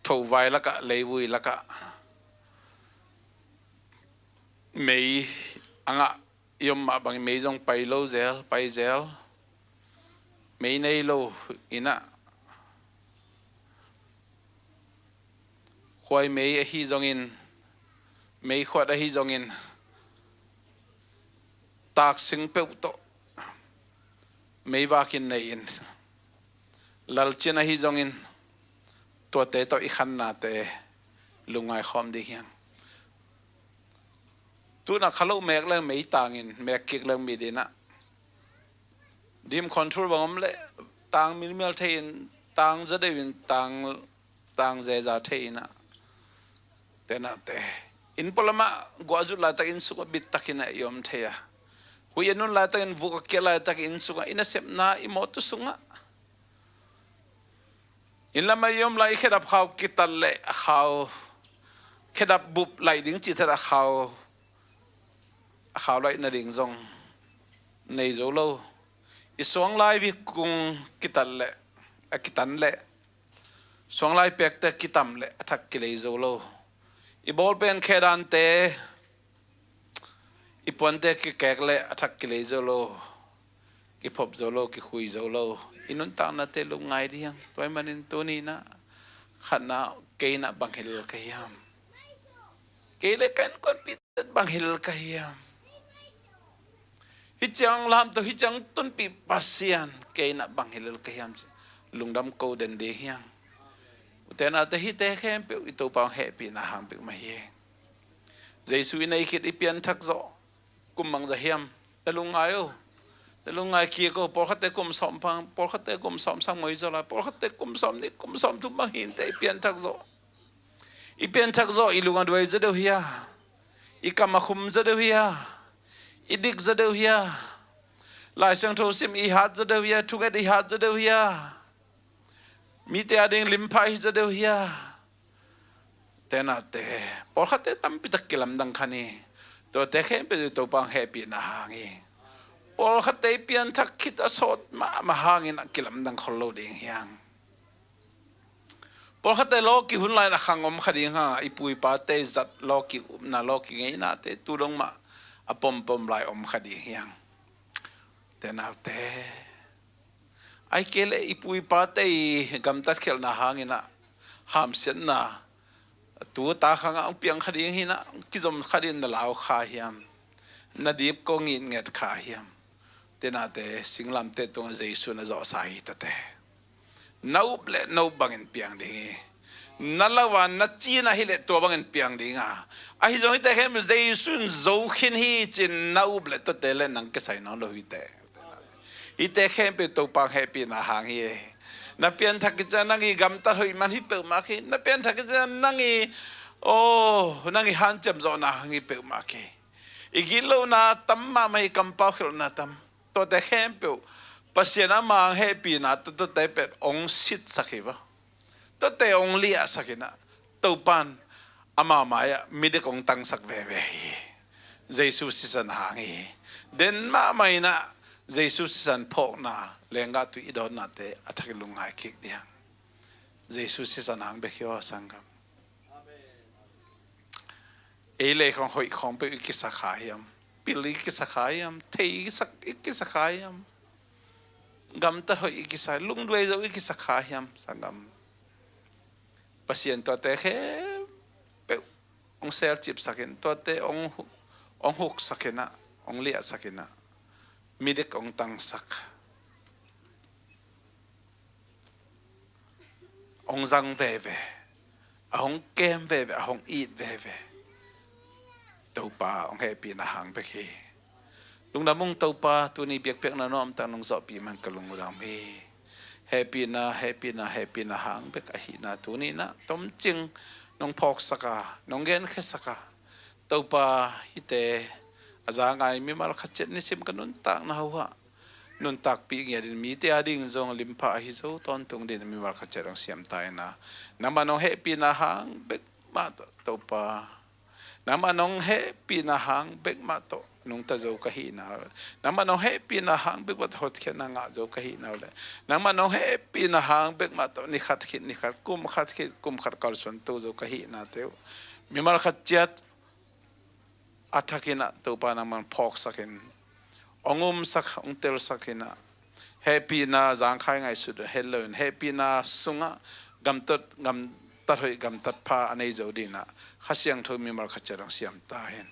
thovai lakah, leivui lakah, mei a ngah i om mah bangin mei zong pai lo zel, pai zel. Mei nei lo inah Khuai mei ahi zongin, meikhuat ahi zongin, taksing peuh tawh meivak in nei in, lalcian ahi zongin tuate tawh i khannate lungngai khawm ding hi hang. Tuna kha lo mek leng meitangin, mek kik leng mit in ah, dim control bang om leh tang milmial thei in, tang zaw deuh in, tang, tang zeza thei in ah. Tenate, inn pualamah guah zut laitakin inn sungah bittakin ah i om thei a, huih a nun laitakin, vuk a kiat laitakin inn sungah, i nasepna, i mawtu sungah, inn lamah i om lai, i khedap khau kitat leh a khau, khedap bup laih ding cih tak a khau, a khau laih nading zong nei zo lo. I suanglai bikung kitat leh, a kitan leh, suanglai pekte kitam leh a thak kilei zo lo. I bawlpen khedante, i puante kikek leh a thak kilei zo lo, kiphop zo lo, kikhui zo lo. I nuntaknate lungngai ding hi hang. Tua ahih manin tuni in ah, khatna, kei in ah bang hi lel ka hiam? Kei leh ka innkuanpihte bang hi lel ka hiam? Hih ciang lamto, hih ciang tunpih Pasian, kei in ah bang hi lel ka hiam ci, lungdam ko den ding hi hang. Ute naute, hihte khempeuh i Topa hong hehpihna hang bek mah hi. Jesu i nei khit, i pianthak zawh, kum bangzah hiam? Na lungngai o. Na lungngai kik o. Pawlkhatte kum sawm pan, pawlkhatte kum sawm sang mawi zaw lai, pawlkhatte kum sawm nih, kum sawm thum bang hi inteh, i pianthak zawh. I pianthak zawh, i lung a duai zaw deuh hia? I kam a khum zaw deuh hia? I dik zaw deuh hia? Lai Siangtho sim i hat zaw deuh hia? Thunget i hat zaw deuh hia? Mite ading limpha i hi zaw deuh hia? Tenate, pawlkhatte tampitak kilamdang kha ni. Tuate khempeuh Topa hong hehpihna hang hi. Pawlkhatte i pianthak khit a sawt mahmah hangin a kilamdang khol lo ding hi hang. Pawlkhatte lawki hun lai-in a khang om kha ding hang a, i pu i pate zat lawki upna, lawki ngeinate tu dong mah a pompom lai om kha ding hi hang. Tenaute, ahih kei leh i pu i pate i gamtat khialhna hangin ah hamsiatna, tu a ta khang ah hong piang kha ding hi in ah, kizom kha ding, na lau kha hiam? Na dipko ngitnget kha hiam? Tenate, singlamteh tungah Jesu na zawhsa hi, tate. Na up leh na up bangin piang ding hi. Na lau a, na cina hi leh tua bangin piang ding a. Ahi zong hihte khempeuh Jesu in zo khin hi ci-in na up leh tuate leh nang kisai nawn lo hi, tate. Hihte khempeuh Topa hong hehpihna hang hi e. Na pianthak khit ciang nang i gamtat hoih man hi peuhmah kei. Na pianthak khit ciang nang i, oh, nang i hanciam zawhna hang hi peuhmah kei. I gitlohna tam mahmah hi, kampau khialhna tam. Tuate khempeuh Pasian ama hong hehpihna tawh tuate pen hong sitsak hi va. Tuate hong liahsak in ah, Topa in ama mai-ah midik hong tangsak veve hi. Jesu sisan hang hi. Den mahmah in ah, Jesu sisan phawkna, lenggah tui i dawnnate a thakin lungngai kik ding. Jesu sisan hang bek hi aw, sanggam. Ei lei khawng hoih khawng peuh i kisa kha hiam? Pil i kisa kha hiam? Thei i kisa, i kisa kha hiam? Gamtat hoih i kisa, lungduai zo i kisa kha hiam, sanggam? Pasian tuate khempeuh hong selcipsak in, tuate hong hu-, hong huksak in ah, hong liahsak in ah, midik hong tangsak, hong zang veve, a hong kem veve, a hong it veve Topa hong hehpihna hang bek hi. Lungdam ung Topa, tuni biakpiakna nuamtak nong zawhpih man ka lungdam hi. Hehpihna, hehpihna, hehpihna hang bek ahihna tuni in ah tomcing nong phawksak a, nong genkhiasak a, Topa, hihte a za ngai mimal khat ciat nisim ka nuntakna uh ah nuntakpih ngiat in, mite ading zong limpha ahi zo tawntung dingin mimal khat ciat hong siam ta in ah, nangmah nong hehpihna hang bek mah tawh, Topa, nangmah nong hehpihna hang bek mah tawh nungta zo ka hihna uh leh, nangmah nong hehpihna hang bek mah tawh hotkhiatna ngah zo ka hihna uh leh, nangmah nong hehpihna hang bek mah tawh ni khat khit ni khat, kum khat khit kum khat kalsuanto zo ka hihnate uh mimal khat ciat a thakin ah Topa nangman phawksak in, hong umsak, hong telsak in ah, hehpihna zangkhai ngaihsut het loin, hehpihna sungah gamtat, gam, tat hoih gamtat pha a nei zo dingin ah Kha Siangtho mimal khat ciat hong siam ta hen.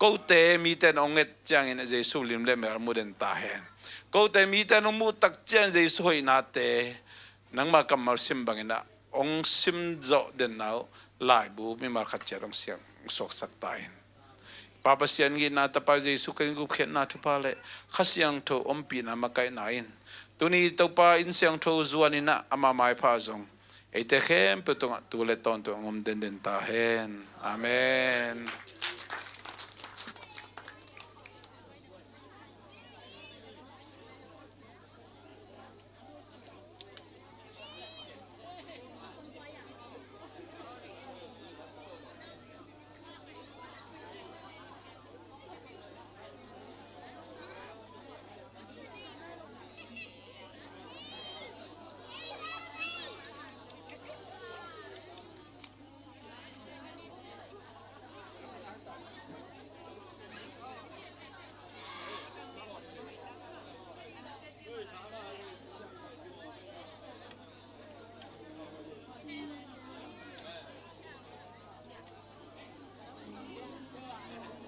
Kote mite in hong et ciangin Jesu lim le mel mu den ta hen. Kote mite in hong muh tak ciangin Jesu hoihnate nangma kammal sim bangin ah hong sim zawh den uh laibu mimal khat ciat hong siang hong suaksak ta hen. Pa Pasian gitna, Tapa Jesu Khrih gupkhiatna thupha le Kha Siangtho ompihna makaihna in tuni Topa inn siangtho zuanin ah ama maipha zong eite khempeuh tungah tu le tawntung hong om denden ta hen. Amen.